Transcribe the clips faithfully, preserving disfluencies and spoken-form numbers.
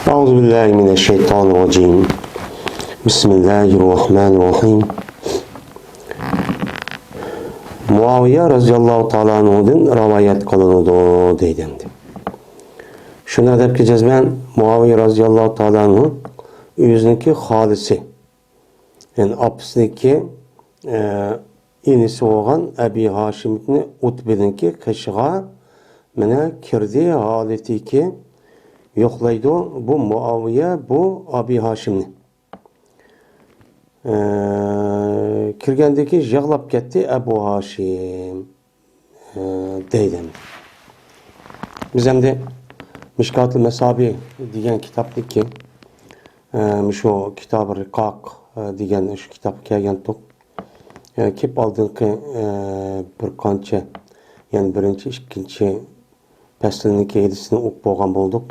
أعوذ بالله من الشيطان الرجيم. بسم الله الرحمن الرحيم. مۇئاۋىيە رەزىياللاھۇ تائالا ئەنھۇدىن رىۋايەت قىلىنىدۇ دەيدۇ ئەمدى. شۇنى دەپ كېتىمەن، مۇئاۋىيە رەزىياللاھۇ تائالا ئەنھۇ ئۆزىنىڭكى خالىسى، يەنى ئاپىسىنىڭكى، ئە، ئىنىسى بولغان ئەبى ھاشىمنى ئۇتبىنىڭكى قېشىغا مانا كىردى، ھالىتىكى يوقلايدۇ بۇ مۇئاۋىيە بۇ ئەبى ھاشىمنى. ئە، كىرگەندىن كېيىن يىغلاپ كەتتى ئەبۇ ھاشىم، ئە، دەيدۇ. بىز ئەمدى مىشكاتۇل مەسابىھ دېگەن كىتابنىكى، ئە، مۇشۇ كىتاب رىقاق، ئە، دېگەن شۇ كىتابقا كەلگەنتۇق. ئە، كېپ ئالدىنقى، ئە، بىر قانچە، يەنى بىرىنچى، ئىككىنچى پەسلىنىڭكى ھەدىسىنى ئوقۇپ بولغان بولدۇق.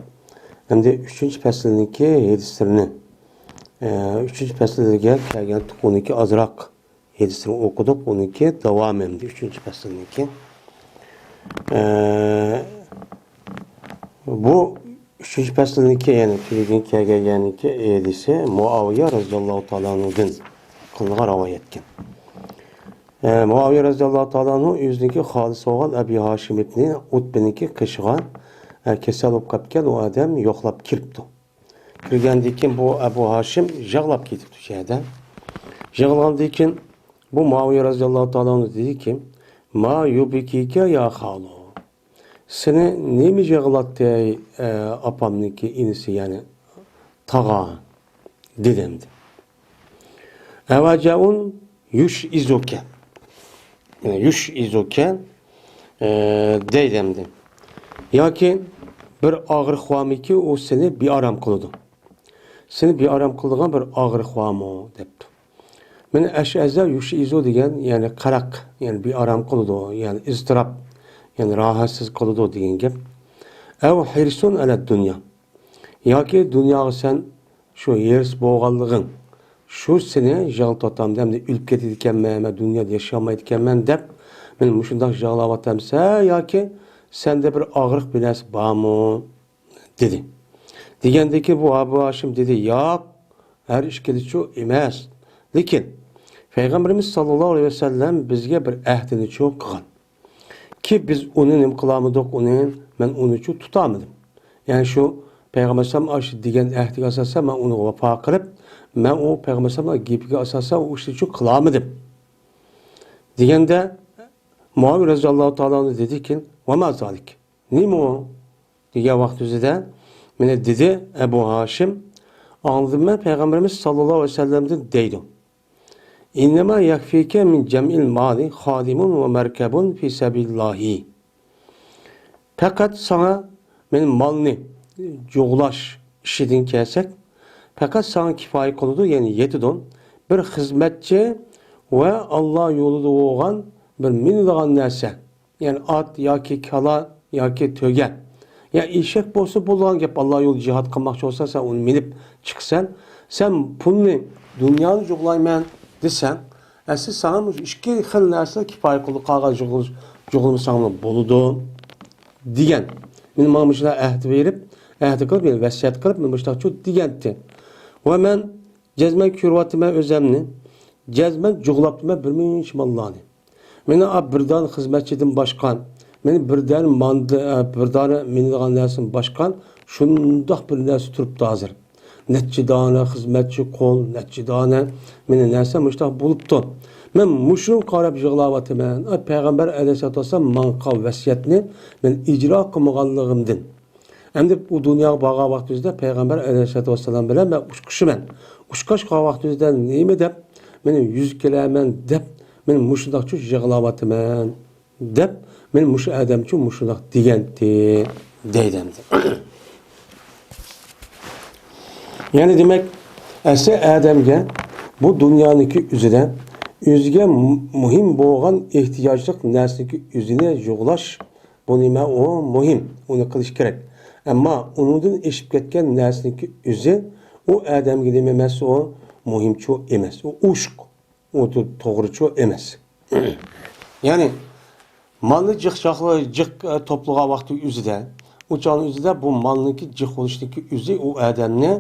ئەمدى ئۈچىنچى پەسلىنىڭكى ھەدىسلىرىنى، ئە، ئۈچىنچى پەسىلگە كەلگەن تۇقۇنىكى ئازراق ھەدىسىنى ئوقۇدۇق. ئۇنىڭكى داۋامى ئەمدى ئۈچىنچى پەسلىنىڭكى. ئە، بۇ ئۈچىنچى پەسلىنىڭكى، يەنى تۈگىگەن كەلگەنكى ھەدىسى مۇئاۋىيە رەزىياللاھۇ تائالا ئەنھۇدىن قىلىنغان رىۋايەتكەن. ئە، مۇئاۋىيە رەزىياللاھۇ تائالا ئەنھۇ ئۆزىنىڭكى خالىسى بولغان ئەبى ھاشىم ئىبنى ئۇتبىنىڭكى قېشىغا، ئە، كېسەل بولۇپ قاپتىكەن، ئۇ ئادەم يوقلاپ كىرىپتۇ. كىرگەندىن كېيىن بۇ ئەبۇ ھاشىم يىغلاپ كېتىپتۇ شۇ يەردە. يىغلىغاندىن كېيىن بۇ مۇئاۋىيە رەزىياللاھۇ تائالا ئەنھۇ دېدىكى، ما يۇبكىكە يا خالو. سېنى نېمە يىغلاتتى، ئەي، ئە، ئاپامنىڭكى ئىنىسى، يەنى تاغا؟ دېدى ئەمدى. ئەۋەجەئۇن يۇشئىزۇكە. يەنى يۇشئىزۇكە، ئە، دەيدۇ ئەمدى. ياكى بىر ئاغرىق بارمىكى، ئۇ سېنى بىئارام قىلىدۇ. سېنى بىئارام قىلىدىغان بىر ئاغرىق بارمۇ؟ دەپتۇ. مانا ئەشئەزە يۇشئىزۇ دېگەن، يەنى قەرەق، يەنى بىئارام قىلىدۇ، يەنى ئىزتىراپ، يەنى راھەتسىز قىلىدۇ دېگەن گەپ. ئەۋ ھىرسۇن ئەلە دۇنيا. ياكى دۇنياغا سەن شۇ ھېرىس بولغانلىقىڭ، شۇ سېنى يىغلىتىۋاتامدۇ، ئەمدى ئۆلۈپ كېتىدىكەنمەن، مەن دۇنيادا ياشىيالمايدىكەنمەن دەپ، مېنى مۇشۇنداق يىغلاۋاتامسەن ياكى سەندە بىر ئاغرىق بىر نەرسە بارمۇ؟ دېدى. دېگەندىكىن بۇ ئەبۇ ھاشىم دېدى، ياق، ھەر ئىككىلىچۇ ئەمەس. لېكىن پەيغەمبىرىمىز ساللاللاھۇ ئەلەيھى ۋەسەللەم بىزگە بىر ئەھدىنىچۇ قىلغان. كى بىز ئۇنى نېمە قىلالمىدۇق، ئۇنى مەن ئۇنىچۇ تۇتالمىدىم. يەنى شۇ پەيغەمبەر ئەلەيھىسسالام ئاشۇ دېگەن ئەھدىگە ئاساسەن مەن ئۇنىڭغا ۋاپا قىلىپ، مەن ئۇ پەيغەمبەر ئەلەيھىسسالامنىڭ گېپىگە ئاساسەن ئۇ ئىشنىچۇ قىلالمىدىم. دېگەندە مۇئاۋىيە رەزىياللاھۇ تائالا ئەنھۇ دېدىكى، ۋە ما زالىك. نېمە ئۇ؟ دېگەن ۋاقتىمىزدا مانا دېدى ئەبۇ ھاشىم، ئاڭلىدىم مەن پەيغەمبىرىمىز ساللاللاھۇ ئەلەيھى ۋەسەللەمدىن دەيدۇ. ئىننەما يەكفىكە مىن جەمئىل مالى خادىمۇن ۋە مەركەبۇن فى سەبىلىللاھى. پەقەت ساڭا مانا مالنى جۇغلاش ئىشىدىن كەلسەك، پەقەت ساڭا كىپايە قىلىدۇ، يەنى يېتىدۇ. بىر خىزمەتچى ۋە ئاللا يولىدا بولغان بىر مىنىدىغان نەرسە. يەنى ئات ياكى كالا ياكى تۆگە. يا ئېشەك بولسا بولىدىغان گەپ، ئاللا يولىدا جىھاد قىلماقچى بولسا، سەن ئۇنى مىنىپ چىقىسەن. سەن پۇلنى، دۇنيانى جۇغلايمەن دېسەڭ، ئەسلى ساڭا مۇشۇ ئىككى خىل نەرسە كىپايە قىلىدۇ، قالغان جۇغلىمىساڭمۇ بولىدۇ دېگەن. مانا ماڭا مۇشۇنداق ئەھدە بېرىپ، ئەھدە قىلىپ، يەنى ۋەسىيەت قىلىپ، مانا مۇشۇنداقچۇ دېگەنتى. ۋە مەن جەزمەن كۆرۈۋاتىمەن ئۆزەمنى، جەزمەن جۇغلاپتىمەن بىر مۇنچە ماللارنى. مانا ئا بىر دانە خىزمەتچىدىن باشقا، مانا بىر دانە ماندا، ئە، بىر دانە مىنىدىغان نەرسىدىن باشقا، شۇنداق بىر نەرسە تۇرۇپتۇ ھازىر. نەچچە دانە خىزمەتچى قول، نەچچە دانە مانا نەرسە مۇشۇنداق بولۇپتۇ. مەن مۇشۇنى قاراپ يىغلاۋاتىمەن. ئا، پەيغەمبەر ئەلەيھىسسالاتۇ ۋەسسالام ماڭا قىلغان ۋەسىيەتنى مەن ئىجرا قىلمىغانلىقىمدىن. ئەمدى ئۇ دۇنياغا بارغان ۋاقتىمىزدا پەيغەمبەر ئەلەيھىسسالاتۇ ۋەسسالام بىلەن مەن ئۇچرىشىمەن. ئۇچراشقان ۋاقتىمىزدا نېمە دەپ، مانا يۈز كېلەرمەن دەپ، مەن مۇشۇنداقچۇ يىغلاۋاتىمەن دەپ، مانا مۇشۇ ئادەمچۇ مۇشۇنداق دېگەنتى دەيدۇ ئەمدى. يەنى دېمەك، ئەسلى ئادەمگە بۇ دۇنيانىڭكى ئۆزىدە ئۆزىگە مۇ-، مۇھىم بولغان ئېھتىياجلىق نەرسىنىڭكى ئۆزىنى يوغلاش بۇ نېمە؟ ئۇ مۇھىم، ئۇنى قىلىش كېرەك. ئەمما ئۇنىڭدىن ئېشىپ كەتكەن نەرسىنىڭكى ئۆزى ئۇ ئادەمگە نېمە ئەمەس، ئۇ مۇھىمچۇ ئەمەس، ئۇ ئوشۇق، ئۇ تو-، توغرىچۇ ئەمەس. يەنى مالنى جىق چاقلا-، جىق، ئە، توپلىغان ۋاقتى ئۆزىدە، ئۇ چاغنىڭ ئۆزىدە بۇ مالنىڭكى جىق بولۇشنىڭكى ئۆزى ئۇ ئادەمنى،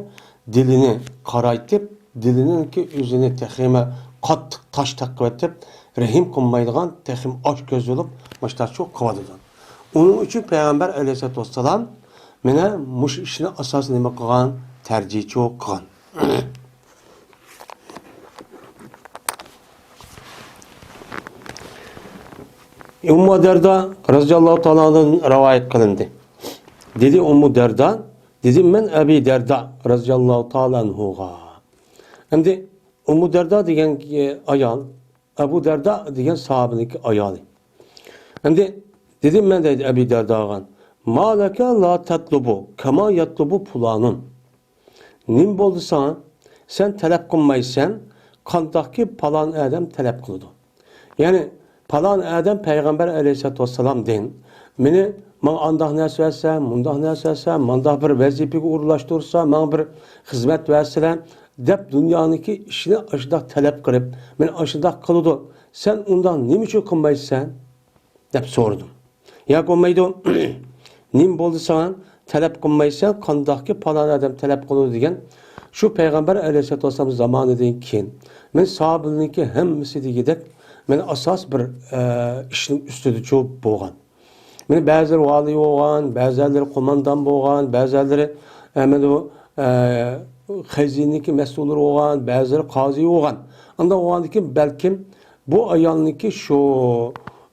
دىلىنى قارايتىپ، دىلىنىڭكى ئۆزىنى تېخىمۇ قاتتىق تاش تاقىۋېتىپ، رەھىم قىلمايدىغان، تېخىمۇ ئاچكۆز بولۇپ، مۇشۇنداقچۇ قىلىۋاتىدۇ. ئۇنىڭ ئۈچۈن پەيغەمبەر ئەلەيھىسسالاتۇ ۋەسسالام مانا مۇشۇ ئىشنى ئاساسىي نېمە قىلغان؟ تەرجىھچۇ قىلغان. ئۇممۇ دەردا رەزىياللاھۇ تائالا ئانھۇدىن رىۋايەت قىلىندى. دېدى ئۇممۇ دەردا، دېدىم مەن ئەبى دەردا رەزىياللاھۇ تائالا ئانھۇغا. ئەمدى ئۇممۇ دەردا دېگەن ئايال، ئەبۇ دەردا دېگەن ساھابىنىڭكى ئايالى. ئەمدى دېدىم مەن دەيدۇ ئەبى دەرداغا، ما لەكە لا تەتلۇبۇ كەما يەتلۇبۇ پۇلانۇن. نېمە بولدى ساڭا؟ سەن تەلەپ قىلمايسەن، قانداقكى پالان ئادەم تەلەپ قىلىدۇ. يەنى پالان ئادەم پەيغەمبەر ئەلەيھىسسالاتۇ ۋەسسالامدىن مېنى، ماڭا ئانداق نەرسە بەرسە، مۇنداق نەرسە بەرسە، مانداق بىر ۋەزىپىگە ئورۇنلاشتۇرسا، ماڭا بىر خىزمەت بەرسىلە، دەپ دۇنيانىڭكى ئىشىنى ئاشۇنداق تەلەپ قىلىپ، مېنى ئاشۇنداق قىلىدۇ. سەن ئۇنداق نېمە ئۈچۈن قىلمايسەن؟ دەپ سورىدىم. ياكى بولمايدۇ، نېمە بولدى ساڭا؟ تەلەپ قىلمايسەن، قانداقكى پالان ئادەم تەلەپ قىلىدۇ دېگەن. شۇ پەيغەمبەر ئەلەيھىسسالاتۇ ۋەسسالام زامانىدىن كېيىن، مەن ساھابىلەرنىڭكى ھەممىسى دېگۈدەك، مەن ئاساس بىر، ئە، ئىشنىڭ ئۈستىدە چوپ بولغان. مانا بەزىلىرى ۋالىي بولغان، بەزىلىرى قوماندان بولغان، بەزىلىرى، ئە، مانا بۇ، ئە، خەزىنىنىڭكى مەسئۇللىرى بولغان، بەزىلىرى قازى بولغان. ئانداق بولغاندىكىن بەلكىم بۇ ئايالنىڭكى شۇ،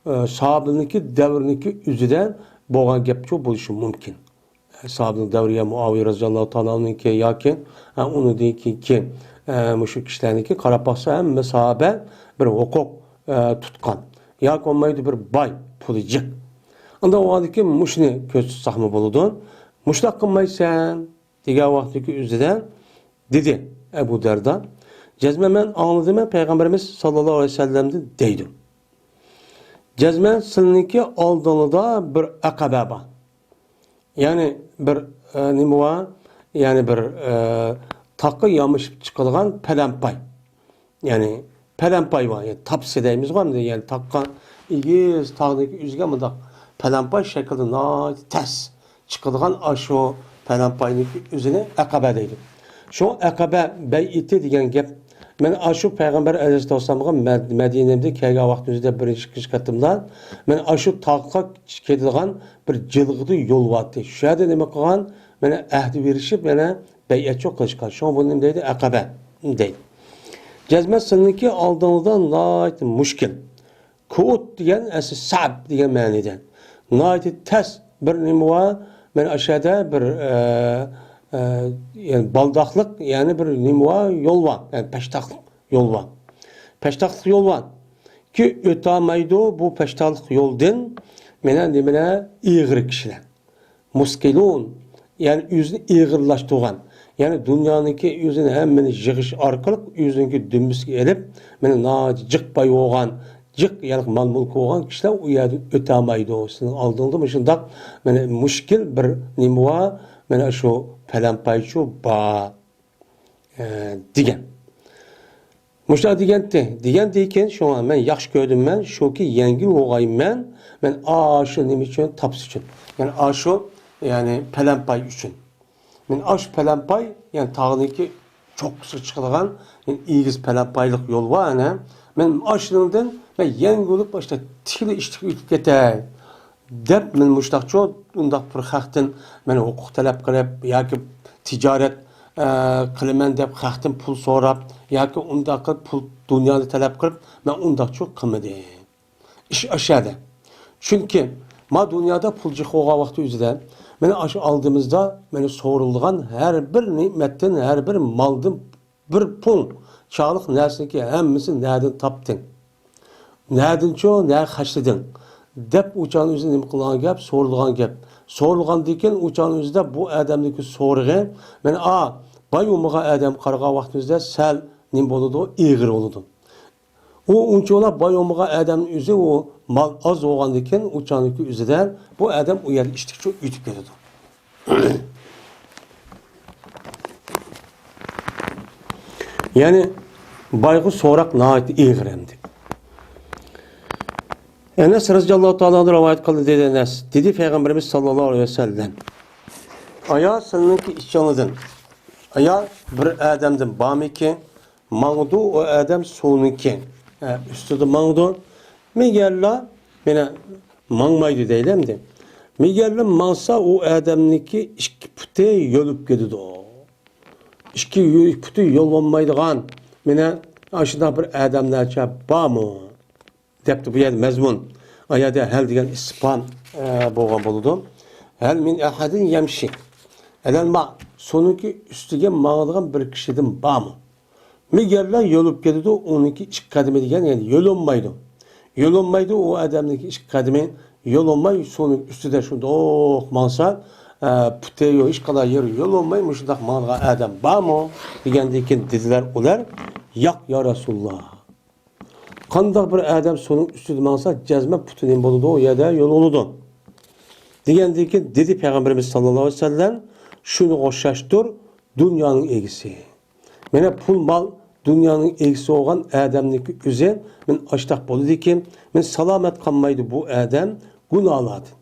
ئە، ساھابىنىڭكى دەۋرىنىڭكى ئۆزىدە بولغان گەپچۇ بولۇشى مۇمكىن. ساھابىنىڭ دەۋرى يا مۇئاۋىيە رەزىياللاھۇ تائالا ئانھۇنىڭكى ياكى، ئە، ئۇنىڭدىن كېيىنكى، ئە، مۇشۇ كىشىلەرنىڭكى قاراپ باقسا ھەممە ساھابە بىر ھوقۇق، ئە، تۇتقان. ياكى بولمايدۇ بىر باي، پۇلى جىق. ئانداق بولغاندىكىن مۇشۇنى كۆز تۇتساقمۇ بولىدۇ. مۇشۇنداق قىلمايسەن دېگەن ۋاقتىدىكى ئۆزىدە دېدى ئەبۇ دەردا، جەزمەن مەن ئاڭلىدىم پەيغەمبىرىمىز ساللاللاھۇ ئەلەيھى ۋەسەللەمدىن دەيدۇ. جەزمەن سىلىنىڭكى ئالدىڭلىدا بىر ئەقەبە بار. يەنى بىر، ئە، نېمە بار؟ يەنى بىر، ئە، تاغقا يامىشىپ چىقىدىغان پەلەمپەي. يەنى پەلەمپەي بار. يەنى تاپسا دەيمىزغۇ ئەمدى. يەنى تاغقا، ئېگىز تاغدىكى ئۆزىگە مۇنداق پەلەمپەي شەكلىدە ناھايىتى تەس چىقىدىغان ئاشۇ پەلەمپەينىڭكى ئۆزىنى ئەقەبە دەيدۇ. شۇ ئەقەبە بەيئىتى دېگەن گەپ، مەن ئاشۇ پەيغەمبەر ئەلەيھىسسالامغا مەد-، مەدىنىمدە كەلگەن ۋاقتىمىزدا بىرىنچى، ئىككىنچى قېتىمدا مەن ئاشۇ تاغقا كېتىدىغان بىر جىلغىدا يول بارتى. شۇ يەردە نېمە قىلغان؟ مانا ئەھدى بېرىشىپ، مانا بەيئەتچۇ قىلىشقان. شۇڭا بۇنى نېمە دەيدۇ؟ ئەقەبە دەيدۇ. جەزمەن سىلىنىڭكى ئالدىڭىزدا ناھايىتى مۈشكۈل. كۇئۇد دېگەن ئەسلى سەئب دېگەن مەنىدە. ناھايىتى تەس بىر نېمە بار. مانا ئاشۇ يەردە بىر، ئە، ئە، يەنى بالداقلىق، يەنى بىر نېمە بار، يول بار. يەنى پەشتاقلىق يول بار. پەشتاقلىق يول بار. كى ئۆتەلمەيدۇ بۇ پەشتاقلىق يولدىن مانا نېمىلەر؟ ئېغىر كىشىلەر. مۇسكىلۇن، يەنى ئۆزىنى ئېغىرلاشتۇرغان، يەنى دۇنيانىڭكى ئۆزىنى ھەممىنى يىغىش ئارقىلىق ئۆزىنىڭكى دۈمبىسىگە ئېلىپ، مانا ناھايىتى جىق باي بولغان، جىق يەنى مال مۈلكى بولغان كىشىلەر ئۇ يەردىن ئۆتەلمەيدۇ. سېنىڭ ئالدىڭدا مۇشۇنداق مانا مۈشكۈل بىر نېمە بار، مانا شۇ پەلەمپەيچۇ بار. ئە، دېگەن. مۇشۇنداق دېگەنتى. دېگەندىن كېيىن شۇڭا مەن ياخشى كۆردۈممەن، شۇكى يەڭگىل بولغايمەن، مەن ئاشۇ نېمە ئۈچۈن؟ تاپسا ئۈچۈن. يەنى ئاشۇ، يەنى پەلەمپەي ئۈچۈن. مەن ئاشۇ پەلەمپەي، يەنى تاغنىڭكى چوققىسىغا چىقىدىغان، يەنى ئېگىز پەلەمپەيلىق يول بار، ئەنە. مەن ئاشۇنىڭدىن مەن يەڭگىل بولۇپ، ئاشۇ تىكلا ئىشتىكى ئۆتۈپ كېتەي. دەپ، مەن مۇشتاقچۇ، ئۇنداق بىر خەقتىن مەن ھوقۇق تەلەپ قىلىپ ياكى تىجارەت، ئە، قىلىمەن دەپ خەقتىن پۇل سوراپ ياكى ئۇنداق قىلىپ پۇل، دۇنيانى تەلەپ قىلىپ، مەن ئۇنداقچۇ قىلمىدىم. ئىش ئاشۇ يەردە. چۈنكى ما دۇنيادا پۇل جىق بولغان ۋاقتى ئۆزىدە، مانا ئاشۇ ئالدىمىزدا مانا سورىلىدىغان ھەر بىر نېمەتتىن، ھەر بىر مالدىن بىر پۇڭ چاغلىق نەرسىنىڭكى ھەممىسىنى نەدىن تاپتىڭ؟ نەدىنچۇ، نەگە خەجلىدىڭ؟ دەپ ئۇ چاغنىڭ ئۆزى نېمە قىلغان گەپ؟ سورىلغان گەپ. سورىلغاندىن كېيىن ئۇ چاغنىڭ ئۆزىدە بۇ ئادەمنىڭكى سورىقى، مانا، ئا، باي بولمىغان ئادەمگە قارىغان ۋاقتىمىزدا سەل نېمە بولىدۇ؟ ئېغىر بولىدۇ. ئۇ ئۇنچىۋالا باي بولمىغان ئادەمنىڭ ئۆزى ئۇ مال ئاز بولغاندىن كېيىن ئۇ چاغنىڭكى ئۆزىدە بۇ ئادەم ئۇ يەردە ئىشتىكچۇ ئۆتۈپ كېتىدۇ. يەنى بايغا سوراق ناھايىتى ئېغىر ئەمدى. ئەنەس رەزىياللاھۇ تائالا ئەنھۇ رىۋايەت قىلدى، دېدى ئەنەس. دېدى پەيغەمبىرىمىز ساللاللاھۇ ئەلەيھى ۋەسەللەم، ئايا، سېنىڭكى ئىچىڭدىن، ئايا، بىر ئادەمدىن بارمىكىن، ماڭىدۇ ئۇ ئادەم سۇنىڭكى، ئە، ئۈستىدە ماڭىدۇ. مېگەرلا، مانا، ماڭمايدۇ دەيلى ئەمدى. مېگەرلا ماڭسا، ئۇ ئادەمنىڭكى ئىككى پۇتى يولۇپ كېتىدۇ. ئىككى يۈ-، پۇتى يول بولمايدىغان، مانا، ئاشۇنداق بىر ئادەملەرچە بارمۇ؟ دەپتۇ بۇ يەردە مەزمۇن. ئا يەردە ھەل دېگەن ئىستىپھام، ئە، بولغان بولىدۇ. ھەل مىن ئەھەدىن يەمشى ئەلەل ما، سۇنىڭكى ئۈستىگە ماڭىدىغان بىر كىشىدىن بارمۇ؟ مېگەرلا يولۇپ كېتىدۇ، ئۇنىڭكى ئىككى قەدىمى دېگەن، يەنى يولۇنمايدۇ. يولۇنمايدۇ، ئۇ ئادەمنىڭكى ئىككى قەدىمى يولۇنماي، سۇنىڭ ئۈستىدە شۇنداق ماڭسا، ئە، پۇتى يو-، ھېچقانداق يېرى يولۇنماي، مۇشۇنداق ماڭىدىغان ئادەم بارمۇ؟ دېگەندىن كېيىن دېدىلەر ئۇلار، ياق، يا رەسۇلاللا. قانداق بىر ئادەم سۇنىڭ ئۈستىدە ماڭسا، جەزمەن پۇتى نېمە بولىدۇ، ئۇ يەردە يولۇنىدۇ. دېگەندىن كېيىن دېدى پەيغەمبىرىمىز ساللاللاھۇ ئەلەيھى ۋەسەللەم، شۇنىڭغا ئوخشاشتۇر دۇنيانىڭ ئىگىسى. مانا پۇل مال دۇنيانىڭ ئىگىسى بولغان ئادەمنىڭكى ئۆزى، مانا ئاشتاق بولىدىكى، مانا سالامەت قالمايدۇ بۇ ئادەم گۇناھلاردىن.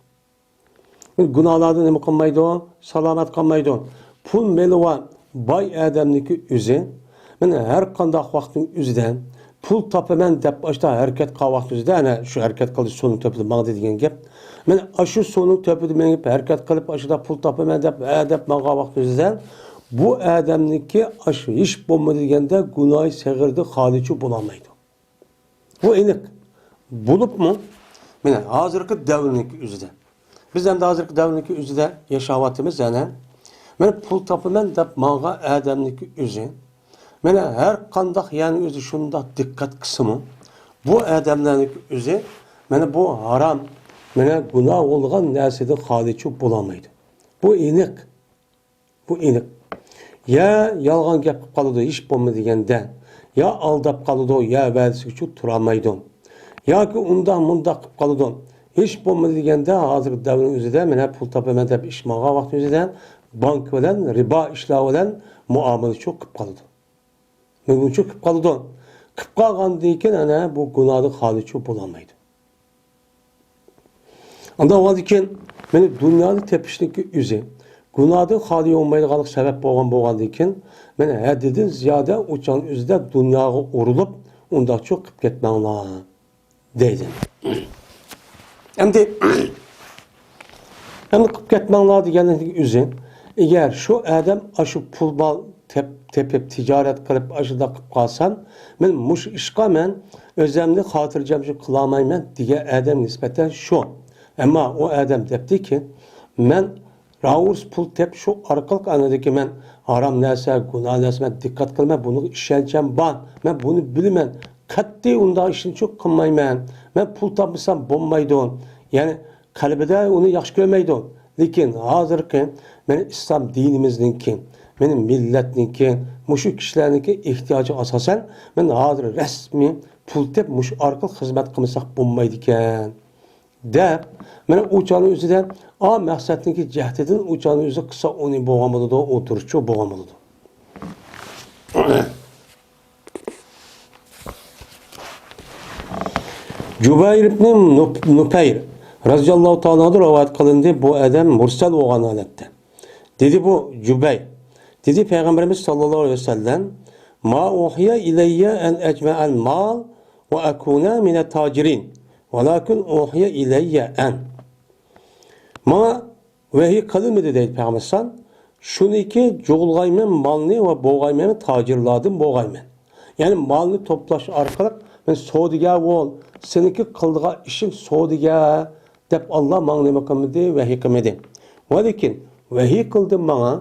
گۇناھلاردىن نېمە قىلمايدۇ؟ سالامەت قالمايدۇ. پۇل مېلى بار باي ئادەمنىڭكى ئۆزى، مانا ھەر قانداق ۋاقىتنىڭ ئۆزىدە پۇل تاپىمەن دەپ ئاشتا ھەرىكەت قىلغان ۋاقىت ئۆزىدە، ئەنە شۇ ھەرىكەت قىلدى، سۇنىڭ تۆپىدە ماڭدى دېگەن گەپ. مانا ئاشۇ سۇنىڭ تۆپىدە مېڭىپ ھەرىكەت قىلىپ ئاشۇدا پۇل تاپىمەن دەپ، ھە دەپ ماڭغان ۋاقىت ئۆزىدە بۇ ئادەمنىڭكى ئاشۇ ھېچ بولمىدى دېگەندە گۇناھى سەغىردىن خالىچۇ بولالمايدۇ. بۇ ئېنىق. بولۇپمۇ، مانا، ھازىرقى دەۋرنىڭكى ئۆزىدە. بىز ئەمدى ھازىرقى دەۋرنىڭكى ئۆزىدە ياشاۋاتىمىز يەنە. مانا، پۇل تاپىمەن دەپ ماڭغان ئادەمنىڭكى ئۆزى. مانا، ھەر قانداق، يەنى ئۆزى شۇنداق دىققەت قىلسىمۇ، بۇ ئادەملەرنىڭكى ئۆزى، مانا، بۇ ھارام، مانا، گۇناھ بولغان نەرسىدىن خالىچۇ بولالمايدۇ. بۇ ئېنىق. بۇ ئېنىق. يا يالغان گەپ قىلىپ قالىدۇ، ھېچ بولمىدى دېگەندە. يا ئالداپ قالىدۇ، يا ۋەدىسىگىچۇ تۇرالمايدۇ. ياكى ئۇنداق مۇنداق قىلىپ قالىدۇ. ھېچ بولمىدى دېگەندە، ھازىرقى دەۋرنىڭ ئۆزىدە، مانا پۇل تاپىمەن دەپ ئىش ماڭغان ۋاقتىمىزدا بانكا بىلەن، رىبا ئىشلار بىلەن مۇئامىلىچۇ قىلىپ قالىدۇ. مۇشۇنچە قىلىپ قالىدۇ. قىلىپ قالغاندىن كېيىن ئەنە بۇ گۇناھدىن خالىچۇ بولالمايدۇ. ئانداق بولغاندىن كېيىن مانا دۇنيانى تېپىشنىڭكى ئۆزى گۇناھدىن خالىي بولمايدىغانلىق سەۋەب بولغان بولغاندىن كېيىن، مانا ھەددىدىن زىيادە ئوچان ئۆزىدە دۇنياغا ئۇرۇلۇپ، ئۇنداقچۇ قىلىپ كەتمەڭلار. دەيدۇ. ئەمدى، ئەمدى قىلىپ كەتمەڭلار دېگەننىڭ ئۆزى، ئەگەر شۇ ئادەم ئاشۇ پۇل مال تېپ-، تېپىپ، تىجارەت قىلىپ، ئاشۇنداق قىلىپ قالسام، مەن مۇشۇ ئىشقا مەن ئۆزۈمنى خاتىرجەم قىلالمايمەن دېگەن ئادەم نىسبەتەن شۇ. ئەمما ئۇ ئادەم دەپتىكى، مەن راۋۇرۇس پۇل تېپ، شۇ ئارقىلىق ئانىدىكى مەن ھارام نەرسە، گۇناھ نەرسە مەن دىققەت قىلىمەن، بۇنىڭغا ئىشەنچەم بار، مەن بۇنى بىلىمەن، قەتئىي ئۇنداق ئىشنىچۇ قىلمايمەن، مەن پۇل تاپمىسام بولمايدۇ. يەنى قەلبىدە ئۇنى ياخشى كۆرمەيدۇ. لېكىن ھازىرقى مېنىڭ ئىسلام دىنىمىزنىڭكى، مېنىڭ مىللەتنىڭكى، مۇشۇ كىشىلەرنىڭكى ئېھتىياجىغا ئاساسەن، مەن ھازىر رەسمىي پۇل تېپ، مۇشۇ ئارقىلىق خىزمەت قىلمىساق بولمايدىكەن. دەپ، مانا ئۇ چاغنىڭ ئۆزىدە، ئا، مەقسەتنىڭكى جەھىتىدىن ئۇ چاغنىڭ ئۆزى قىلسا ئۇنى بولغان بولىدۇ، ئولتۇرۇشچۇ بولغان بولىدۇ. جۇبەير ئىبنى نۇپ-، نۇپەير رەزىياللاھۇ تائالا ئەنھۇ رىۋايەت قىلىندى، بۇ ئادەم مۇرسەل بولغان ھالەتتە. دېدى بۇ جۇبەير، دېدى پەيغەمبىرىمىز ساللاللاھۇ ئەلەيھى ۋەسەللەم، ما ئۇھىيە ئىلەييە ئەن ئەجمەئەل مال ۋە ئەكۇنە مىنەت تاجىرىن، ۋەلاكىن ئۇھىيە ئىلەييە ئەن. ماڭا ۋەھىي قىلىنمىدى دەيدۇ پەيغەمبەر ئەلەيھىسسالام. شۇنىكى جۇغلىغايمەن مالنى ۋە بولغايمەن تاجىرلاردىن بولغايمەن. يەنى مالنى توپلاش ئارقىلىق مەن سودىگەر بول، سېنىڭكى قىلىدىغان ئىشىڭ سودىگەر دەپ ئاللا ماڭا نېمە قىلمىدى، ۋەھىي قىلمىدى. ۋەلىكىن ۋەھىي قىلدى ماڭا،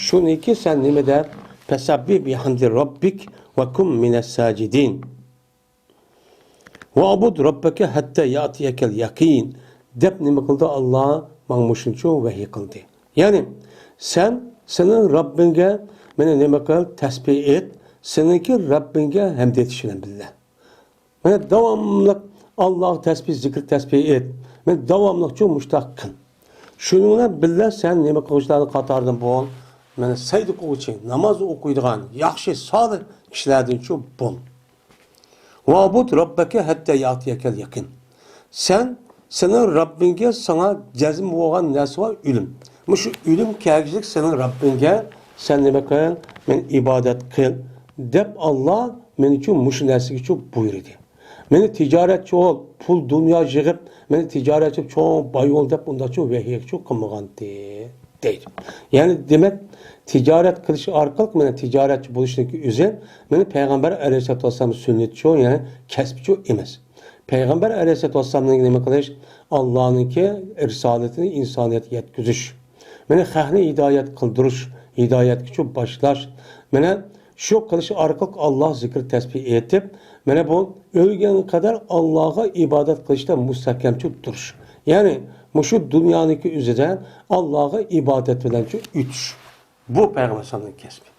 شۇنىكى سەن نېمە دەپ، فەسەببىھ بىھەمدى رەببىك ۋە كۇن مىنەس ساجىدىن. ۋەئبۇد رەببەكە ھەتتا يەئتىيەكەل يەقىن دەپ نېمە قىلدى؟ ئاللا ماڭا مۇشۇنچە ۋەھىي قىلدى. يەنى، سەن سېنىڭ رەببىڭگە مېنى نېمە قىل؟ تەسبىھ ئېيت، سېنىڭكى رەببىڭگە ھەمد ئېيتىش بىلەن بىللە. مانا داۋاملىق ئاللاغا تەسبىھ، زىكىر، تەسبىھ ئېيت. مانا داۋاملىقچۇ مۇشتاق قىل. شۇنىڭ بىلەن بىللە سەن نېمە قىلغۇچىلارنىڭ قاتارىدىن بول. مانا سەجدە قىلغۇچى، ناماز ئوقۇيدىغان، ياخشى، سالىھ كىشىلەردىنچۇ بول. ۋەئبۇد رەببەكە ھەتتا يەئتىيەكەل يەقىن. سەن، سېنىڭ رەببىڭگە ساڭا جەزم بولغان نەرسە بار، ئۆلۈم. مۇشۇ ئۆلۈم كەلگۈچىلىك سېنىڭ رەببىڭگە سەن نېمە قىل؟ مېنى ئىبادەت قىل، دەپ ئاللا مېنىچۇ مۇشۇ نەرسىگىچۇ بۇيرۇدى. مېنى تىجارەتچى بول، پۇل دۇنيا يىغىپ، مېنى تىجارەتچى چوڭ باي بول دەپ ئۇنداقچۇ ۋەھىيچۇ قىلمىغانتى، دەيدۇ. يەنى دېمەك، تىجارەت قىلىش ئارقىلىق مېنى تىجارەتچى بولۇشنىڭكى ئۆزى مېنى پەيغەمبەر ئەلەيھىسسالاتۇ ۋەسسالامنىڭ سۈننىتىچۇ، يەنى كەسپىچۇ ئەمەس. پەيغەمبەر ئەلەيھىسسالاتۇ ۋەسسالامنىڭ نېمە قىلىش؟ ئاللانىڭكى رىسالىتىنى ئىنسانىيەتكە يەتكۈزۈش. مېنى خەقنى ھىدايەت قىلدۇرۇش، ھىدايەتكىچۇ باشلاش. مېنى شۇ قىلىش ئارقىلىق ئاللا زىكىر تەسبىھ ئېيتىپ، مانا بۇ ئۆلگەنگە قەدەر ئاللاغا ئىبادەت قىلىشتا مۇستەھكەمچە تۇرۇش. يەنى مۇشۇ دۇنيانىڭكى ئۆزىدە ئاللاغا ئىبادەت بىلەنچۇ ئۆتۈش. بۇ پەيغەمبەر ئەلەيھىسسالامنىڭ كەسپى.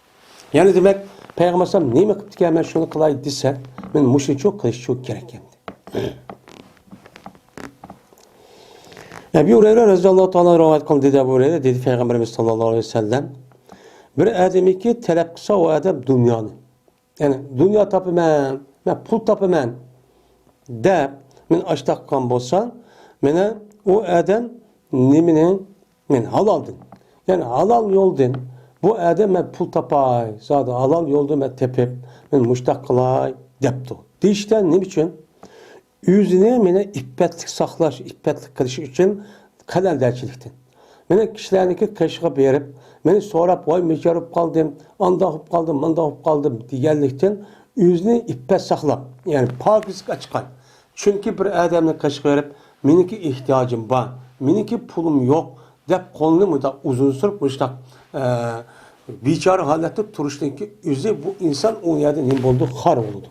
يەنى دېمەك، پەيغەمبەر ئەلەيھىسسالام نېمە قىپتىكەن، مەن شۇنى قىلاي دېسە، مەن مۇشۇنچۇ قىلىشچۇ كېرەك ئەمدى. ئەبۇ ھۇرەيرە رەزىياللاھۇ تائالا رىۋايەت قىلدى، دېدى ئەبۇ ھۇرەيرە، دېدى پەيغەمبىرىمىز ساللاللاھۇ ئەلەيھى ۋەسەللەم، بىر ئادەمكى تەلەپ قىلسا ئۇ ئادەم دۇنيانى، يەنى دۇنيا تاپىمەن، مەن پۇل تاپىمەن دەپ مەن ئاشتاق قىلغان بولسا، مانا ئۇ ئادەم نېمىنى، مەن ھالالدىن، يەنى ھالال يولدىن بۇ ئادەم مەن پۇل تاپاي، زادى ھالال يولدا مەن تېپىپ، مەن مۇشتاق قىلاي دەپتۇ. دېيىشتە نېمە ئۈچۈن؟ ئۆزىنى مانا ئىپپەتلىك ساقلاش، ئىپپەتلىك قىلىش ئۈچۈن قەلەندەرچىلىكتىن. مانا كىشىلەرنىڭكى قېشىغا بېرىپ، مېنى سوراپ، ۋاي، بىچارە بولۇپ قالدىم، ئانداق بولۇپ قالدىم، مانداق بولۇپ قالدىم دېگەنلىكتىن ئۆزىنى ئىپپەت ساقلاپ، يەنى پاكىزلىق ئاچقان. چۈنكى بىر ئادەمنىڭ قېشىغا بېرىپ، مېنىڭكى ئېھتىياجىم بار، مېنىڭكى پۇلۇم يوق دەپ قولىنى مۇنداق ئۇزۇن سۈرۈپ مۇشۇنداق، ئە، بىچارە ھالەتتە تۇرۇشتىن كېيىن ئۆزى بۇ ئىنسان ئۇ يەردە نېمە بولىدۇ؟ خار بولىدۇ.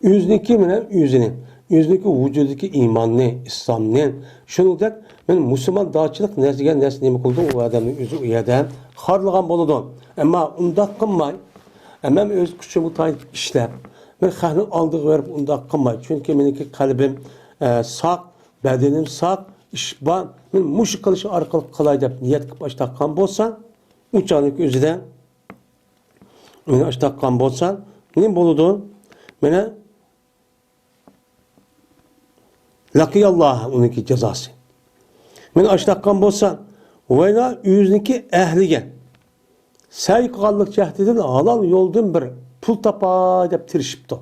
ئۆزىنىڭكى مانا ئۆزىنى، ئۆزىنىڭكى ۋۇجۇدىدىكى ئىماننى، ئىسلامنى، شۇنىڭدەك مانا مۇسۇلماندارچىلىق نەرسە دېگەن نەرسە نېمە قىلىدۇ؟ ئۇ ئادەمنىڭ ئۆزى ئۇ يەردە خارلىغان بولىدۇ. ئەمما ئۇنداق قىلماي، ئەمما ئۆز كۈچىمگە تايىنىپ ئىشلەپ، مەن خەقنىڭ ئالدىغا بېرىپ ئۇنداق قىلماي. چۈنكى مېنىڭكى قەلبىم، ئە، ساق، بەدىنىم ساق، ئىش بار. مەن مۇشۇ قىلىش ئارقىلىق قىلاي دەپ نىيەت قىلىپ ئاشتاققان بولسا، ئۇ چاغنىڭكى ئۆزىدە مېنى ئاشتاققان بولسا، نېمە بولىدۇ؟ مانا لەقىياللاھ، ئۇنىڭكى جازاسى. مېنى ئاشتاققان بولسا، ۋەيلا ئۆزىنىڭكى ئەھلىگە سەي قىلغانلىق جەھىتىدىن ھالال يولدىن بىر پۇل تاپاي دەپ تىرىشىپتۇ.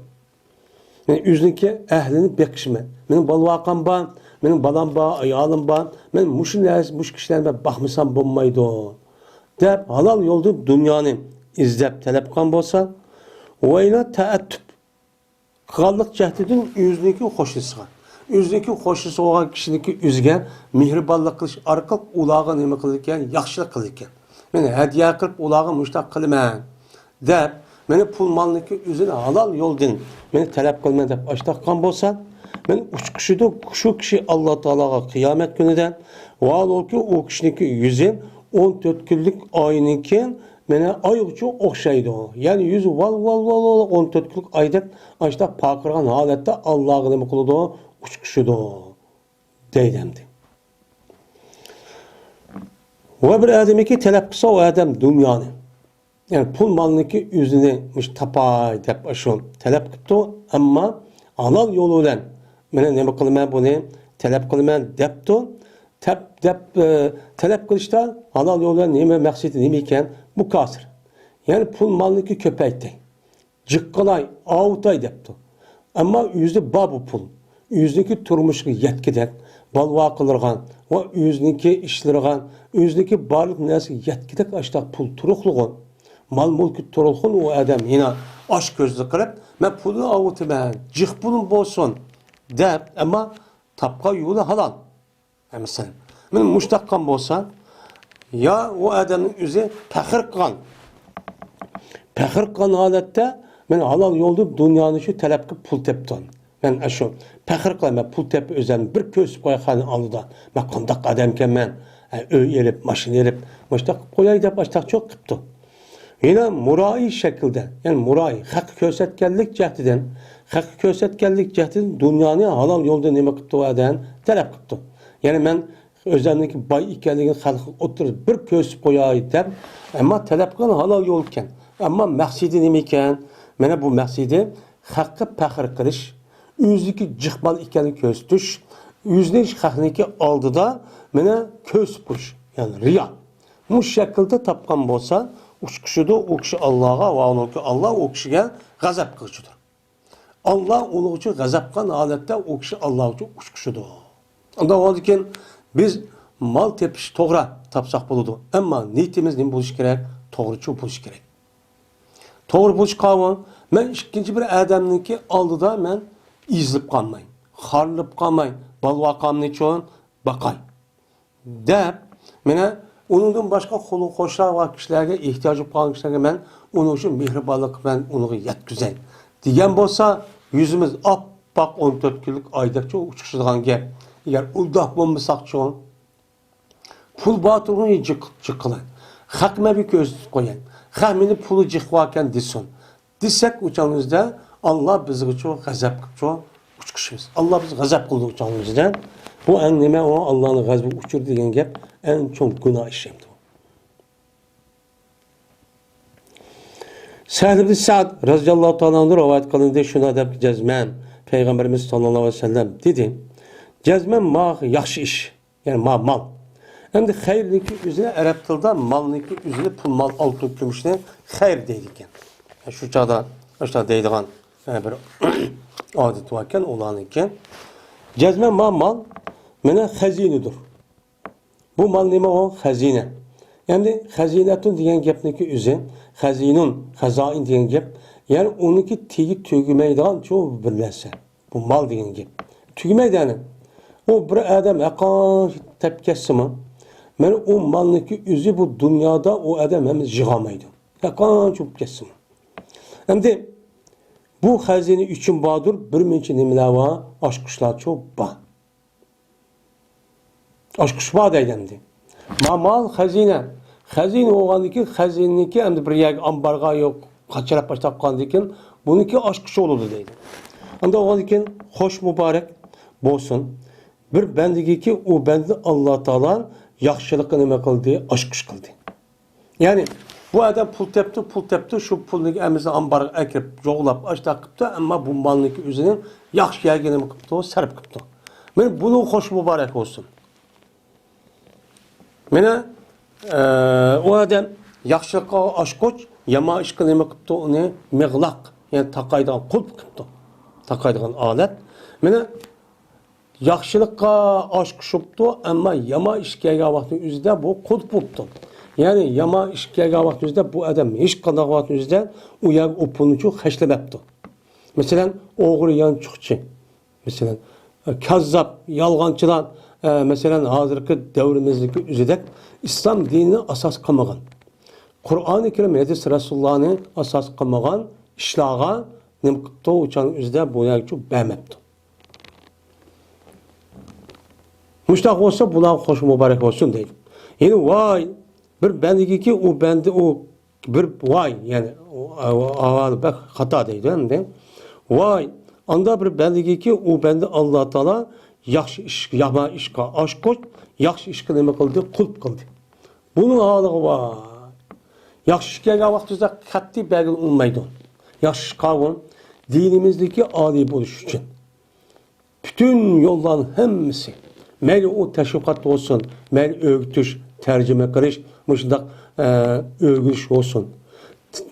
مەن ئۆزىنىڭكى ئەھلىنى بېقىشمەن. مېنىڭ بالىۋاقام بار، مېنىڭ بالام بار، ئايالىم بار. مەن مۇشۇ نەرسە، مۇشۇ كىشىلەرنى مەن باقمىسام بولمايدۇ، دەپ ھالال يولدىن دۇنيانى ئىزدەپ تەلەپ قىلغان بولسا، ۋەيلا تەئەتتۇپ قىلغانلىق جەھىتىدىن ئۆزىنىڭكى قوشنىسىغا، ئۆزىنىڭكى قوشنىسى بولغان كىشىنىڭكى ئۆزىگە مېھرىبانلىق قىلىش ئارقىلىق ئۇلارغا نېمە قىلىدىكەن؟ ياخشىلىق قىلىدىكەن. مەن ھەدىيە قىلىپ ئۇلارغا مۇشۇنداق قىلىمەن دەپ، مانا پۇل مالنىڭكى ئۆزىنى ھالال يولدىن مانا تەلەپ قىلىمەن دەپ ئاشتاققان بولسا، مانا ئۇچقۇچىدۇ شۇ كىشى ئاللا تائالاغا قىيامەت كۈنىدە، ۋاھالەنكى ئۇ كىشىنىڭكى يۈزى ئون تۆت كۈنلۈك ئاينىڭكى مانا ئايغىچۇ ئوخشايدۇ. يەنى يۈزى ۋال، ۋال، ۋال، ۋال، ئون تۆت كۈنلۈك ئايدەك ئاشتا پارقىرىغان ھالەتتە ئاللاغا نېمە قىلىدۇ؟ ئۇچقۇچىدۇ، دەيدۇ ئەمدى. ۋە بىر ئادەمكى تەلەپ قىلسا، ئۇ ئادەم دۇنيانى، يەنى پۇل مالنىڭكى ئۆزىنى مۇشۇ تاپاي دەپ ئاشۇ تەلەپ قىپتۇ، ئەمما ھالال يولى بىلەن مانا نېمە قىلىمەن بۇنى، تەلەپ قىلىمەن دەپتۇ. تەپ-، دەپ، ئە، تەلەپ قىلىشتا ھالال يول بىلەن نېمە مەقسىتى نېمە ئىكەن؟ مۇكاسىر. يەنى پۇل مالنىكى كۆپەيتتى. جىق قىلاي، ئاۋۇتاي دەپتۇ. ئەمما ئۆزى بار بۇ پۇل. ئۆزىنىڭكى تۇرمۇشىغا يەتكۈدەك، بالىۋاقىلىرىغا ۋە ئۆزىنىڭكى ئىشلىرىغا، ئۆزىنىڭكى بارلىق نەرسىگە يەتكۈدەك ئاشتاق پۇل تۇرۇقلىغۇن. مال مۈلكى تۇرۇلغۇن ئۇ ئادەم يەنە ئاچ كۆزلۈك قىلىپ، مەن پۇلنى ئاۋۇتىمەن، جىق پۇلۇم بولسۇن دەپ، ئەمما تاپقان يولى ھالال. ئەمىسە، مانا مۇشۇنداق قىلغان بولسا، يا ئۇ ئادەمنىڭ ئۆزى پەخىر قىلغان. پەخىر قىلغان ھالەتتە، مەن ھالال يولدا دۇنيانى شۇ تەلەپ قىلىپ پۇل تېپتىم. مەن ئاشۇ پەخىر قىلىمەن، پۇل تېپىپ ئۆزۈمنى بىر كۆرسىتىپ قوياي خەقنىڭ ئالدىدا. مەن قانداق ئادەمكەنمەن؟ ھە، ئۆي ئېلىپ، ماشىنا ئېلىپ، مۇشۇنداق قىلىپ قوياي دەپ ئاشتاق چوق قىپتۇ. يەنە مۇرائى شەكىلدە، يەنى مۇرائى، خەققە كۆرسەتكەنلىك جەھىتىدىن، خەققە كۆرسەتكەنلىك جەھىتىدىن دۇنيانى ھالال يولدا نېمە قىپتۇ ئادەم؟ تەلەپ قىپتۇ. يەنى مەن ئۆزۈمنىڭكى باي ئىكەنلىكىنى خەلق ئوتتۇرىدا بىر كۆرسىتىپ قوياي دەپ، ئەمما تەلەپ قىلغان ھالال يول ئىكەن. ئەمما مەقسىتى نېمە ئىكەن؟ مانا بۇ مەقسىتى خەققە پەخىر قىلىش، ئۆزىنىڭكى جىق مال ئىكەنلىكىنى كۆرسىتىش، يۈزىنى خەقنىڭكى ئالدىدا مانا كۆرسىتىپ قويۇش، يەنى رىيا. مۇشۇ شەكىلدە تاپقان بولسا، ئۇچقۇشىدۇ، ئۇ كىشى ئاللاغا، ۋە ئۇنىڭكى ئاللا ئۇ كىشىگە غەزەپ قىلغۇچىدۇر. ئاللا ئۇنىڭ ئۈچۈن غەزەپ قىلغان ھالەتتە ئۇ كىشى ئاللا ئۈچۈن ئۇچقۇچىدۇ. ئۇنداق بولغاندىكىن بىز مال تېپىش توغرا تاپساق بولىدۇ، ئەمما نىيىتىمىز نېمە بولۇشى كېرەك؟ توغرىچۇ بولۇشى كېرەك. توغرا بولۇشقا، مەن ئىككىنچى بىر ئادەمنىڭكى ئالدىدا مەن ئېزىلىپ قالماي، خارلىنىپ قالماي، بالىۋاقامنىچۇ باقاي دەپ، مانا ئۇنىڭدىن باشقا قولۇم قوشۇلغان كىشىلەرگە، ئېھتىياجى بولغان كىشىلەرگە مەن ئۇنىڭ ئۈچۈن مېھرىبانلىق بىلەن ئۇنىڭغا يەتكۈزەي دېگەن بولسا، يۈزىمىز ئاپئاق ئون تۆت كۈنلۈك ئايدەكچۇ ئۇچقۇچىدىغان گەپ. ئەگەر ئۇنداق بولمىساقچۇ؟ پۇل بار تۇرغىنى جىق، جىق قىلاي. خەق مەن بىر كۆرسىتىپ قوياي. خەق مېنى پۇلى جىق باركەن دېسۇن. دېسەك، ئۇ چاغنىڭىزدا ئاللا بىزگىچۇ غەزەپ قىپچۇ ئۇچقۇچىمىز. ئاللا بىز غەزەپ قىلىدۇ ئۇ چاغنىڭىزدا. بۇ ئەڭ نېمە ئۇ ئاللانىڭ غەزىپىگە ئۇچرىدى دېگەن گەپ ئەڭ چوڭ گۇناھ ئىش ئەمدى. سەھل ئىبن سەئد رەزىياللاھۇ تائالا ئەنھۇ رىۋايەت قىلىندى، شۇنداق دەپ جەزمەن پەيغەمبىرىمىز ساللاللاھۇ ئەلەيھى ۋەسەللەم دېدى، جەزمەن ماڭا ياخشى ئىش، يەنى ما-، مال. ئەمدى خەيرنىڭكى ئۆزىنى ئەرەب تىلىدا مالنىڭكى ئۆزىنى پۇل، مال، ئالتۇن، كۈمۈشنى خەير دەيدىكەن. شۇ چاغدا، شۇنداق دەيدىغان، ئە، بىر ئادىتى باركەن ئۇلارنىڭكى. جەزمەن ما-، مال مانا خەزىنىدۇر. بۇ مال نېمە ئۇ؟ خەزىنە. ئەمدى خەزىنەتۇن دېگەن گەپنىڭكى ئۆزى، خەزىنۇن، خەزائىن دېگەن گەپ، يەنى ئۇنىڭكى تېگى تۈگىمەيدىغان شۇ بىر نەرسە. بۇ مال دېگەن گەپ. تۈگىمەيدۇ يەنى. ئۇ بىر ئادەم ھەققان تېپىپ كەتسىمۇ، مانا ئۇ مالنىڭكى ئۆزى بۇ دۇنيادا ئۇ ئادەم ھەممىسى يىغالمايدۇ. ھەققان چوپۇپ كەتسىمۇ. ئەمدى بۇ خەزىنە ئۈچۈن باردۇر، بىر مۇنچە نېمىلەر بار، ئاچقۇچلارچۇ بار. ئاچقۇچ بار دەيدۇ ئەمدى. ما-، مال خەزىنە. خەزىنە بولغاندىن كېيىن، خەزىنىنىڭكى ئەمدى بىر يەرگە ئامبارغا يوق، قاچىلاپ باشلاپ قالغاندىن كېيىن، بۇنىڭكى ئاچقۇچى بولىدۇ دەيدۇ. ئەمدى بولغاندىن كېيىن، خوش مۇبارەك بولسۇن. بىر بەندىگىكى ئۇ بەندىنى ئاللا تائالا ياخشىلىققا نېمە قىلدى؟ ئاچقۇچ قىلدى. يەنى بۇ ئادەم پۇل تېپتۇ، پۇل تېپتۇ، شۇ پۇلنى ھەممىسىنى ئامبارغا ئەكىرىپ، جوغلاپ، ئاشتاق قىپتۇ، ئەمما بۇ مالنىڭكى ئۆزىنى ياخشى يەرگە نېمە قىپتۇ؟ سەرپ قىپتۇ. مانا بۇنىڭ خوش مۇبارەك بولسۇن. مانا، ئە، ئۇ ئادەم ياخشىلىققا ئاچقۇچ، يامان ئىشقا نېمە قىپتۇ؟ ئۇنى مىغلاق، يەنى تاقايدىغان قۇلپ قىپتۇ. تاقايدىغان ئالەت. مانا ياخشىلىققا ئاچقۇچ بوپتۇ، ئەمما يامان ئىش كەلگەن ۋاقىتنىڭ ئۆزىدە بۇ قۇلپ بوپتۇ. يەنى يامان ئىش كەلگەن ۋاقىتنىڭ ئۆزىدە بۇ ئادەم ھېچقانداق ۋاقىتنىڭ ئۆزىدە ئۇ يەرگە ئۇ پۇلنىچۇ خەجلىمەپتۇ. مەسىلەن، ئوغرى، يانچۇقچى، مەسىلەن، كاززاپ، يالغانچىلار، ئە، مەسىلەن، ھازىرقى دەۋرىمىزدىكى ئۆزىدەك ئىسلام دىنىنى ئاساس قىلمىغان، قۇرئانى كەرىم، ھەدىس رەسۇلۇللانى ئاساس قىلمىغان ئىشلارغا نېمە قىپتۇ؟ ئۇ چاغنىڭ ئۆزىدە بۇ يەرگىچۇ بەرمەپتۇ. مۇشۇنداق بولسا، بۇلارغا خوش مۇبارەك بولسۇن دەيدۇ. يەنى ۋاي، بىر بەندىگىكى ئۇ بەندە ئۇ بىر ۋاي، يەنى ئۇ ئاۋازى بەك خاتا دەيدۇ ئەمدى. ۋاي، ئاندا بىر بەندىگىكى ئۇ بەندە ئاللا تائالا ياخشى ئىش، يامان ئىشقا ئاچقۇچ، ياخشى ئىشقا نېمە قىلدى؟ قۇلپ قىلدى. بۇنىڭ ھالىغا ۋاي. ياخشى ئىش كەلگەن ۋاقتىمىزدا قەتئىي بەرگىلى ئۇنىمايدۇ. ياخشى ئىش قاۋۇل دىنىمىزدىكى ئالىي بولۇش ئۈچۈن. پۈتۈن يوللارنىڭ ھەممىسى، مەيلى ئۇ تەشۋىقات بولسۇن، مەيلى ئۆگىتىش، تەرجىمە قىلىش، مۇشۇنداق، ئە، ئۆگىنىش بولسۇن.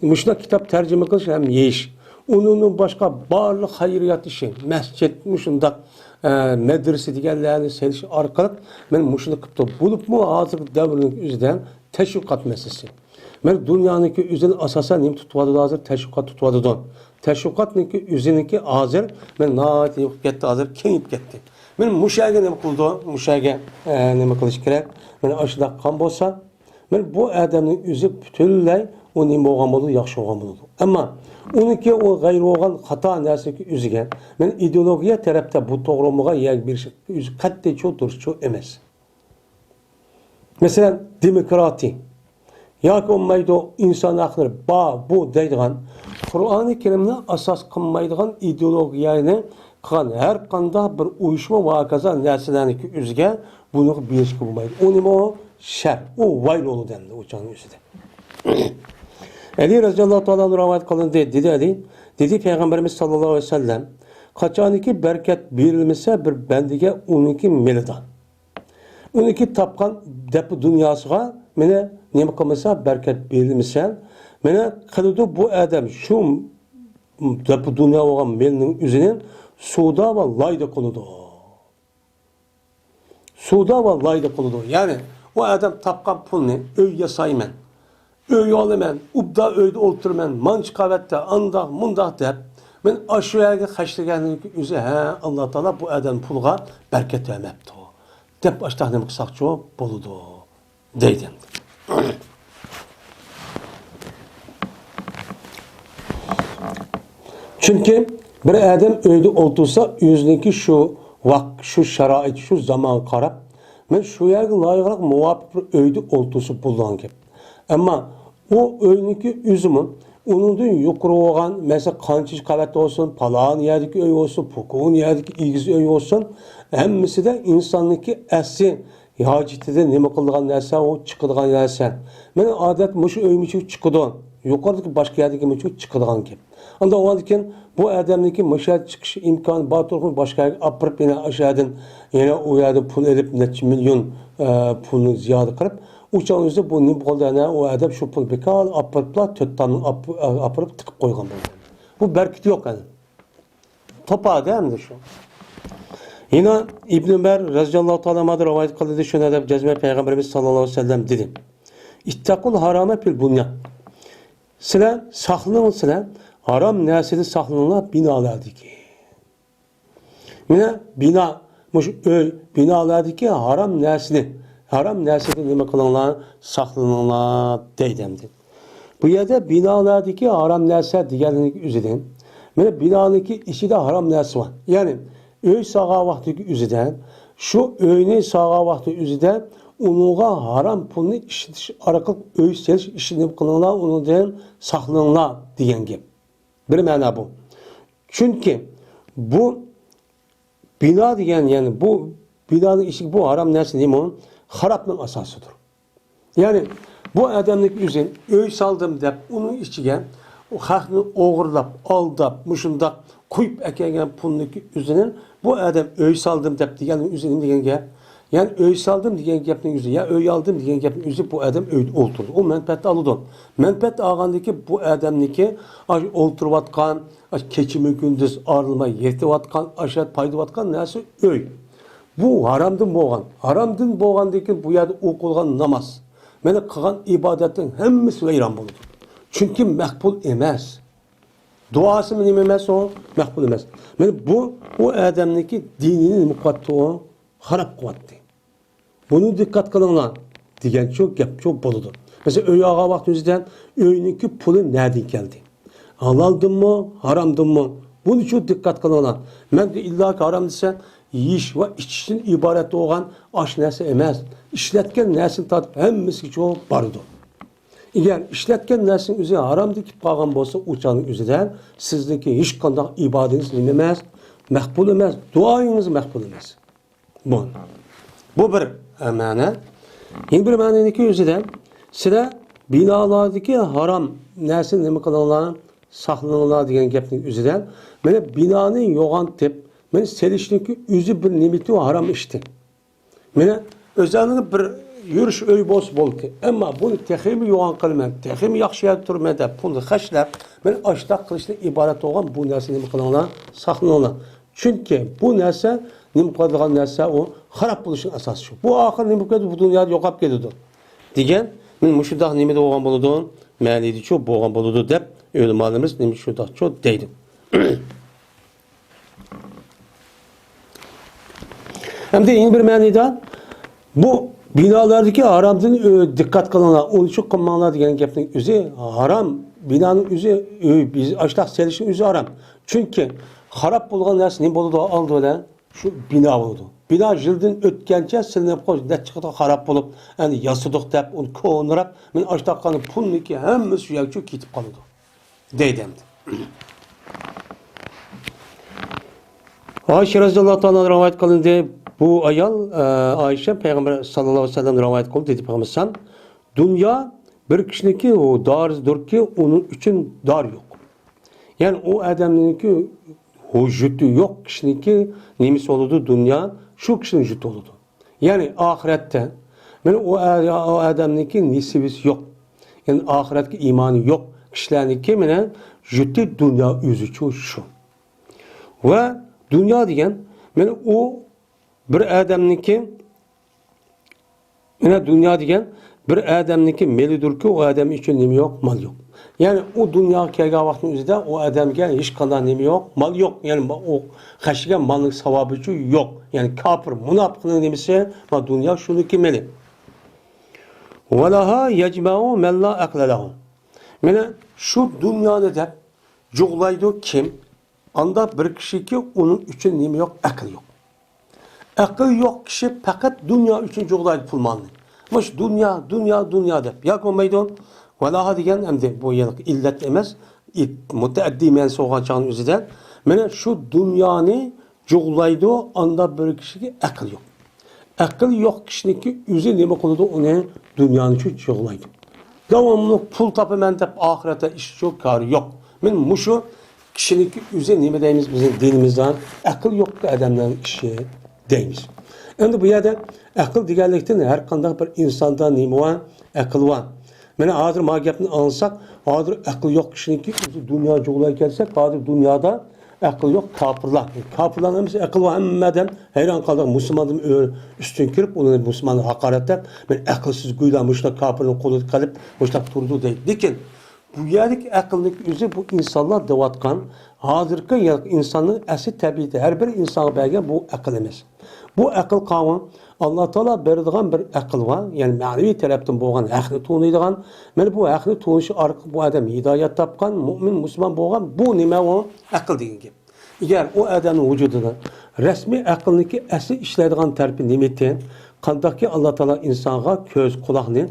مۇشۇنداق كىتاب تەرجىمە قىلىش ھەم يېيىش. ئۇنىڭدىن باشقا بارلىق خەيرىيات ئىشى، مەسچىت، مۇشۇنداق، ئە، مەدرىسە دېگەنلەرنى سېلىش ئارقىلىق مەن مۇشۇنى قىپتۇ. بولۇپمۇ ھازىرقى دەۋرنىڭ ئۆزىدە تەشۋىقات مەسىلىسى. مەن دۇنيانىڭكى ئۆزىنى ئاساسەن نېمە تۇتۇۋاتىدۇ ھازىر؟ تەشۋىقات تۇتۇۋاتىدۇ. تەشۋىقاتنىڭكى ئۆزىنىڭكى ھازىر مەن ناھايىتى نېمە قىلىپ كەتتى، ھازىر كېڭىيىپ كەتتى. مەن مۇشۇ يەرگە نېمە قىلىدۇ؟ مۇشۇ يەرگە، ئە، نېمە قىلىش كېرەك؟ مەن ئاشۇنداق قىلغان بولسا، مەن بۇ ئادەمنىڭ ئۆزى پۈتۈنلەي ئۇ نېمە بولغان بولىدۇ؟ ياخشى بولغان بولىدۇ. ئەمما ئۇنىڭكى ئۇ غەيرىي بولغان خاتا نەرسىنىڭكى ئۆزىگە مەن ئىدېئولوگىيە تەرەپتە بۇ توغرا بولمىغان يەرگە بېرىش ئۆزى قەتئىيچۇ دۇرۇسچۇ ئەمەس. مەسىلەن، دېموكراتىيە ياكى بولمايدۇ، ئىنسان ھەقلىرى بار، بۇ دەيدىغان قۇرئانى كەرىمنى ئاساس قىلمايدىغان ئىدېئولوگىيەنى قىلغان ھەر قانداق بىر ئۇيۇشما ۋە ھاكازا نەرسىلەرنىڭكى ئۆزىگە بۇنىڭغا بېرىشكە بولمايدۇ. ئۇ نېمە ئۇ؟ شەر. ئۇ ۋايل بولىدۇ ئەمدى ئۇ چاغنىڭ ئۆزىدە. ئەلى رەزىياللاھۇ تائالا ئەنھۇ رىۋايەت قىلىندى. دېدى ئەلى، دېدى پەيغەمبىرىمىز ساللاللاھۇ ئەلەيھى ۋەسەللەم، قاچانكى بەرىكەت بېرىلمىسە بىر بەندىگە ئۇنىڭكى مېلىدا، ئۇنىڭكى تاپقان دەپۇ دۇنياسىغا مېنى نېمە قىلمىسا بەرىكەت بېرىلمىسە، مېنى قىلىدۇ بۇ ئادەم شۇ دەپۇ دۇنيا بولغان مېلىنىڭ ئۆزىنى سودا ۋە لايدا قىلىدۇ. سودا ۋە لايدا قىلىدۇ. يەنى ئۇ ئادەم تاپقان پۇلنى ئۆي ياسايمەن، ئۆي ئالىمەن، ئوبدان ئۆيدە ئولتۇرىمەن، مانچە قەۋەتتە ئانداق، مۇنداق دەپ، مەن ئاشۇ يەرگە خەجلىگەننىڭ ئۆزى، ھە، ئاللا تائالا بۇ ئادەم پۇلىغا بەرىكەت بەرمەپتۇ، دەپ ئاشتاق نېمە قىلساقچۇ بولىدۇ، دەيدۇ. چۈنكى بىر ئادەم ئۆيدە ئولتۇرسا، ئۆزىنىڭكى شۇ ۋاق-، شۇ شارائىت، شۇ زامانغا قاراپ، مەن شۇ يەرگە لايىقراق، مۇۋاپىق بىر ئۆيدە ئولتۇرسا بولىدىغان گەپ. ئەمما ئۇ ئۆينىڭكى ئۆزىمۇ ئۇنىڭدىن يۇقىرى بولغان، مەسىلەن، قانچىنچى قەۋەتتە بولسۇن، پالان يەردىكى ئۆي بولسۇن، پوكون يەردىكى ئېگىز ئۆي بولسۇن، ھەممىسىدە ئىنساننىڭكى ئەسلى ھاجىتىدىن نېمە قىلىدىغان نەرسە، ئۇ چىقىدىغان نەرسە. مانا ئادەت مۇشۇ ئۆي مۇشۇ چىقىدۇ، يۇقىرىدىكى باشقا يەردىكى مۇشۇ چىقىدىغان گەپ. ئاندىن ئۇنىڭدىن كېيىن بۇ ئادەمنىڭكى مۇشۇ يەردە چىقىش ئىمكانى بار تۇرۇپمۇ باشقا يەرگە ئاپىرىپ، يەنە ئاشۇ يەردىن، يەنە ئۇ يەردىن پۇل ئېلىپ، نەچچە مىليون، ئە، پۇلنى زىيادە قىلىپ، ئۇ چاغنىڭ ئۆزىدە بۇ نېمە بولدى؟ يەنە ئۇ ئادەم شۇ پۇل بىكار ئاپىرىپلا، تۆت تالنى ئاپ-، ئاپىرىپ تىقىپ قويغان بولدى. بۇ بەرىكىتى يوق يەنە. توپا دە ئەمدى شۇ. يەنە ئىبن ئۆمەر رەزىياللاھۇ تائالا ئەنھۇدىن رىۋايەت قىلىندى، شۇنداق دەپ جەزمەن پەيغەمبىرىمىز ساللاللاھۇ ئەلەيھى ۋەسەللەم دېدى: «اتقوا الحرام في البنيان». سىلەر ساقلىنىڭ، سىلەر ھارام نەرسىدىن ساقلىنىڭلار بىنالاردىكى. مانا بىنا، مۇشۇ ئۆي، بىنالاردىكى ھارام نەرسىنى، ھارام نەرسىدىن نېمە قىلىڭلار؟ ساقلىنىڭلار دەيدۇ ئەمدى. بۇ يەردە بىنالاردىكى ھارام نەرسە دېگەننىڭ ئۆزىدىن، مانا بىنانىڭكى ئىچىدە ھارام نەرسە بار. يەنى ئۆي سالغان ۋاقتىدىكى ئۆزىدە، شۇ ئۆينى سالغان ۋاقتى ئۆزىدە ئۇنىڭغا ھارام پۇلنى ئىشلىتىش ئارقىلىق ئۆي سېلىش ئىشىنى نېمە قىلىڭلار، ئۇنىڭدىن ساقلىنىڭلار دېگەن گەپ. بىر مەنا بۇ. چۈنكى بۇ بىنا دېگەن، يەنى بۇ بىنانىڭ ئىچىدىكى بۇ ھارام نەرسە نېمە؟ خارابنىڭ ئاساسىدۇر. يەنى بۇ ئادەمنىڭ ئۆزى ئۆي سالدىم دەپ، ئۇنىڭ ئىچىگە خەقنى ئوغرىلاپ، ئالداپ، مۇشۇنداق قۇيۇپ ئەكەلگەن پۇلنىڭ ئۆزىنى بۇ ئادەم ئۆي سالدىم دەپ دېگەننىڭ ئۆزى نېمە دېگەن گەپ؟ يەنى ئۆي سالدىم دېگەن گەپنىڭ ئۆزى، يا ئۆي ئالدىم دېگەن گەپنىڭ ئۆزى بۇ ئادەم ئۆيدە ئولتۇرىدۇ. ئۇ مەنپەئەت ئالىدۇ. مەنپەئەت ئالغاندىن كېيىن بۇ ئادەمنىڭكى ئاشۇ ئولتۇرۇۋاتقان، ئاشۇ كېچىمۇ كۈندۈز ئارىلىماي يېتىۋاتقان، ئاشۇ پايدىۋاتقان نەرسە ئۆي. بۇ ھارامدىن بولغان. ھارامدىن بولغاندىن كېيىن بۇ يەردە ئوقۇلغان ناماز، مانا قىلغان ئىبادەتنىڭ ھەممىسى ۋەيران بولىدۇ. چۈنكى مەقبۇل ئەمەس. دۇئاسىمۇ نېمە ئەمەس ئۇ؟ مەقبۇل ئەمەس. مانا بۇ، ئۇ ئادەمنىڭكى دىنىنى نېمە قىلىۋاتتى ئۇ؟ خاراب قىلىۋاتتى. بۇنى دىققەت قىلىڭلار دېگەنچۇ گەپچۇ بولىدۇ. مەسىلەن، ئۆي ئالغان ۋاقتىمىزدا ئۆينىڭكى پۇلى نەدىن كەلدى؟ ھالالدىنمۇ، ھارامدىنمۇ؟ بۇنىچۇ دىققەت قىلىڭلار. مەن ئىللاكى ھارام دېسە، يېيىش ۋە ئىچىشتىن ئىبارەت بولغان ئاش نەرسە ئەمەس. ئىشلەتكەن نەرسىنى تارتىپ ھەممىسىگىچۇ بارىدۇ. ئەگەر ئىشلەتكەن نەرسىنىڭ ئۆزى ھارامدىن كېلىپ قالغان بولسا، ئۇ چاغنىڭ ئۆزىدە سىزنىڭكى ھېچقانداق ئىبادىتىڭىز نېمە ئەمەس؟ مەقبۇل ئەمەس. دۇئايىڭىز مەقبۇل ئەمەس. بۇ، بۇ بىر مەنە. يەنە بىر مەنىنىڭكى ئۆزىدە سىلەر بىنالاردىكى ھارام نەرسىنى نېمە قىلىڭلار؟ ساقلىنىڭلار دېگەن گەپنىڭ ئۆزىدە مانا بىنانى يوغانتىپ، مانا سېلىشنىڭكى ئۆزى بىر نېمىتى ھارام ئىشتى. مانا ئۆزلەرنىڭ بىر يۈرۈش ئۆيى بولسا بولدى. ئەمما بۇنى تېخىمۇ يوغان قىلىمەن، تېخىمۇ ياخشى يەردە تۇرىمەن دەپ پۇلنى خەجلەپ، مانا ئاشتاق قىلىشتىن ئىبارەت بولغان بۇ نەرسىنى نېمە قىلىڭلار؟ ساقلىنىڭلار. چۈنكى بۇ نەرسە نېمە قىلىدىغان نەرسە، ئۇ خاراب بولۇشنىڭ ئاساسى شۇ. بۇ ئاخىر نېمە بولۇپ كېتىدۇ؟ بۇ دۇنيادا يوقاپ كېتىدۇ دېگەن، مانا مۇشۇنداق نېمىدە بولغان بولىدۇ؟ مەنىدىچۇ بولغان بولىدۇ دەپ ئۆلىمالىرىمىز نېمە شۇنداقچۇ دەيدۇ. ئەمدى يەنە بىر مەنىدە بۇ بىنالاردىكى ھارامدىن، ئۆ، دىققەت قىلىڭلار، ئۇنچۇ قىلماڭلار دېگەن گەپنىڭ ئۆزى ھارام. بىنانىڭ ئۆزى، ئۆي، بىز ئاشتاق سېلىشنىڭ ئۆزى ھارام. چۈنكى خاراب بولغان نەرسە نېمە بولىدۇ ئالدى بىلەن؟ شۇ بىنا بولىدۇ. بىنا يىلدىن ئۆتكەنچە سېلىنىپ قوي، نەچچە قېتىم خاراب بولۇپ، ئەمدى ياسىدۇق دەپ ئۇنى كونىراپ، مانا ئاشتاق قىلغان پۇلنىڭكى ھەممىسى شۇ يەرگىچۇ كېتىپ قالىدۇ. دەيدۇ ئەمدى. ئائىشە رەزىياللاھۇ تائالا ئەنھا رىۋايەت قىلىندى. بۇ ئايال، ئە، ئائىشە پەيغەمبەر ساللاللاھۇ ئەلەيھى ۋەسەللەم رىۋايەت قىلدى دېدى پەيغەمبەر ئەلەيھىسسالام، دۇنيا بىر كىشىنىڭكى ئۇ دارىدۇردۇركى، ئۇنىڭ ئۈچۈن دار يوق. يەنى ئۇ ئادەمنىڭكى ھۇ، جۈتى يوق كىشىنىڭكى نېمىسى بولىدۇ؟ دۇنيا شۇ كىشىنىڭ جۈتى بولىدۇ. يەنى ئاخىرەتتە، مانا ئۇ ئا-، ئۇ ئادەمنىڭكى نېسىۋىسى يوق. يەنى ئاخىرەتكە ئىمانى يوق كىشىلەرنىڭكى مانا جۈتى دۇنيا ئۆزىچۇ شۇ. ۋە دۇنيا دېگەن مانا ئۇ بىر ئادەمنىڭكى، مانا دۇنيا دېگەن بىر ئادەمنىڭكى مېلىدۇركى، ئۇ ئادەم ئۈچۈن نېمە يوق؟ مال يوق. يەنى ئۇ دۇنياغا كەلگەن ۋاقىتنىڭ ئۆزىدە ئۇ ئادەمگە ھېچقانداق نېمە يوق؟ مال يوق. يەنى ئۇ خەجلىگەن مالنىڭ ساۋابىچۇ يوق. يەنى كاپىر، مۇناپىقنىڭ نېمىسى؟ ما دۇنيا شۇنىڭكى مېلى. ۋەلەھا يەجمەئۇ مەن لا ئەقلە لەھۇ. مانا شۇ دۇنيانى دەپ جۇغلايدۇ كىم؟ ئاندا بىر كىشىكى، ئۇنىڭ ئۈچۈن نېمە يوق؟ ئەقىل يوق. ئەقىل يوق كىشى پەقەت دۇنيا ئۈچۈن جۇغلايدۇ پۇل مالنى. مۇشۇ دۇنيا، دۇنيا، دۇنيا دەپ. ياكى بولمايدۇ. ۋەلەھا دېگەن ئەمدى بۇ يەنە ئىللەت ئەمەس، ئىت-، مۇتەئەددىي مەنىسى بولغان چاغنىڭ ئۆزىدە. مانا شۇ دۇنيانى جۇغلايدۇ، ئاندا بىر كىشىگە ئەقىل يوق. ئەقىل يوق كىشىنىڭكى ئۆزى نېمە قىلىدۇ؟ ئۇنى دۇنيانى شۇ جۇغلايدۇ. داۋاملىق پۇل تاپىمەن دەپ ئاخىرەتتە ئىش يوق، كارى يوق. مانا مۇشۇ كىشىنىڭكى ئۆزى نېمە دەيمىز بىزنىڭ دىنىمىزدا؟ ئەقىل يوق ئادەمنىڭ ئىشى دەيمىز. ئەمدى بۇ يەردە ئەقىل دېگەنلىكتىن ھەر قانداق بىر ئىنساندا نېمە بار؟ ئەقىل بار. مانا ھازىر ما گەپنى ئاڭلىساق، ھازىر ئەقىل يوق كىشىنىڭكى ئۆزى دۇنيا جۇغلايدىكەن دېسەك، ھازىر دۇنيادا ئەقىل يوق كاپىرلار. كاپىرلارنىڭ ھەممىسى ئەقىل بار، ھەممە ئادەم ھەيران قالىدۇ. مۇسۇلماندىن ئۆ-، ئۈستۈن كۆرۈپ، ئۇنى مۇسۇلماننى ھاقارەتلەپ، مانا ئەقىلسىز گۇيلار مۇشۇنداق كاپىرنىڭ قولىدا قېلىپ، مۇشۇنداق تۇرىدۇ دەيدۇ. لېكىن بۇ يەردىكى ئەقىلنىڭ ئۆزى بۇ ئىنسانلار دەۋاتقان، ھازىرقى يا-، ئىنساننىڭ ئەسلى تەبىئىتى، ھەر بىر ئىنسانغا بەرگەن بۇ ئەقىل ئەمەس. بۇ ئەقىل قاۋۇن ئاللا تائالا بېرىدىغان بىر ئەقىل بار، يەنى مەنىۋى تەرەپتىن بولغان ھەقنى تونۇيدىغان. مانا بۇ ھەقنى تونۇش ئارقىلىق بۇ ئادەم ھىدايەت تاپقان، مۇئمىن، مۇسۇلمان بولغان، بۇ نېمە ئۇ؟ ئەقىل دېگەن گەپ. ئەگەر ئۇ ئادەمنىڭ ۋۇجۇدىدا رەسمىي ئەقىلنىڭكى ئەسلى ئىشلەيدىغان تەرىپى نېمىتى؟ قانداقكى ئاللا تائالا ئىنسانغا كۆز، قۇلاقنى،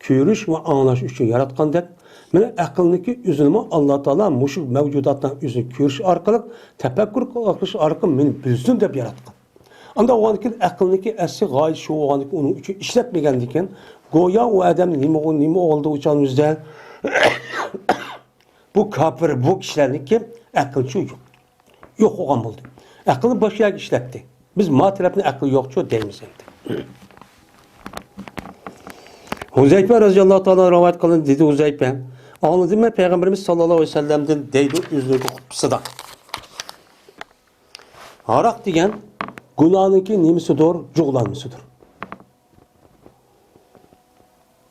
كۆرۈش ۋە ئاڭلاش ئۈچۈن ياراتقاندەك، مانا ئەقىلنىڭكى ئۆزىنىمۇ ئاللا تائالا مۇشۇ مەۋجۇداتنىڭ ئۆزىنى كۆرۈش ئارقىلىق، تەپەككۇر قىلىش ئارقىلىق مېنى بىلسۇن دەپ ياراتقان. ئاندا بولغاندىكىن ئەقىلنىڭكى ئەسلى غايىسى شۇ بولغاندىكىن ئۇنىڭ ئۈچۈن ئىشلەتمىگەندىكىن، گويا ئۇ ئادەم نېمە، نېمە بولدى ئۇ چاغنىڭ ئۆزىدە؟ بۇ كاپىر، بۇ كىشىلەرنىڭكى ئەقىلچۇ يوق. يوق بولغان بولدى. ئەقىلنى باشقا يەرگە ئىشلەتتى. بىز ما تەرەپنى ئەقىل يوقچۇ دەيمىز ئەمدى. ھۇزەيپە رەزىياللاھۇ تائالا رىۋايەت قىلىندى، دېدى ھۇزەيپە، ئاڭلىدىم مەن پەيغەمبىرىمىز ساللاللاھۇ ئەلەيھى ۋەسەللەمدىن دەيدۇ ئۆزىنىڭ خۇتبىسىدا. ھاراق دېگەن گۇناھنىڭكى نېمىسىدۇر؟ جۇغلانمىسىدۇر.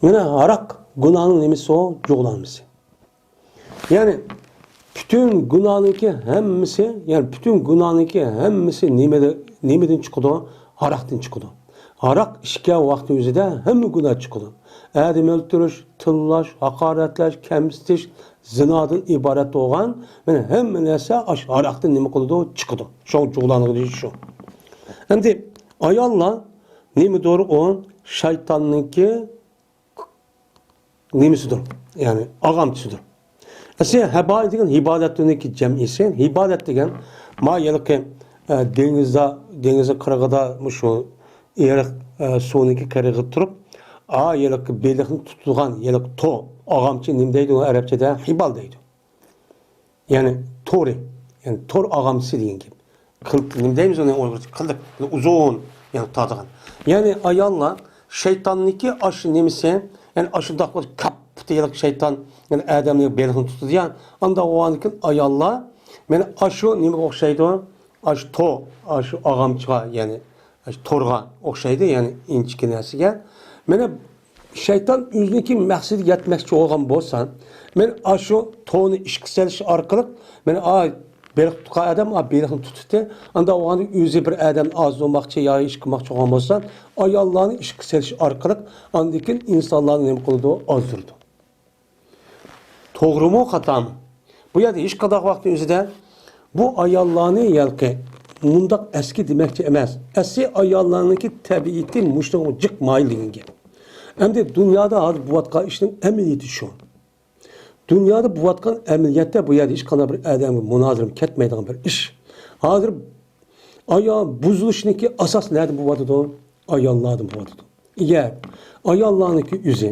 مانا ھاراق گۇناھنىڭ نېمىسى ئۇ؟ جۇغلانمىسى. يەنى پۈتۈن گۇناھنىڭكى ھەممىسى، يەنى پۈتۈن گۇناھنىڭكى ھەممىسى نېمىدە-، نېمىدىن چىقىدۇ؟ ھاراقتىن چىقىدۇ. ھاراق ئىچكەن ۋاقتى ئۆزىدە ھەممە گۇناھ چىقىدۇ. ئادەم ئۆلتۈرۈش، تىللاش، ھاقارەتلەش، كەمسىتىش، زىنادىن ئىبارەت بولغان، مانا ھەممە نەرسە ئاشۇ ھاراقتىن نېمە قىلىدۇ؟ چىقىدۇ. شۇ جۇغلانغۇ دېيىش شۇ. ئەمدى ئاياللار نېمىدۇر ئۇ؟ شەيتاننىڭكى نېمىسىدۇر، يەنى ئاغامچىسىدۇر. ئەسلى ھەبائى دېگەن ھىبالەتنىڭكى جەمئىسى. ھىبالەت دېگەن ما ھېلىقى، ئە، دېڭىزدا، دېڭىزنىڭ قىرغىدا مۇشۇ ئېرىق، ئە، سۇنىڭكى قىرغىدا تۇرۇپ، ئا، ھېلىقى بېلىقنى تۇتىدىغان ھېلىقى تو، ئاغامچى نېمە دەيدۇ ئەرەبچىدە؟ ھىبال دەيدۇ. يەنى تورى، يەنى تور ئاغامچىسى دېگەن گەپ. قىل-، نېمە دەيمىز ئۇنى ئۇيغۇرچە؟ قىلىق، ئۇزۇن، يەنى تۇتىدىغان. يەنى ئاياللار شەيتاننىڭكى ئاشۇ نېمىسى، يەنى ئاشۇنداق بىر كاپپىتى شەيتان، يەنى ئادەمنى بېلىقنى تۇتىدۇ يا، ئانداق بولغاندىكىن ئاياللار، مانا ئاشۇ نېمىگە ئوخشايدۇ؟ ئاشۇ تو، ئاشۇ ئاغامچىغا، يەنى ئاشۇ تورغا ئوخشايدۇ، يەنى ئىنچىكە نەرسىگە. مانا شەيتان ئۆزىنىڭكى مەقسىتىگە يەتمەكچى بولغان بولسا، مانا ئاشۇ تورنى ئىشقا سېلىش ئارقىلىق، مانا ئا، بېلىق تۇتقان ئادەم ئا، بېلىقنى تۇتتى. ئاندا ئۇغاندا ئۆزى بىر ئادەمنى ئازدۇرماقچى يا ئىش قىلماقچى بولغان بولسا، ئاياللارنى ئىشقا سېلىش ئارقىلىق ئاندىن كېيىن ئىنسانلارنى نېمە قىلىدۇ؟ ئازدۇرىدۇ. توغرىمۇ، خاتامۇ؟ بۇ يەردە ھېچقانداق ۋاقىتنىڭ ئۆزىدە بۇ ئاياللارنى ياكى مۇنداق ئەسكى دېمەكچى ئەمەس. ئەسلى ئاياللارنىڭكى تەبىئىتى مۇشۇنىڭغا جىق مايىل دېگەن گەپ. ئەمدى دۇنيادا ھازىر بولۇۋاتقان ئىشنىڭ ئەمەلىيىتى شۇ. دۇنيادا بولۇۋاتقان ئەمەلىيەتتە بۇ يەردە ھېچقانداق بىر ئادەمگە مۇنازىرىمۇ كەتمەيدىغان بىر ئىش. ھازىر ئايال بۇزۇلۇشنىڭكى ئاساس نەدىن بولۇۋاتىدۇ؟ ئاياللاردىن بولۇۋاتىدۇ. ئەگەر ئاياللارنىڭكى ئۆزى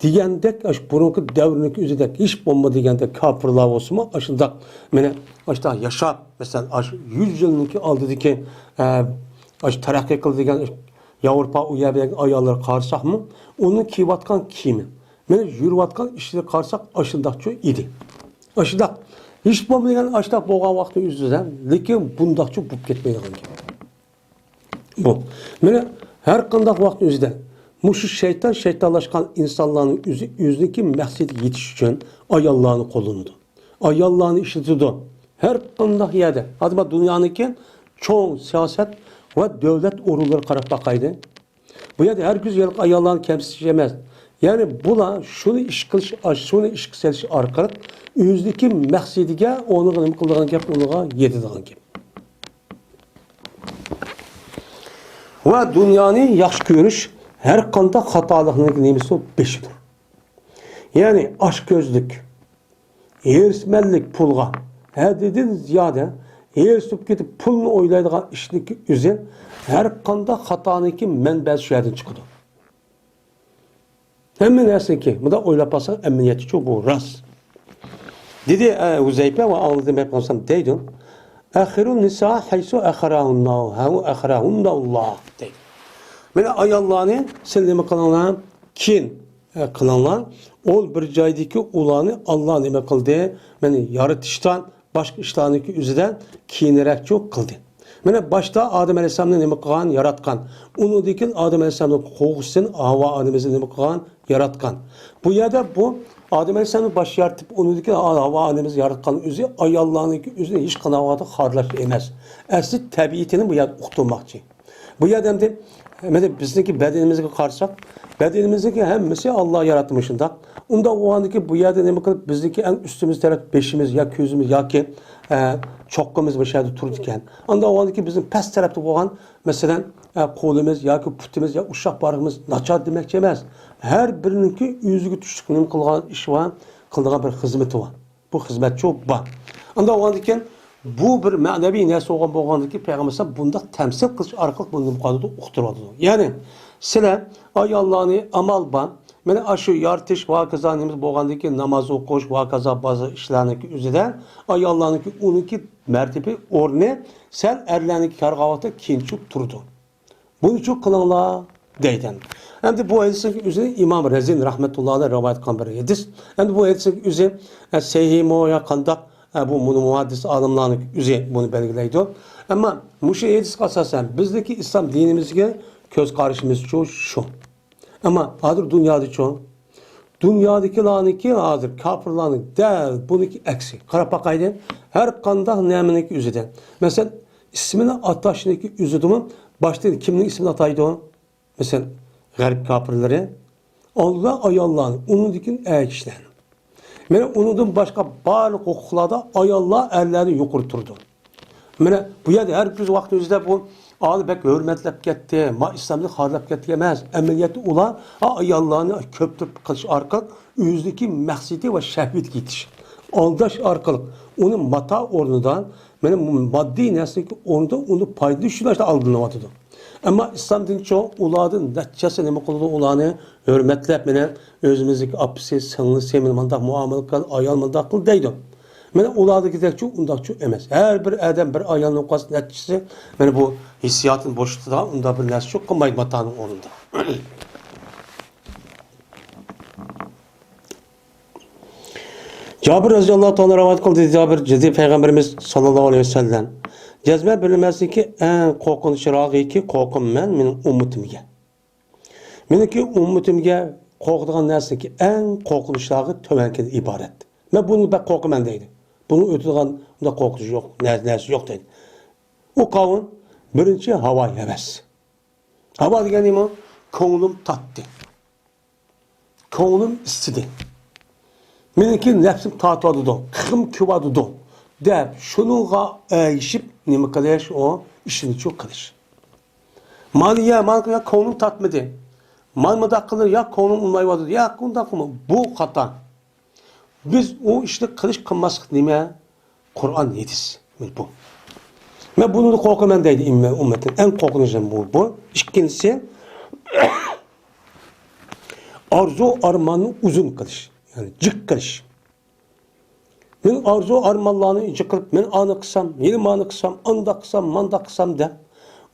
دېگەندەك، ئاشۇ بۇرۇنقى دەۋرنىڭكى ئۆزىدەك ھېچ بولما دېگەندەك كاپىرلار بولسىمۇ، ئاشۇنداق مانا ئاشۇنداق ياشاپ، مەسىلەن، ئاشۇ يۈز يىلنىڭكى ئالدىدىكى، ئە، ئاشۇ تەرەققىي قىلدى دېگەن ياۋروپا ئۇ يەر بۇ يەرگە ئاياللار قارىساقمۇ، ئۇنىڭ كىيىۋاتقان كىيىمى، مانا يۈرۈۋاتقان ئىشلىرى قارىساق، ئاشۇنداقچۇ ئىدى. ئاشۇنداق ھېچ بولمىغان ئاشۇنداق بولغان ۋاقىتنىڭ ئۆزىدە، لېكىن بۇنداقچۇ بولۇپ كەتمەيدىغان گەپ. بۇ. مانا ھەر قانداق ۋاقىتنىڭ ئۆزىدە مۇشۇ شەيتان شەيتانلاشقان ئىنسانلارنىڭ ئۆزى ئۆزىنىڭكى مەقسىتىگە يېتىش ئۈچۈن ئاياللارنى قوللىنىدۇ. ئاياللارنى ئىشلىتىدۇ. ھەر قانداق يەردە. ئادەم دۇنيانىڭكى چوڭ سىياسەت ۋە دۆلەت ئورۇنلىرىغا قاراپ باقايلى. بۇ يەردە ھەرگىز يەنە ئاياللارنى كەمسىتىش ئەمەس. يەنى بۇلار شۇنى ئىش قىلىش، شۇنى ئىشقا سېلىش ئارقىلىق ئۆزىنىڭكى مەقسىتىگە ئۇنىڭغا نېمە قىلىدىغان گەپ، ئۇنىڭغا يېتىدىغان گەپ. ۋە دۇنيانى ياخشى كۆرۈش ھەر قانداق خاتالىقنىڭ نېمىسى بېشىدۇر. يەنى ئاچكۆزلۈك، ھېرىسمەنلىك پۇلغا ھەددىدىن زىيادە ھېرىسلىنىپ كېتىپ پۇلنى ئويلايدىغان ئىشنىڭكى ئۆزى ھەر قانداق خاتانىڭكى مەنبەسى شۇ يەردىن چىقىدۇ. ھەممە نەرسىنىڭكى، مۇنداق ئويلاپ باقساڭ، ئەمەلىيەتتىچۇ بۇ راست. دېدى، ئە، ھۇزەيپە ۋە ئاڭلىدىم دەپ قالسام دەيدۇ. «ئەخىرۇن نىسا ھەيسۇ ئەخىراھۇننا، ھەۋ ئەخىراھۇنناللا» دەيدۇ. مانا ئاياللارنى سىلەر نېمە قىلىڭلار؟ كېيىن، ئە، قىلىڭلار. ئۇ بىر جايدىكى ئۇلارنى ئاللا نېمە قىلدى؟ مانا يارىتىشتان باشقا ئىشلارنىڭكى ئۆزىدە كېيىنرەكچۇ قىلدى. مانا باشتا ئادەم ئەلەيھىسسالامنى نېمە قىلغان؟ ياراتقان. ئۇنىڭدىن كېيىن ئادەم ئەلەيھىسسالامنىڭ قوغۇسىدىن ھاۋا ئانىمىزنى نېمە قىلغان؟ ياراتقان. بۇ يەردە بۇ ئادەم ئەلەيھىسسالامنى باش يارىتىپ، ئۇنىڭدىن كېيىن ھاۋا ئانىمىزنى ياراتقان ئۆزى ئاياللارنىڭكى ئۆزىنى ھېچ قانداق ۋاقىتتا خارلاش ئەمەس. ئەسلى تەبىئىتىنى بۇ يەردە ئۇقتۇرماقچى. بۇ يەردە ئەمدى، مانا بىزنىڭكى بەدىنىمىزگە قارىساق، بەدىنىمىزنىڭكى ھەممىسى ئاللا ياراتتى مۇشۇنداق. ئۇنداق بولغاندىكىن بۇ يەردە نېمە قىلىپ، بىزنىڭكى ئەڭ ئۈستىمىز تەرەپ بېشىمىز يا كۆزىمىز ياكى، ئە، چوققىمىز مۇشۇ يەردە تۇرىدىكەن. ئانداق بولغاندىكىن بىزنىڭ پەس تەرەپتە بولغان، مەسىلەن، ئە، قولىمىز ياكى پۇتىمىز يا ئۇششاق بارمىقىمىز ناچار دېمەكچى ئەمەس. ھەر بىرىنىڭكى ئۆزىگە تۇشلۇق نېمە قىلغان ئىشى بار، قىلىدىغان بىر خىزمىتى بار. بۇ خىزمەتچۇ بار. ئانداق بولغاندىكىن بۇ بىر مەنىۋى نەرسە بولغان بولغاندىكىن پەيغەمبەر ئەلەيھىسسالام بۇنداق تەمسىل قىلىش ئارقىلىق بۇنى نېمە قىلىدۇ؟ ئۇقتۇرۇۋاتىدۇ. يەنى سىلەر ئاياللارنى ئامال بار، مانا ئاشۇ يارىتىش ۋە ھاكازا نېمە بولغاندىكىن ناماز ئوقۇش ۋە ھاكازا بازا ئىشلارنىڭكى ئۆزىدە ئاياللارنىڭكى ئۇنىڭكى مەرتىبە ئورنى سەل ئەرلەرنىڭكى كارىغان ۋاقىتتا كېيىنچە تۇرىدۇ. بۇنىچۇ قىلىڭلار دەيدۇ. ئەمدى بۇ ھەدىسنىڭ ئۆزى ئىمام رەزىن رەھمەتۇللا ئەلەيھ رىۋايەت قىلغان بىر ھەدىس. ئەمدى بۇ ھەدىسنىڭ ئۆزى، ئە، سەھىھمۇ يا قانداق، ئە، بۇ مۇنى مۇھەددىس ئالىملارنىڭ ئۆزى بۇنى بەلگىلەيدۇ. ئەمما مۇشۇ ھەدىسكە ئاساسەن بىزدىكى ئىسلام دىنىمىزگە كۆز قارىشىمىزچۇ شۇ. ئەمما ھازىر دۇنيادىچۇ؟ دۇنيادىكىلارنىڭكى ھازىر كاپىرلارنىڭ دەل بۇنىڭكى ئەكسى. قاراپ باقايلى، ھەر قانداق نېمىنىڭكى ئۆزىدە. مەسىلەن، ئىسمىنى ئاتاشنىڭكى ئۆزىدىمۇ باشتىن كىمنىڭ ئىسمىنى ئاتايدۇ؟ مەسىلەن، غەرب كاپىرلىرى ئاللا ئاياللارنى، ئۇنىڭدىن كېيىن ئەر كىشىلەرنى. مانا ئۇنىڭدىن باشقا بارلىق ھوقۇقلاردا ئاياللار ئەرلەردىن يۇقىرى تۇرىدۇ. مانا بۇ يەردە ھەر بىر ۋاقىتنىڭ ئۆزىدە بۇ ئالىم بەك ھۆرمەتلەپ كەتتى، ما ئىسلامنى خارلاپ كەتتى ئەمەس. ئەمەلىيەتتە ئۇلار ئا-، ئاياللارنى كۆپتۈرۈپ قىلىش ئارقىلىق ئۆزىنىڭكى مەقسىتى ۋە شەھۋىتىگە يېتىش. ئالداش ئارقىلىق ئۇنى ماتا ئورنىدا، مانا ماددىي نەرسىنىڭكى ئورنىدا ئۇنى پايدىلىنىش ئۈچۈن ئالدىنىۋاتىدۇ. ئەمما ئىسلام دىنىچۇ ئۇلاردىن نەچچىسى نېمە قىلىدۇ؟ ئۇلارنى ھۆرمەتلەپ، مانا ئۆزىمىزدىكى ئاپىسى، سىڭلىسى، مانا مانداق مۇئامىلە قىل، ئايال مانداق قىل دەيدۇ. مانا ئۇلاردىكىدەكچۇ ئۇنداقچۇ ئەمەس. ھەر بىر ئادەم بىر ئايالنى ئوقۇغاچ نەچچىسى مانا بۇ ھېسسىياتىنى بوشىتىدىغان ئۇنداق بىر نەرسىچۇ قىلمايدۇ ماتانىڭ ئورنىدا. جابىر رەزىياللاھۇ تائالا رىۋايەت قىلدى. جابىر دېدى، پەيغەمبىرىمىز ساللاللاھۇ ئەلەيھى ۋەسەللەم، جەزمەن بىلىنمەسلىكى ئەڭ قورقۇنچراقىكى قورقۇممەن مېنىڭ ئۈممىتىمگە. مېنىڭكى ئۈممىتىمگە قورقىدىغان نەرسىنىڭكى ئەڭ قورقۇنچلارغا تۆۋەنكىدىن ئىبارەت. مەن بۇنى بەك قورقىمەن دەيدۇ. بۇنى ئۆتىدىغان بۇنداق قورقۇنچ يوق، نە-، نەرسە يوق دەيدۇ. ئۇ قاۋۇم بىرىنچى ھاۋايى ھەۋەس. ھاۋا دېگەن نېمە؟ كۆڭلۈم تارتتى. كۆڭلۈم ئىسسىدى. مېنىڭكى نەپسىم تارتىۋاتىدۇ، قېقىم كېلىۋاتىدۇ دەپ شۇنىڭغا ئەگىشىپ نېمە قىلىش؟ ئۇ ئىشنىچۇ قىلىش. مانا يا، مانا يا كۆڭلۈم تارتمىدى. مانا مۇنداق قىلدى، يا كۆڭلۈم ئۇنىمايۋاتىدۇ، يا ئۇنداق قىلما. بۇ خاتا. بىز ئۇ ئىشنى قىلىش قىلماسلىق نېمە؟ قۇرئان، ھەدىس. بۇ. مەن بۇنى قورقىمەن دەيدۇ ئىممە-، ئۈممەتتىن. ئەڭ قورقۇنچلىرىم بۇ. بۇ. ئىككىنچىسى، ئارزۇ ئارماننى ئۇزۇن قىلىش، يەنى جىق قىلىش. مەن ئارزۇ ئارمانلارنى جىق قىلىپ، مەن ئانى قىلسام، يەنە مانى قىلسام، ئانداق قىلسام، مانداق قىلسام دەپ،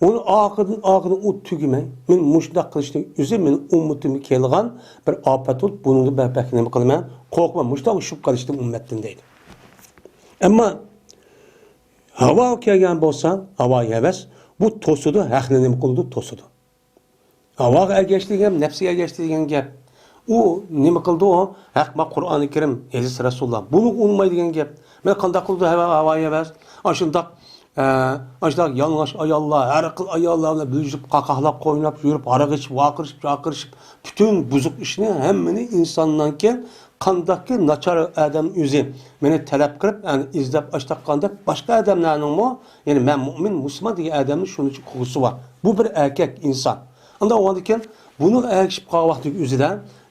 ئۇنى ئاخىرىدىن ئاخىرىنى ئۇ تۈگىمەي، مەن مۇشۇنداق قىلىشنىڭ ئۆزى مېنىڭ ئۈممىتىمگە كېلىدىغان بىر ئاپەت بولۇپ، بۇنىڭغا بەك، بەك نېمە قىلىمەن، قورقىمەن، مۇشۇنداق چۈشۈپ قالىشتىن ئۈممەتتىن دەيدۇ. ئەمما ھاۋاغا كەلگەن بولسا، ھاۋا ھەۋەس، بۇ توسىدۇ، ھەقنى نېمە قىلىدۇ، توسىدۇ. ھاۋاغا ئەگەشتى دېگەن، نەپسىگە ئەگەشتى دېگەن گەپ. ئۇ نېمە قىلدى ئۇ؟ ھەق، ما قۇرئانى كەرىم، ھەدىس رەسۇلۇللا. بۇنىڭغا ئۇنىمايدىغان گەپ. مانا قانداق قىلىدۇ ھاۋا، ھاۋا ھەۋەس؟ ئاشۇنداق، ئە، ئاشۇنداق يالىڭاچ ئاياللار، ھەر خىل ئاياللار بىلەن بىلىشىپ، قاقاھلاپ، قويناپ يۈرۈپ، ھاراق ئىچىپ، ۋارقىرىشىپ، چاقىرىشىپ، پۈتۈن بۇزۇق ئىشنى ھەممىنى ئىنساندىن كېيىن قانداقكى ناچار ئادەم ئۆزى مېنى تەلەپ قىلىپ، يەنى ئىزدەپ ئاشتاق قانداق باشقا ئادەملەرنىڭمۇ، يەنى مەن مۇئمىن، مۇسۇلمان دېگەن ئادەمنىڭ شۇنچە قۇرسى بار. بۇ بىر ئەركەك ئىنسان. ئاندىن ئۇنىڭدىن كېيىن بۇنىڭغا ئەگىشىپ قالغان ۋاقتىدىكى ئۆزىدە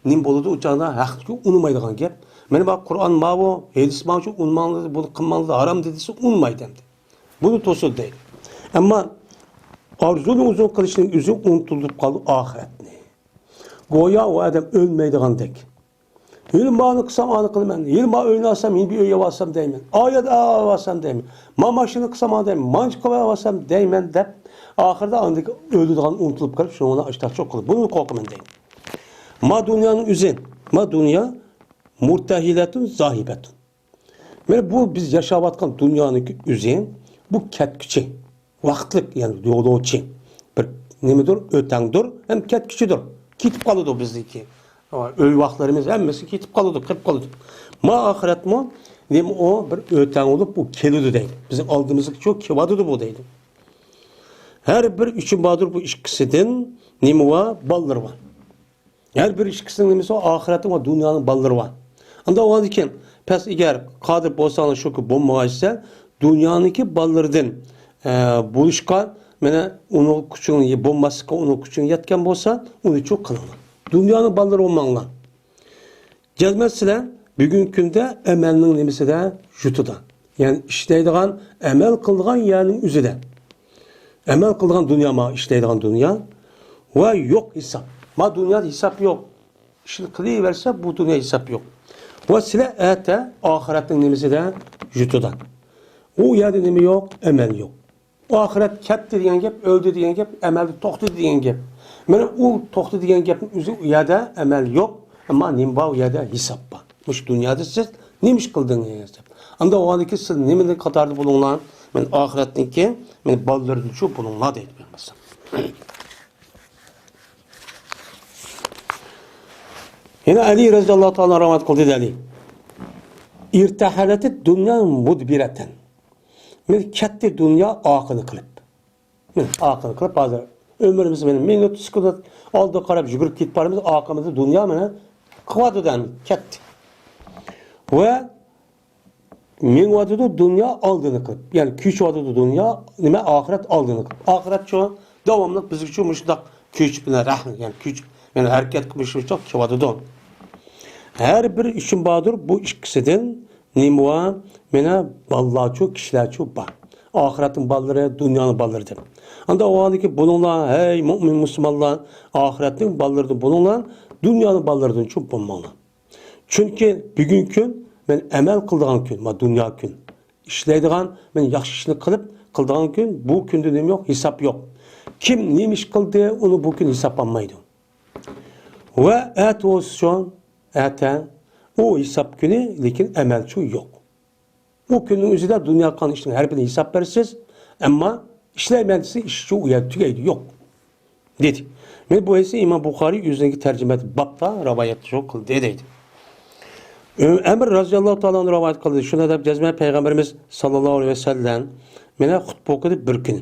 نېمە بولىدۇ؟ ئۇ چاغدا ھەقنىكى ئۇنىمايدىغان گەپ. مانا بار قۇرئان ماۋۇ، ھەدىس ماۋۇ، ئۇنىماڭلار، بۇنى قىلماڭلار، ھارام دېدى دېسە ئۇنىمايدۇ ئەمدى. بۇنى توسىدۇ دەيدۇ. ئەمما ئارزۇنى ئۇزۇن قىلىشنىڭ ئۆزى ئۇنتۇلۇپ قالدى ئاخىرەتنى. گويا ئۇ ئادەم ئۆلمەيدىغاندەك. ھېلى مانى قىلسام، ئانى قىلىمەن. ھېلى ما ئۆينى ئالسام، يېڭى بىر ئۆي ئالسام دەيمەن. ئايەت ئالسام دەيمەن. ما ماشىنا قىلسام، ئانى دەيمەن. مانچە قىلىپ ئالسام دەيمەن دەپ، ئاخىرىدا ئاندىكى ئۆلىدىغان ئۇنتۇلۇپ قېلىپ، شۇنىڭ بىلەن ئاشتاق چوق قىلىپ، بۇنى قورقىمەن دەيدۇ. ما دۇنيانىڭ ئۆزى، ما دۇنيا مۇرتەھىلەتۇن زاھىبەتۇن. مانا بۇ بىز ياشاۋاتقان دۇنيانىڭكى ئۆزى، بۇ كەتكۈچى، ۋاقىتلىق، يەنى يولۇچى. بىر نېمىدۇر، ئۆتەڭدۇر، ھەم كەتكۈچىدۇر. كېتىپ قالىدۇ بىزنىڭكى. ئۆي ۋاقىتلىرىمىز ھەممىسى كېتىپ قالىدۇ، قېلىپ قالىدۇ. ما ئاخىرەتمۇ، نېمە ئۇ، بىر ئۆتەڭ بولۇپ، ئۇ كېلىدۇ دەيدۇ. بىزنىڭ ئالدىمىزغىچۇ كېلىۋاتىدۇ بۇ دەيدۇ. ھەر بىر ئۈچۈن باردۇر بۇ ئىككىسىدىن، نېمە ۋە بالىلىرى بار. ھەر بىر ئىككىسىنىڭ نېمىسى بار؟ ئاخىرەتنىڭ ۋە دۇنيانىڭ بالىلىرى بار. ئاندىن ئۇنىڭدىن كېيىن، پەس ئەگەر قادىر بولساڭلار شۇكى بولمىغايسەن، دۇنيانىڭكى بالىلىرىدىن، ئە، بولۇشقا، مانا ئۇنىڭ كۈچۈڭ بولماسلىققا ئۇنىڭ كۈچۈڭ يەتكەن بولسا، ئۇنىچۇ قىلىڭلار. دۇنيانىڭ بالىلىرى بولماڭلار. جەزمەن سىلەر بۈگۈنكى كۈندە ئەمەلنىڭ نېمىسىدە يۇتىدا. يەنى ئىشلەيدىغان، ئەمەل قىلىدىغان يەرنىڭ ئۆزىدە. ئەمەل قىلىدىغان دۇنيا، ما ئىشلەيدىغان دۇنيا. ۋە يوق ھېساب. ما دۇنيادا ھېساب يوق. ئىشنى قىلىۋەرسە، بۇ دۇنيا ھېساب يوق. ۋە سىلەر ئەتە ئاخىرەتنىڭ نېمىسىدە يۇتىدا. ئۇ يەردە نېمە يوق؟ ئەمەل يوق. ئاخىرەت كەتتى دېگەن گەپ، ئۆلدى دېگەن گەپ، ئەمەلدە توختىدى دېگەن گەپ. مانا ئۇ توختىدى دېگەن گەپنىڭ ئۆزى ئۇ يەردە ئەمەل يوق، ئەمما نېمە بار؟ ئۇ يەردە ھېساب بار. مۇشۇ دۇنيادا سىز نېمە ئىش قىلدىڭىز دەپ. ئاندىن ئۇنىڭدىن كېيىن سىز نېمىنىڭ قاتارىدا بولۇڭلار؟ مانا ئاخىرەتنىڭكى، مانا بالىلىرىدىنچۇ بولۇڭلار دەيدۇ پەيغەمبەر. يەنە ئەلى رەزىياللاھۇ تائالا رىۋايەت قىلدى دەيدۇ. ئىرتەھەلەتىد دۇنيا مۇدبىرەتەن. مانا كەتتى دۇنيا ئارقىنى قىلىپ. مانا ئارقىنى قىلىپ، ھازىر ئۆمرىمىز مانا مىنۇت، سېكۇنت ئالدىغا قاراپ يۈگۈرۈپ كېتىپ بارىمىز، ئارقىمىزدا دۇنيا مانا قىلىۋاتىدۇ، كەتتى. ۋە مېڭىۋاتىدۇ دۇنيا ئالدىنى قىلىپ. يەنى كۆچۈۋاتىدۇ دۇنيا، نېمە، ئاخىرەت ئالدىنى قىلىپ. ئاخىرەتچۇ؟ داۋاملىق بىزگىچۇ مۇشۇنداق كۆچۈپ، مانا رەھمەت، يەنى كۆچۈپ، يەنى ھەرىكەت قىلىپ مۇشۇنداق كېلىۋاتىدۇ. ھەر بىر ئۈچۈن باردۇر بۇ ئىككىسىدىن نېمە بار؟ مانا بالىلارچۇ، كىشىلەرچۇ بار. ئاخىرەتنىڭ بالىلىرى، دۇنيانىڭ بالىلىرى دەپ. ئاندا ئۇنىڭدىن كېيىن بولۇڭلار، ھەي مۇئمىن مۇسۇلمانلار، ئاخىرەتنىڭ بالىلىرىدىن بولۇڭلار، دۇنيانىڭ بالىلىرىدىنچۇ بولماڭلار. چۈنكى بۈگۈنكى كۈن مەن ئەمەل قىلىدىغان كۈن، ما دۇنيا كۈن. ئىشلەيدىغان، مەن ياخشى ئىشنى قىلىپ قىلىدىغان كۈن، بۇ كۈندە نېمە يوق؟ ھېساب يوق. كىم نېمە ئىش قىلدى، ئۇنى بۇ كۈن ھېسابلانمايدۇ. ۋە ئەتە بولسىچۇ، ئەتە، ئۇ ھېساب كۈنى، لېكىن ئەمەلچۇ يوق. ئۇ كۈننىڭ ئۆزىدە دۇنيا قىلغان ئىشنىڭ ھەر بىرىنى ھېساب بېرىسىز، ئەمما ئىشلەيمەن دېسە، ئىشچۇ ئۇ يەردە تۈگەيدۇ، يوق. دېدى. مانا بۇ ھەدىسنى ئىمام بۇخارىي ئۆزىنىڭكى تەرجىمە بابتا رىۋايەت شۇ قىلدى دەيدۇ. ئەمىر رازىياللاھۇ تائالا ئەنھۇ رىۋايەت قىلدى. شۇنداق دەپ جەزمەن پەيغەمبىرىمىز ساللاللاھۇ ئەلەيھى ۋەسەللەم مانا خۇتبە ئوقۇدى بىر كۈنى.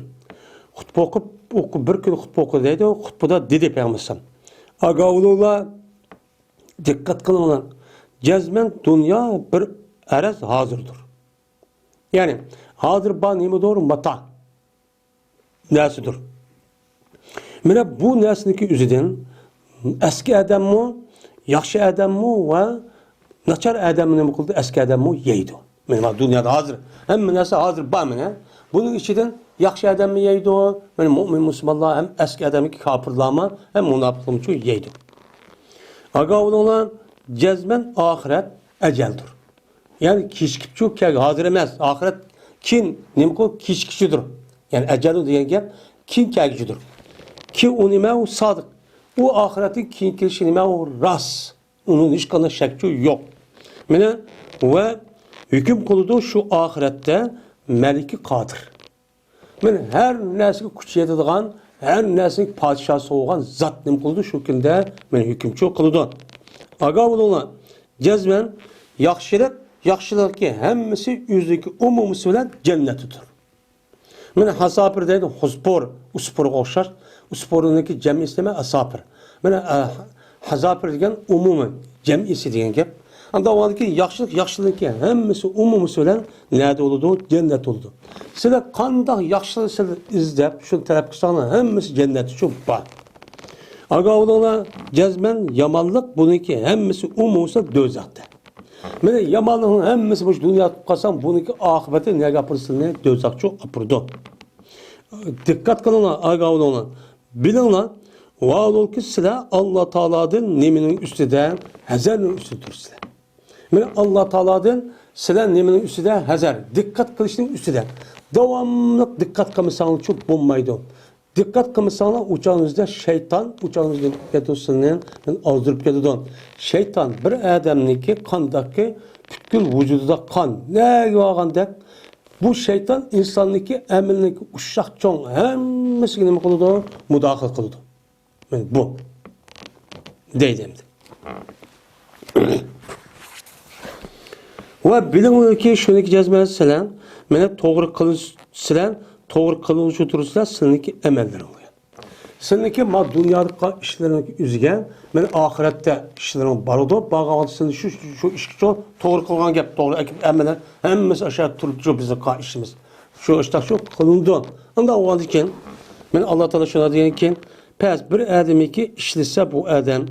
خۇتبە ئوقۇپ، ئوقۇپ، بىر كۈنى خۇتبە ئوقۇدى دەيدۇ. خۇتبىدا دېدى پەيغەمبەر ئەلەيھىسسالام، ئاگاھ بولۇڭلار، دىققەت قىلىڭلار. جەزمەن دۇنيا بىر ئەرەز ھازىردۇر. يەنى ھازىر بار نېمىدۇر؟ ماتا. نەرسىدۇر. مانا بۇ نەرسىنىڭكى ئۆزىدىن ئەسكى ئادەممۇ، ياخشى ئادەممۇ ۋە ناچار ئادەممۇ نېمە قىلىدۇ؟ ئەسكى ئادەممۇ يەيدۇ. مانا دۇنيادا ھازىر ھەممە نەرسە ھازىر بار مانا. بۇنىڭ ئىچىدىن ياخشى ئادەممۇ يەيدۇ، مانا مۇئمىن مۇسۇلمانلار ھەم ئەسكى ئادەمدىكى كاپىرلارمۇ ھەم مۇناپىقلارمۇچۇ يەيدۇ. ئاگاھ بولۇڭلار، جەزمەن ئاخىرەت ئەجەلدۇر. يەنى كېچىكىپچۇ كەل-، ھازىر ئەمەس، ئاخىرەت كېيىن نېمە قىلىپ كېچىكىشىدۇر. يەنى ئەجەلدۇر دېگەن گەپ كېيىن كەلگۈچىدۇر. كېيىن ئۇ نېمە؟ ئۇ سادىق. ئۇ ئاخىرەتنىڭ كېيىن كېلىشى نېمە؟ ئۇ راست. ئۇنىڭ ھېچقانداق شەك يوق. مانا ۋە ھۆكۈم قىلىدۇ شۇ ئاخىرەتتە مەلىكى قادىر. مانا ھەر نەرسىگە كۈچ يېتىدىغان، ھەر نەرسىنىڭ پادىشاھى بولغان زات نېمە قىلىدۇ؟ شۇ كۈندە مانا ھۆكۈمچى قىلىدۇ. ئاگاھ بولۇڭلار، جەزمەن ياخشىلىق، ياخشىلىقنىڭكى ھەممىسى ئۆزىنىڭكى ئومۇمىسى بىلەن جەننەتتىدۇر. مانا ھاساپىر دەيدۇ، خۇسپۇر، ئۇسپۇرغا ئوخشاش. ئۇسپۇرنىڭكى جەمئىسى نېمە؟ ئاساپىر. مانا، ئە، ھاساپىر دېگەن ئومۇمىي، جەمئىسى دېگەن گەپ. ئاندا بولغاندىكىن ياخشىلىق، ياخشىلىقنىڭكى ھەممىسى ئومۇمىسى بىلەن نەدە بولىدۇ؟ جەننەت بولىدۇ. سىلەر قانداق ياخشىلىق سىلەر ئىزدەپ، شۇنى تەلەپ قىلساڭلار، ھەممىسى جەننەتتە شۇ بار. ئاگاھ بولۇڭلار، جەزمەن يامانلىق بۇنىڭكى ھەممىسى ئومۇمىسى دوزاختا. مانا يامانلىقنىڭ ھەممىسى مۇشۇ دۇنيادا قىلىپ قالساڭ، بۇنىڭكى ئاقىۋىتى نەگە ئاپىرىدۇ؟ سېنى دوزاخقا ئاپىرىدۇ. دىققەت قىلىڭلار، ئاگاھ بولۇڭلار. بىلىڭلار، ۋاھالۇكى سىلەر ئاللا تائالادىن نېمىنىڭ ئۈستىدە؟ ھەزەرنىڭ ئۈستىدە تۇرىسىلەر. مانا ئاللا تائالادىن سىلەر نېمىنىڭ ئۈستىدە؟ ھەزەر، دىققەت قىلىشنىڭ ئۈستىدە. داۋاملىق دىققەت قىلمىساڭلارچۇ بولمايدۇ. دىققەت قىلمىساڭلار، ئۇ چاغنىڭىزدا شەيتان، ئۇ چاغنىڭىزدا يەتۇسىنى ئازدۇرۇپ كېتىدۇ. شەيتان بىر ئادەمنىڭكى قانداقكى پۈتكۈل ۋۇجۇدىدا قان، نەگە بارغاندەك، بۇ شەيتان ئىنساننىڭكى ئەمىلىنىڭكى ئۇششاق چوڭ ھەممىسىگە نېمە قىلىدۇ؟ مۇداخىلە قىلىدۇ. مانا بۇ. دەيدۇ ئەمدى. ۋە بىلىڭلاركى، شۇنىڭكى جەزمەن سىلەر مانا توغرا قىلىش، سىلەر توغرا قىلغۇچى تۇرسىلەر سىلىنىڭكى ئەمەللىرىڭلار. سىلىنىڭكى ما دۇنيادا قىلغان ئىشلىرىڭنىڭكى ئۆزىگە، مانا ئاخىرەتتە ئىشلىرىڭ بارىدۇ، بارغان ۋاقىتتا سىلى شۇ، شۇ ئىشكە شۇ توغرا قىلغان گەپ، توغرا ئەمەللەر ھەممىسى ئاشۇ تۇرۇپتۇ، شۇ بىزنىڭ قىلغان ئىشىمىز. شۇ ئىشتاق شۇ قىلىنىدۇ. ئۇنداق بولغاندىكىن، مانا ئاللا تائالا شۇنداق دېگەنكىن، پەس بىر ئادەمكى ئىشلىسە بۇ ئادەم،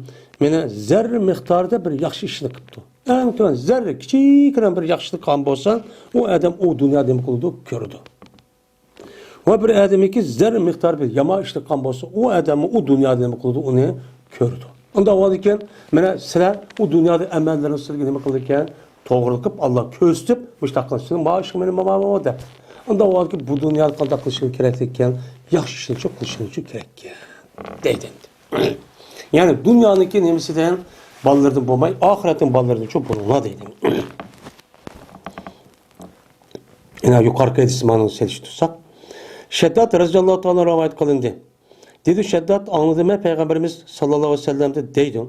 مانا زەررە مىقدارىدا بىر ياخشى ئىشنى قىپتۇ. ئەڭ تۆۋەن زەررە، كىچىككىنە بىر ياخشىلىق قىلغان بولسا، ئۇ ئادەم ئۇ دۇنيادا نېمە قىلىدۇ؟ كۆرىدۇ. ۋە بىر ئادەمكى زەررە مىقدارى بىر يامان ئىشنى قىلغان بولسا، ئۇ ئادەممۇ ئۇ دۇنيادا نېمە قىلىدۇ؟ ئۇنى كۆرىدۇ. ئۇنداق بولغاندىكىن، مانا سىلەر ئۇ دۇنيادا ئەمەللىرىڭىز سىلەرگە نېمە قىلىدىكەن؟ توغرىلىقىپ، ئاللا كۆرسىتىپ، مۇشۇنداق قىلىشنى، ما ئىشقا مېنى ما، ما، ما دەپ. ئۇنداق بولغاندىكىن، بۇ دۇنيادا قانداق قىلىشىڭ كېرەكلىككەن؟ ياخشى ئىشنى شۇ قىلىشىڭ شۇ كېرەككەن، دەيدۇ ئەمدى. يەنى دۇنيانىڭكى نېمىسىدىن، بالىلىرىدىن بولماي، ئاخىرەتنىڭ بالىلىرىدىن شۇ بولۇڭلار، دەيدۇ. يەنە يۇقىرىقى ھەدىسنى مانا سېلىشتۇرساق، شەدداد رەزىياللاھۇ تائالا رىۋايەت قىلىندى. دېدى، شەدداد، ئاڭلىدىم مەن پەيغەمبىرىمىز ساللاللاھۇ ئەلەيھى ۋەسەللەمدىن دەيدۇ،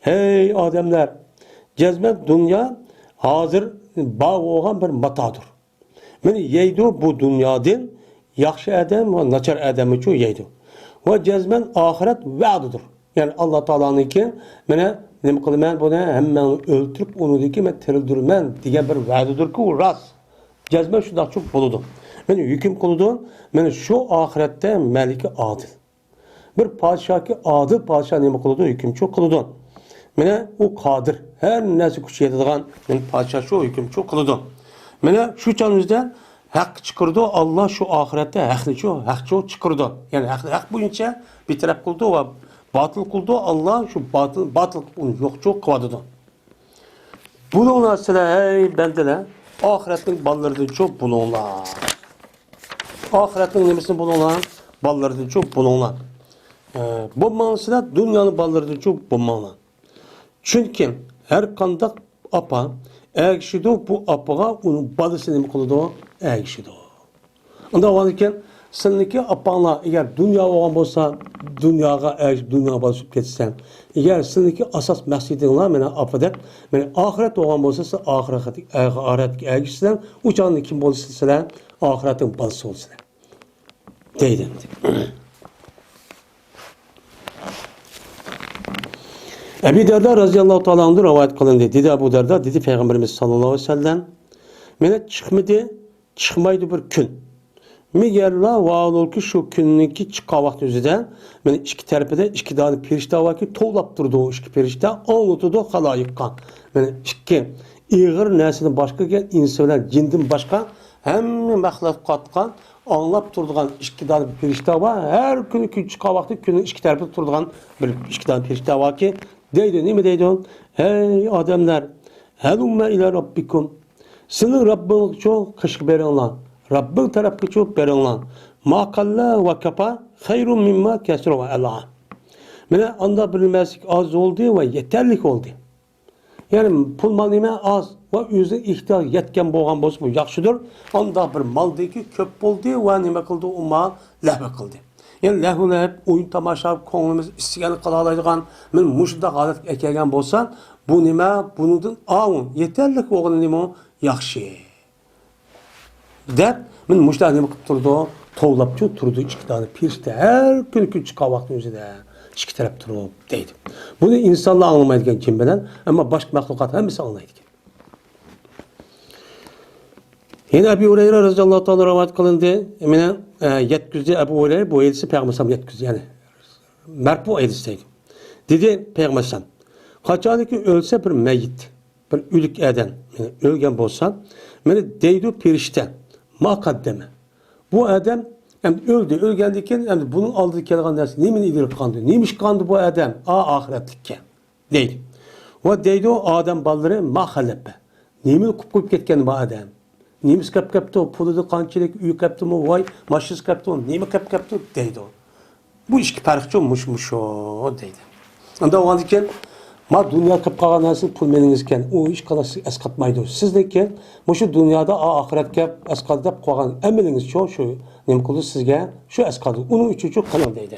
ھەي ئادەملەر، جەزمەن دۇنيا ھازىر بار بولغان بىر ماتادۇر. مانا يەيدۇ بۇ دۇنيادىن ياخشى ئادەم ۋە ناچار ئادەممۇچۇ يەيدۇ. ۋە جەزمەن ئاخىرەت ۋەدىدۇر. يەنى ئاللا تائالانىڭكى، مانا نېمە قىلىمەن بۇنى، ھەممەڭنى ئۆلتۈرۈپ، ئۇنىڭدىن كېيىن مەن تىرىلدۈرىمەن دېگەن بىر ۋەدىدۇركى، ئۇ راست. جەزمەن شۇنداقچۇ بولىدۇ. مانا ھۆكۈم قىلىدۇ. مانا شۇ ئاخىرەتتە مەلىكى ئادىل. بىر پادىشاھكى ئادىل پادىشاھ نېمە قىلىدۇ؟ ھۆكۈمچى قىلىدۇ. مانا ئۇ قادىر، ھەر نەرسە كۈچى يېتىدىغان، مانا پادىشاھ شۇ ھۆكۈمچى قىلىدۇ. مانا شۇ چاغنىڭىزدا ھەق چىقىرىدۇ، ئاللا شۇ ئاخىرەتتە ھەقنىچۇ، ھەقچۇ چىقىرىدۇ. يەنى ھەق، ھەق بويىچە بىر تەرەپ قىلىدۇ ۋە باتىل قىلىدۇ، ئاللا شۇ باتىل، باتىل قىلىپ ئۇنى يوقچۇ قىلىۋاتىدۇ. بولۇڭلار سىلەر، ھەي بەندىلەر، ئاخىرەتنىڭ بالىلىرىدىنچۇ بولۇڭلار. ئاخىرەتنىڭ نېمىسىنى بولۇڭلار؟ بالىلىرىدىنچۇ بولۇڭلار. ئە، بولماڭلار سىلەر دۇنيانىڭ بالىلىرىدىنچۇ بولماڭلار. چۈنكى ھەر قانداق ئاپا ئەگىشىدۇ، بۇ ئاپىغا ئۇنىڭ بالىسى نېمە قىلىدۇ؟ ئەگىشىدۇ. ئۇنداق بولغاندىكىن، سىلىنىڭكى ئاپاڭلار ئەگەر دۇنيا بولغان بولسا، دۇنياغا ئەگىشىپ، دۇنياغا بولسا كېتىسەن. ئەگەر سىلىنىڭكى ئاساس مەقسىتىڭلار مانا ئاپا دەپ، مانا ئاخىرەت بولغان بولسا، سىز ئاخىرەتكە، ئاخىرەتكە ئەگىشىسىلەر. ئۇ چاغدا كىم بولىسىلەر؟ ئاخىرەتنىڭ بالىسى بولىسىلەر. دەيدۇ. ئەبى دەردە رەزىياللاھۇ تائالا ئەنھۇدىن رىۋايەت قىلىندى. دېدى ئەبۇ دەردە، دېدى پەيغەمبىرىمىز ساللاللاھۇ ئەلەيھى ۋەسەللەم، مانا چىقمىدى، چىقمايدۇ بىر كۈن. مەگەرلا ۋاھالۇكى شۇ كۈننىڭكى چىققان ۋاقتى ئۆزىدە، مانا ئىككى تەرىپىدە ئىككى دانە پەرىشتە باركى، توۋلاپ تۇرىدۇ ئۇ ئىككى پەرىشتە، ئاڭلىتىدۇ خالايىققا. مانا ئىككى ئېغىر نەرسىدىن باشقا كەلگەن ئىنسان بىلەن جىندىن باشقا ھەممە مەخلۇقاتقا ئاڭلاپ تۇرىدىغان ئىككى دانە پەرىشتە بار. ھەر كۈنى كۈن چىققان ۋاقتى كۈننىڭ ئىككى تەرىپىدە تۇرىدىغان بىر ئىككى دانە پەرىشتە باركى، دەيدۇ. نېمە دەيدۇ؟ ھەي ئادەملەر، ھەلۇممە ئىلە رەببىكۇم. سىلىڭ رەببىڭىزگىچۇ قېشىغا بېرىڭلار. رەببىڭ تەرەپكىچۇ بېرىڭلار. ما قەللە ۋە كەپا خەيرۇن مىمما كەسۇرە ۋە ئەلغا. مانا ئاندا بىر نېمىسى ئاز بولدى ۋە يېتەرلىك بولدى. يەنى پۇل مال نېمە ئاز ۋە ئۆزىنىڭ ئېھتىياجىغا يەتكەن بولغان بولسا، بۇ ياخشىدۇر. ئاندا بىر مالدىكى كۆپ بولدى ۋە نېمە قىلدى، ئۇ مال لەھۋ قىلدى. يەنى لەھۋ لەھىپ، ئويۇن تاماشا، كۆڭلىمىز ئىستىگەننى قىلالايدىغان، مانا مۇشۇنداق ھالەتكە ئەكەلگەن بولسا، بۇ نېمە، بۇنىڭدىن ئاۋۇ يېتەرلىك بولغىنى نېمە ياخشى. دەپ، مانا مۇشۇلار نېمە قىلىپ تۇرىدۇ؟ توۋلاپچۇ تۇرىدۇ، ئىككى دانە پىرىشتە ھەر كۈنى كۈن چىققان ۋاقىتنىڭ ئۆزىدە ئىككى تەرەپ تۇرۇپ دەيدۇ. بۇنى ئىنسانلار ئاڭلىمايدىكەن جىن بىلەن، ئەمما باشقا مەخلۇقات ھەممىسى ئاڭلايدىكەن. يەنە ئەبۇ ھۇرەيرە رەزىياللاھۇ تائالا رىۋايەت قىلىندى. مانا، ئە، يەتكۈزدى ئەبۇ ھۇرەيرە، بۇ ھەدىسنى پەيغەمبەر ئەلەيھىسسالام يەتكۈزدى، يەنى مەرپۇ ھەدىس دەيدۇ. دېدى پەيغەمبەر ئەلەيھىسسالام، قاچانكى ئۆلسە بىر مەييىت، بىر ئۆلۈك ئادەم، يەنى ئۆلگەن بولسا، مانا دەيدۇ پىرىشتە، ما قەددەمە. بۇ ئادەم ئەمدى ئۆلدى، ئۆلگەندىن كېيىن ئەمدى بۇنىڭ ئالدىدا كەلگەن نەرسە نېمىنى ئىلگىرى قىلغانىدى، نېمە ئىش قىلغانىدى بۇ ئادەم؟ ئا، ئاخىرەتلىككە دەيدۇ. ۋە دەيدۇ ئادەم بالىلىرى، ما خەلەپە، نېمىنى قىلىپ قويۇپ كەتكەن بۇ ئادەم؟ نېمىسى قېلىپ كەپتۇ؟ پۇلىدا قانچىلىك، ئۆيى قېلىپتۇمۇ، ۋاي، ماشىنىسى قېلىپتۇ، نېمە قېلىپ كەپتۇ دەيدۇ. بۇ ئىككى پەرقچۇ مۇشۇ، مۇشۇ دەيدۇ. ئاندا بولغاندىكىن، ما دۇنيا قىلىپ قالغان نەرسىنى پۇل مېلىڭىزكەن، ئۇ ھېچقانداق سىزگە ئەسقاتمايدۇ. سىزنىڭكى مۇشۇ دۇنيادا ئا-، ئاخىرەتكە ئەسقاتىدۇ دەپ قويغان ئەمىلىڭىزچۇ شۇ نېمە قىلىدۇ سىزگە؟ شۇ ئەسقاتىدۇ. ئۇنىڭ ئۈچۈنچۇ قىلىڭ دەيدۇ.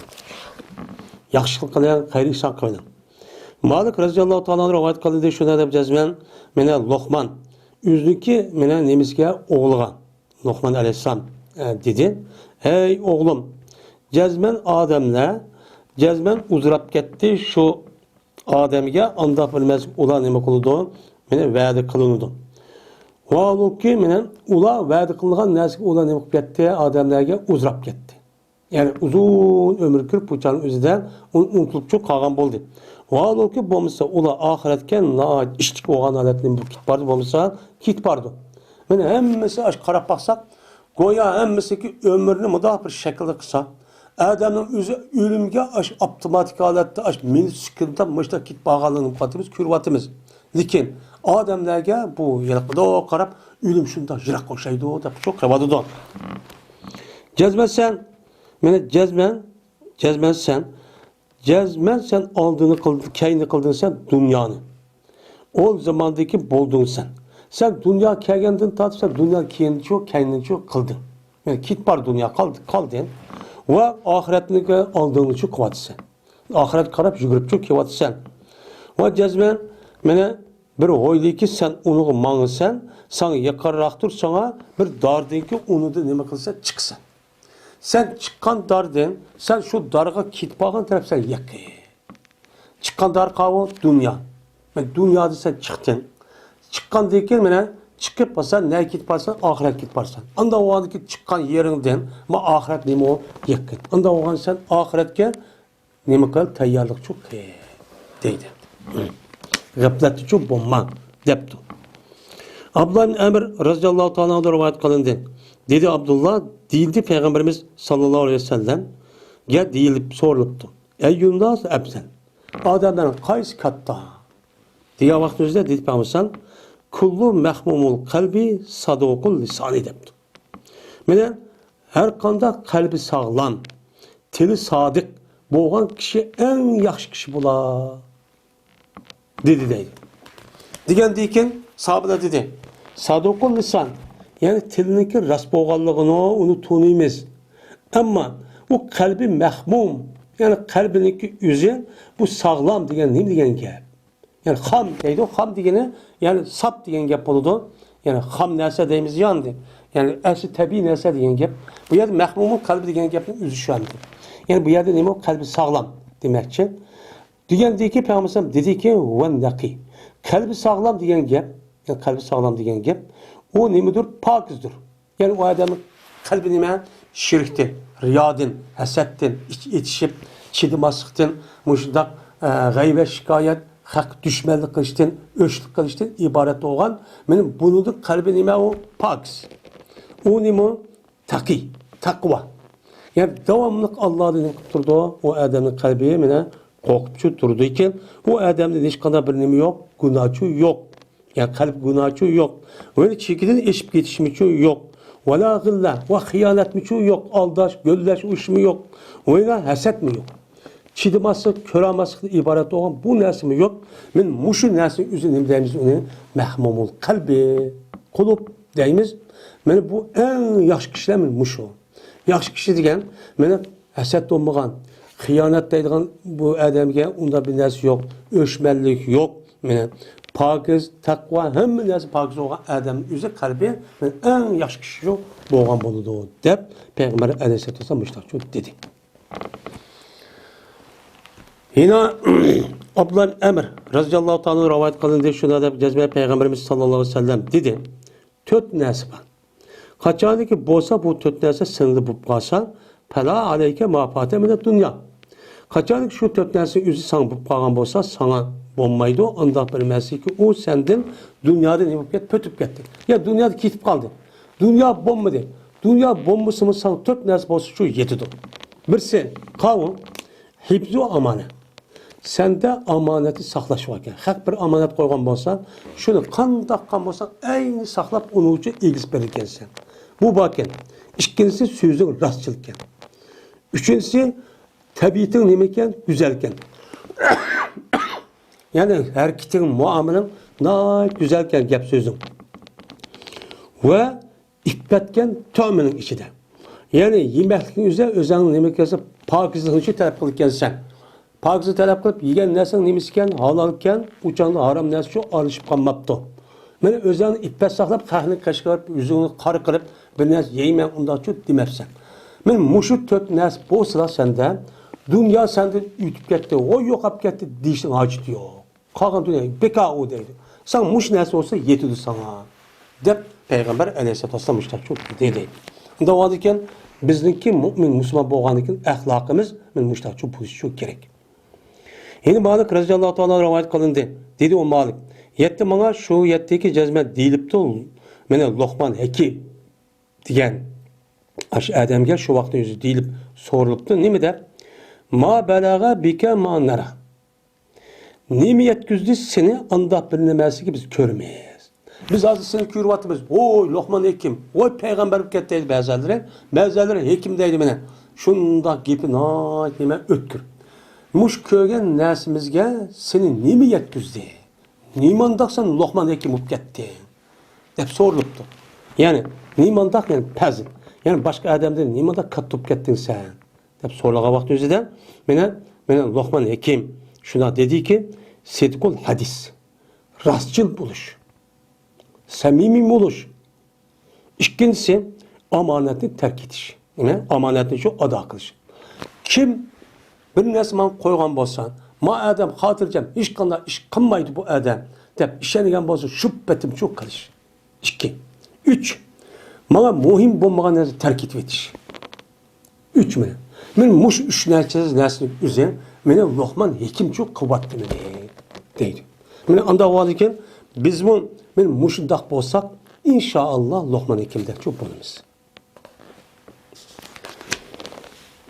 ياخشىلىق قىلىڭ، خەير ئىشلار قىلىڭ. مالىك رەزىياللاھۇ تائالا ئانھۇ رىۋايەت قىلدى، شۇنداق دەپ جەزمەن، مانا لوقمان، ئۆزىنىڭكى مانا نېمىسىگە، ئوغلىغا، لوقمان ئەلەيھىسسالام، ئە، دېدى، ھەي ئوغلۇم، جەزمەن ئادەملەر، جەزمەن ئۇزراپ كەتتى شۇ ئادەمگە، ئانداق بىر نەرسە ئۇلار نېمە قىلىدۇ؟ مانا ۋەدە قىلىنىدۇ. ۋاھالۇكى، مانا ئۇلار ۋەدە قىلىنغان نەرسىگە ئۇلار نېمە قىلىپ كەتتى؟ ئادەملەرگە ئۇزراپ كەتتى. يەنى ئۇزۇن ئۆمۈر كۆرۈپ، بۇ چاغنىڭ ئۆزىدە ئۇ-، ئۇنتۇلۇپچۇ قالغان بولدى. ۋاھالۇكى بولمىسا، ئۇلار ئاخىرەتكە ناھايىتى ئىشلىك بولغان ھالەتتىن بۇ كېتىپ بارىدۇ، بولمىسا كېتىپ بارىدۇ. مانا ھەممىسى ئاشۇ قاراپ باقساق، گويا ھەممىسىنىڭكى ئۆمرىنى مۇنداق بىر شەكىلدە قىلسا، ئادەمنىڭ ئۆزى ئۆلۈمگە ئاشۇ ئاپتوماتىك ھالەتتە ئاشۇ مىنۇت سېكۇنتتا مۇشۇنداق كېتىپ بارغانلىقىنى كۆرۈۋاتىمىز، كۆرۈۋاتىمىز. لېكىن ئادەملەرگە بۇ يىراق، مۇنداق قاراپ، ئۆلۈم شۇنداق يىراق ئوخشايدۇ دەپ شۇ قىلىۋاتىدۇ. جەزمەن سەن، مانا جەزمەن، جەزمەن سەن، جەزمەن سەن ئالدىنى قىلدىڭ، كەينىنى قىلدىڭ سەن دۇنيانى. ئول زاماندىكى بولدۇڭ سەن. سەن دۇنيا كەلگەندىن تارتىپ سەن دۇنيا كېيىنچۇ، كەينىنچۇ قىلدىڭ. يەنى كېتىپ بار دۇنيا، قالدى، قالدى. ۋە ئاخىرەتنىڭكى ئالدىڭنىچۇ قىلىۋاتىسەن. ئاخىرەتكە قاراپ يۈگۈرۈپچۇ كېلىۋاتىسەن. ۋە جەزمەن مانا بىر ھويلىكى سەن ئۇنىڭغا ماڭىسەن، ساڭا يېقىنراقتۇر، ساڭا بىر داردىنكى ئۇنىدا نېمە قىلسا چىقىسەن. سەن چىققان داردىن، سەن شۇ دارغا كېتىپ بارغان تەرەپ سەن يېقىن. چىققان دار قاۋۇ دۇنيا. مانا دۇنيادا سەن چىقتىڭ. چىققاندىن كېيىن مانا چىقىپ بارسان، نەگە كېتىپ بارسان؟ ئاخىرەتكە كېتىپ بارسان. ئاندا بولغاندىن كېيىن چىققان يېرىڭدىن، ما ئاخىرەت نېمە ئۇ؟ يېقىن. ئاندا بولغان سەن ئاخىرەتكە نېمە قىل؟ تەييارلىقچۇ قىل دەيدۇ. غەپلەتتىچۇ بولما دەپتۇ. ئابدۇللا ئىبن ئەمر رەزىياللاھۇ تائالا ئەنھۇدىن رىۋايەت قىلىندى. دېدى ئابدۇللا، دېيىلدى پەيغەمبىرىمىز ساللاللاھۇ ئەلەيھى ۋەسەللەمگە دېيىلىپ سورىلىپتۇ. ئەييۇنناس ئەفزەل؟ ئادەملەرنىڭ قايسى كاتتا؟ دېگەن ۋاقتىمىزدا دېدى پەيغەمبەر، كۇللۇ مەخمۇمۇل قەلبى سادۇقۇل لىسانى دەپتۇ. مانا ھەر قانداق قەلبى ساغلام، تىلى سادىق بولغان كىشى ئەڭ ياخشى كىشى بولا. دېدى دەيدۇ. دېگەندىن كېيىن ساھابىلەر دېدى، سادۇقۇل لىسان، يەنى تىلىنىڭكى راست بولغانلىقىنى ئۇنى تونۇيمىز. ئەمما ئۇ قەلبى مەخمۇم، يەنى قەلبىنىڭكى ئۆزى بۇ ساغلام دېگەن نېمە دېگەن گەپ؟ يەنى خام دەيدۇ، خام دېگىنى يەنى ساپ دېگەن گەپ بولىدۇ. يەنى خام نەرسە دەيمىز يا ئەمدى. يەنى ئەسلى تەبىئىي نەرسە دېگەن گەپ. بۇ يەردە مەخمۇمۇ قەلبى دېگەن گەپنىڭ ئۆزى شۇ ئەمدى. يەنى بۇ يەردە نېمە؟ قەلبى ساغلام دېمەكچى. دېگەندىكى پەيغەمبەر دېدىكى، ۋە نەقىي. قەلبى ساغلام دېگەن گەپ، يەنى قەلبى ساغلام دېگەن گەپ، ئۇ نېمىدۇر؟ پاكىزدۇر. يەنى ئۇ ئادەمنىڭ قەلبى نېمە؟ شىركتىن، رىيادىن، ھەسەتتىن، ئىچ ئېچىشىپ، چىدىماسلىقتىن، مۇشۇنداق، ئە، غەيۋەت، شىكايەت، خەق دۈشمەنلىك قىلىشتىن، ئۆچلۈك قىلىشتىن ئىبارەت بولغان. مانا بۇنىڭدىن قەلبى نېمە ئۇ؟ پاكىز. ئۇ نېمە؟ تەقىي، تەقۋا. يەنى داۋاملىق ئاللادىن نېمە قىلىپ تۇرىدۇ؟ ئۇ ئادەمنىڭ قەلبى مانا قورقۇپچۇ تۇرىدىكەن، ئۇ ئادەمدە ھېچقانداق بىر نېمە يوق، گۇناھچۇ يوق. يا قەلب گۇناھچۇ يوق. ۋە چېكىدىن ئېشىپ كېتىشمىچۇ يوق. ۋەلا غىللە ۋە خىيانەتمىچۇ يوق. ئالداش، گۆللەش ئۇشمۇ يوق. ۋە ھەسەتمۇ يوق. چىدىماسلىق، كۆرەلمەسلىكتىن ئىبارەت بولغان بۇ نەرسىمۇ يوق. مەن مۇشۇ نەرسىنى ئۆزى نېمە دەيمىز ئۇنى؟ مەھمۇمۇل قەلبى، قۇلۇپ دەيمىز. مانا بۇ ئەڭ ياخشى كىشىلەر مانا مۇشۇ. ياخشى كىشى دېگەن مانا ھەسەت بولمىغان، خىيانەت دەيدىغان بۇ ئادەمگە ئۇنداق بىر نەرسە يوق، ئۆچمەنلىك يوق. مانا پاكىز، تەقۋا، ھەممە نەرسە پاكىز بولغان ئادەم ئۆزى قەلبى مانا ئەڭ ياخشى كىشى شۇ بولغان بولىدۇ دەپ پەيغەمبەر ئەلەيھىسسالاتۇ ۋەسسالام مۇشۇنداق دېدى. يەنە ئابدۇللا ئەمر رەزىياللاھۇ تائالا رىۋايەت قىلىندى، شۇنداق دەپ جەزمەن پەيغەمبىرىمىز ساللاللاھۇ ئەلەيھى ۋەسەللەم دېدى، تۆت نەرسە بار. قاچانكى بولسا بۇ تۆت نەرسە سېنىڭدە بولۇپ قالسا، پەلا ئەلەيكە ما فاتە مىنەد دۇنيا. قاچانكى شۇ تۆت نەرسە ئۆزى ساڭا بولۇپ قالغان بولسا، ساڭا بولمايدۇ. ئانداق بىر نەرسىكى ئۇ سەندىن دۇنيادا نېمە بولۇپ كەتتى؟ پۈتۈپ كەتتى. يا دۇنيادا كېتىپ قالدى. دۇنيا بولمىدى. دۇنيا بولمىسىمۇ ساڭا تۆت نەرسە بولسا شۇ يېتىدۇ. بىرسى، قاۋۇل، ھىپزۇ ئامانە. سەندە ئامانەتنى ساقلاش باركەن. خەق بىر ئامانەت قويغان بولسا، شۇنى قانداق قىلغان بولساڭ، ئەينى ساقلاپ، ئۇنىڭ ئۈچۈن ئېگىز بېرىدىكەنسەن. بۇ باركەن. ئىككىنچىسى، سۆزۈڭ راستچىلكەن. ئۈچىنچىسى، تەبىئىتىڭ نېمىكەن؟ گۈزەلكەن. يەنى ھەرىكىتىڭ، مۇئامىلەڭ ناھايىتى گۈزەلكەن، گەپ سۆزۈڭ. ۋە ئىپپەتكەن تۆمىنىڭ ئىچىدە. يەنى يېمەكلىكنىڭ ئۆزى ئۆزۈڭنىڭ نېمە ئىكەنسەن، پاكىزلىقنى شۇ تەلەپ قىلىدىكەنسەن. پاكىزلىق تەلەپ قىلىپ يېگەن نەرسەڭ نېمىسىكەن، ھالالكەن، ئۇ چاغدا ھارام نەرسە شۇ ئارىلىشىپ قالماپتۇ. مانا ئۆزۈڭنى ئىپپەت ساقلاپ، خەقنى قەشقەرلەپ، ئۆزۈڭنى قارا قىلىپ، بىر نەرسە يەيمەن ئۇنداقچۇ دېمەپسەن. مانا مۇشۇ تۆت نەرسە بولسىلا سەندە، دۇنيا سەندىن ئۆتۈپ كەتتى، ۋوي يوقاپ كەتتى دېيىشنىڭ ھاجىتى يوق. قالغان دۇنيا بىكار ئۇ دەيدۇ. ساڭا مۇشۇ نەرسە بولسا يېتىدۇ ساڭا، دەپ پەيغەمبەر ئەلەيھىسسالاتۇ ۋەسسالام مۇشۇنداق دېدى. ئۇنداق بولغاندىكىن بىزنىڭكى مۇئمىن مۇسۇلمان بولغاندىكىن ئەخلاقىمىز مانا مۇشۇنداق بولۇشى كېرەك. يەنە مالىك رەزىياللاھۇ تائالا رىۋايەت قىلىندى. دېدى ئۇ مالىك، يەتتە ماڭا شۇ يەتتىكى جەزمەن دېيىلىپتۇ، مانا لوقمان ھەكىم دېگەن ئاشۇ ئادەمگە شۇ ۋاقىتنىڭ ئۆزى دېيىلىپ سورىلىپتۇ، نېمە دەپ؟ ما بەلەغە بىكە ما نەرا. نېمە يەتكۈزدى سېنى ئانداق بىر نېمەسىگە بىز كۆرىمىز. بىز ھازىر سېنى كۆرۈۋاتىمىز. ۋوي، لوقمان ھېكىم، ۋوي، پەيغەمبەر بولۇپ كەتتى دەيدۇ بەزىلەر. بەزىلەر ھېكىم دەيدۇ مانا. شۇنداق گېپى ناھايىتى نېمە ئۆتكۈر. مۇشۇ كۆرگەن نەرسىمىزگە سېنى نېمە يەتكۈزدى؟ نېمانداق سەن لوقمان ھېكىم بولۇپ كەتتىڭ؟ دەپ سورىلىپتۇ. يەنى نېمانداق، يەنى پەزىل. يەنى باشقا ئادەمدىن نېمانداق كاتتا بولۇپ كەتتىڭ سەن؟ دەپ سورىغان ۋاقتى ئۆزىدە مانا، مانا لوقمان ھېكىم شۇنداق دېدىكى، سىدقۇل ھەدىس، راستچىل بولۇش، سەمىمىي بولۇش. ئىككىنچىسى، ئامانەتنى تەرك ئېتىش. نېمە؟ ئامانەتنى شۇ ئادا قىلىش. كىم بىر نەرسە ماڭا قويغان بولسا، ما ئادەم خاتىرجەم، ھېچقانداق ئىش قىلمايدۇ بۇ ئادەم، دەپ ئىشەنگەن بولسا، شۇ پېتىمچۇ قىلىش. ئىككى. ئۈچ. ماڭا مۇھىم بولمىغان نەرسىنى تەرك ئېتىۋېتىش. ئۈچ مانا. مانا مۇشۇ ئۈچ نەرسە، نەرسىنى ئۆزى مانا لوقمان ھېكىمچۇ قىلىۋاتتى مېنى دەيدۇ. مانا ئانداق بولغاندىكىن بىزمۇ مانا مۇشۇنداق بولساق، ئىنشائاللا لوقمان ھېكىمدەكچۇ بولىمىز.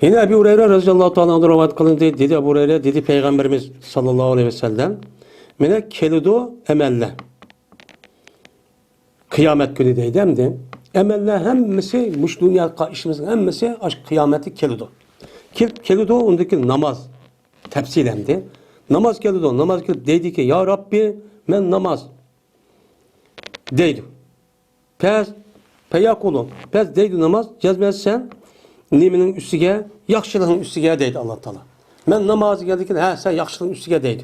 يەنە ئەبۇ ھۇرەيرە رەزىياللاھۇ تائالا ئەنھۇ رىۋايەت قىلىندى. دېدى ئەبۇ ھۇرەيرە، دېدى پەيغەمبىرىمىز ساللاللاھۇ ئەلەيھى ۋەسەللەم، مانا كېلىدۇ ئەمەللەر. قىيامەت كۈنى دەيدۇ ئەمدى. ئەمەللەر ھەممىسى، مۇشۇ دۇنيادا قىلغان ئىشىمىزنىڭ ھەممىسى ئاشۇ قىيامەتتە كېلىدۇ. كېلىپ، كېلىدۇ، ئۇندىن كېيىن ناماز، تەپسىل ئەمدى. ناماز كېلىدۇ، ناماز كېلىپ دەيدىكى، يا رەببى، مەن ناماز دەيدۇ. پەس، پەيەقۇلۇ، پەس دەيدۇ ناماز، جەزمەن سەن نېمىنىڭ ئۈستىگە؟ ياخشىلىقنىڭ ئۈستىگە دەيدۇ ئاللا تائالا. مەن ناماز دېگەندىن كېيىن، ھە، سەن ياخشىلىقنىڭ ئۈستىگە دەيدۇ.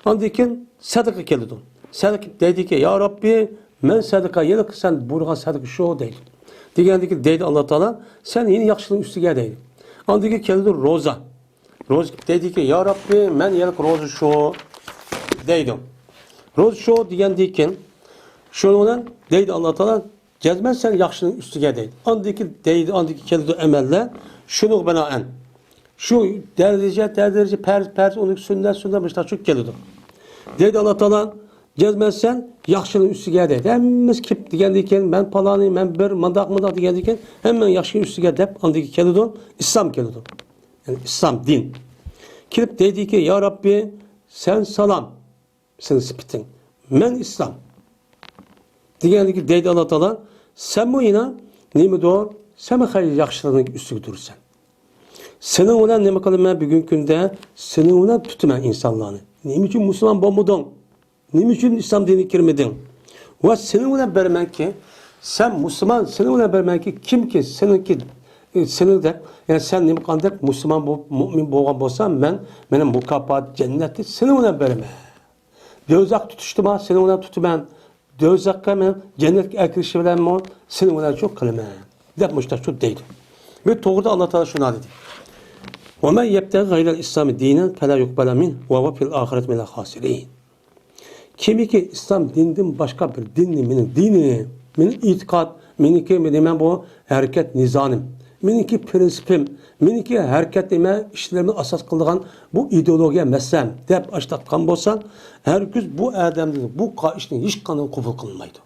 ئاندىن كېيىن سەدىقە كېلىدۇ. سەدىقە دەيدىكى، يا رەببى، مەن سەدىقە، يەنە سەن بۇيرۇغان سەدىقە شۇ دەيدۇ. دېگەندىن كېيىن دەيدۇ ئاللا تائالا، سەن يەنە ياخشىلىقنىڭ ئۈستىگە دەيدۇ. ئاندىن كېيىن كېلىدۇ روزا. روزا دەيدىكى، يا رەببى، مەن يەنە روزا شۇ دەيدۇ. روزا شۇ دېگەندىن كېيىن شۇنىڭ بىلەن دەيدۇ ئاللا تائالا، جەزمەن سەن ياخشىنىڭ ئۈستىگە دەيدۇ. ئاندىكى دەيدۇ، ئاندىكى كېلىدۇ ئەمەللەر. شۇنىڭغا بىنائەن شۇ دەرىجە، دەرىجە، پەرز، پەرز، ئۇنىڭ سۈننەت، سۈننەت، مۇشۇنداق چۈشۈپ كېلىدۇ. دەيدۇ ئاللا تائالا، جەزمەن سەن ياخشىنىڭ ئۈستىگە دەيدۇ. ھەممىسى كېلىپ دېگەندىن كېيىن، مەن پالانى، مەن بىر، مانداق، مانداق دېگەندىن كېيىن، ھەممەڭ ياخشىنىڭ ئۈستىگە دەپ، ئاندىكى كېلىدۇ، ئىسلام كېلىدۇ. يەنى ئىسلام دىن. كېلىپ دەيدىكى، يا رەببى، سەن سالام، سېنىڭ سۈپىتىڭ، مەن ئىسلام دېگەندىكى دەيدۇ ئاللا تائالا، سەنمۇ يەنە نېمىدۇر، سەنمۇ خەير ياخشىلىقنىڭ ئۈستىگە تۇرىسەن. سېنىڭ بىلەن نېمە قىلىمەن بۈگۈنكى كۈندە؟ سېنىڭ بىلەن تۇتىمەن ئىنسانلارنى. نېمە ئۈچۈن مۇسۇلمان بولمىدىڭ؟ نېمە ئۈچۈن ئىسلام دىنىگە كىرمىدىڭ؟ ۋە سېنىڭ بىلەن بېرىمەنكى، سەن مۇسۇلمان، سېنىڭ بىلەن بېرىمەنكى، كىمكى سېنىڭكى، ئى، سېنىڭدەك، يەنى سەن نېمە قىلغاندەك مۇسۇلمان بولۇپ، مۇئمىن بولغان بولسا، مەن، مېنىڭ مۇكاپات جەننەتنى سېنىڭ بىلەن بېرىمەن. دوزاخ تۇتۇشتىما، سېنىڭ بىلەن تۇتىمەن. دوزاخقا مەن جەننەتكە ئەكىرىشى بىلەنمۇ سېنىڭ بىلەن شۇ قىلىمەن، دەپ مۇشتاق شۇ دەيدۇ. ۋە توغرىدا ئاللا تائالا شۇنداق دېدى. ومن يبتغ غير الإسلام دينا فلن يقبل منه وهو في الآخرة من الخاسرين. كىمكى ئىسلام دىنىدىن باشقا بىر دىننى، مېنىڭ دىنىم، مېنىڭ ئېتىقاد، مېنىڭكى نېمە بۇ ھەرىكەت نىزامىم، مېنىڭكى پىرىنسىپىم، مېنىڭكى ھەرىكەت نېمە ئىشلىرىمنى ئاساس قىلىدىغان بۇ ئىدېئولوگىيە مەسىلەم دەپ ئاشتاتقان بولسا، ھەرگىز بۇ ئادەمدىن بۇ قا-، ئىشنى ھېچقاندىن قوبۇل قىلمايدۇ.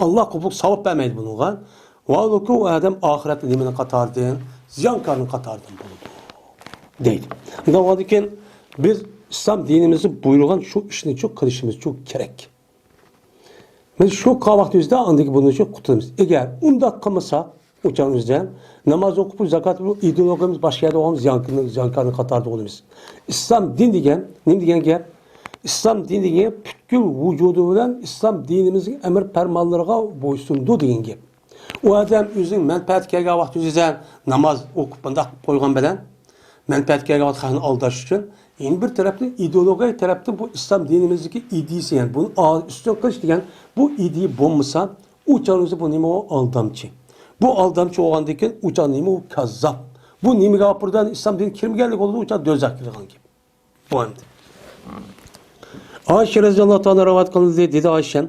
ئاللا قوبۇل ساۋاب بەرمەيدۇ بۇنىڭغا. ۋاھالبۇكى، ئۇ ئادەم ئاخىرەتتە نېمىنىڭ قاتارىدىن؟ زىيانكارنىڭ قاتارىدىن بولىدۇ، دەيدۇ. ئۇنداق بولغاندىكىن، بىز ئىسلام دىنىمىزدا بۇيرۇغان شۇ ئىشنى شۇ قىلىشىمىز شۇ كېرەك. بىز شۇ قاۋاقتا يۈزدە ئاندىن بۇنى شۇ قۇتۇلىمىز. ئەگەر ئۇنداق قىلمىساق، ئۇ چاغنىڭ ئۆزىدە ناماز ئوقۇپ، زاكات بېرىپ، ئىدىيە ئوقۇيمىز، باشقا يەردە ئوقۇيمىز، زىيانكارنىڭ، زىيانكارنىڭ قاتارىدا بولىمىز. ئىسلام دىن دېگەن نېمە دېگەن گەپ؟ ئىسلام دىن دېگەن پۈتكۈل ۋۇجۇدى بىلەن ئىسلام دىنىمىزنىڭ ئەمر پەرمانلىرىغا بويسۇنىدۇ دېگەن گەپ. ئۇ ئادەم ئۆزىنىڭ مەنپەئەتى كەلگەن ۋاقتى يۈزىدە ناماز ئوقۇپ بۇنداق قىلىپ قويغان بىلەن، مەنپەئەتى كەلگەن ۋاقتى خەلقنى ئالداش ئۈچۈن، يەنە بىر تەرەپتىن ئىدېئولوگىيە تەرەپتىن بۇ ئىسلام دىنىمىزدىكى ئىدىيىسى، يەنى بۇنى ئۈستۈن قىلىش دېگەن بۇ ئىدىيە بولمىسا، ئۇ چاغ ئۆزى بۇ نېمە ئۇ؟ ئالدامچى. بۇ ئالدامچى بولغاندىن كېيىن ئۇ چاغ نېمە ئۇ؟ كاززاپ. بۇ نېمىگە ئاپىرىدۇ؟ ئىسلام دىنىگە كىرمىگەنلىك بولىدۇ، ئۇ چاغ دوزاخ كىرىدىغان گەپ. بۇ ئەمدى. ئائىشە رەزىياللاھۇ تائالا رىۋايەت قىلىندى، دېدى ئائىشە،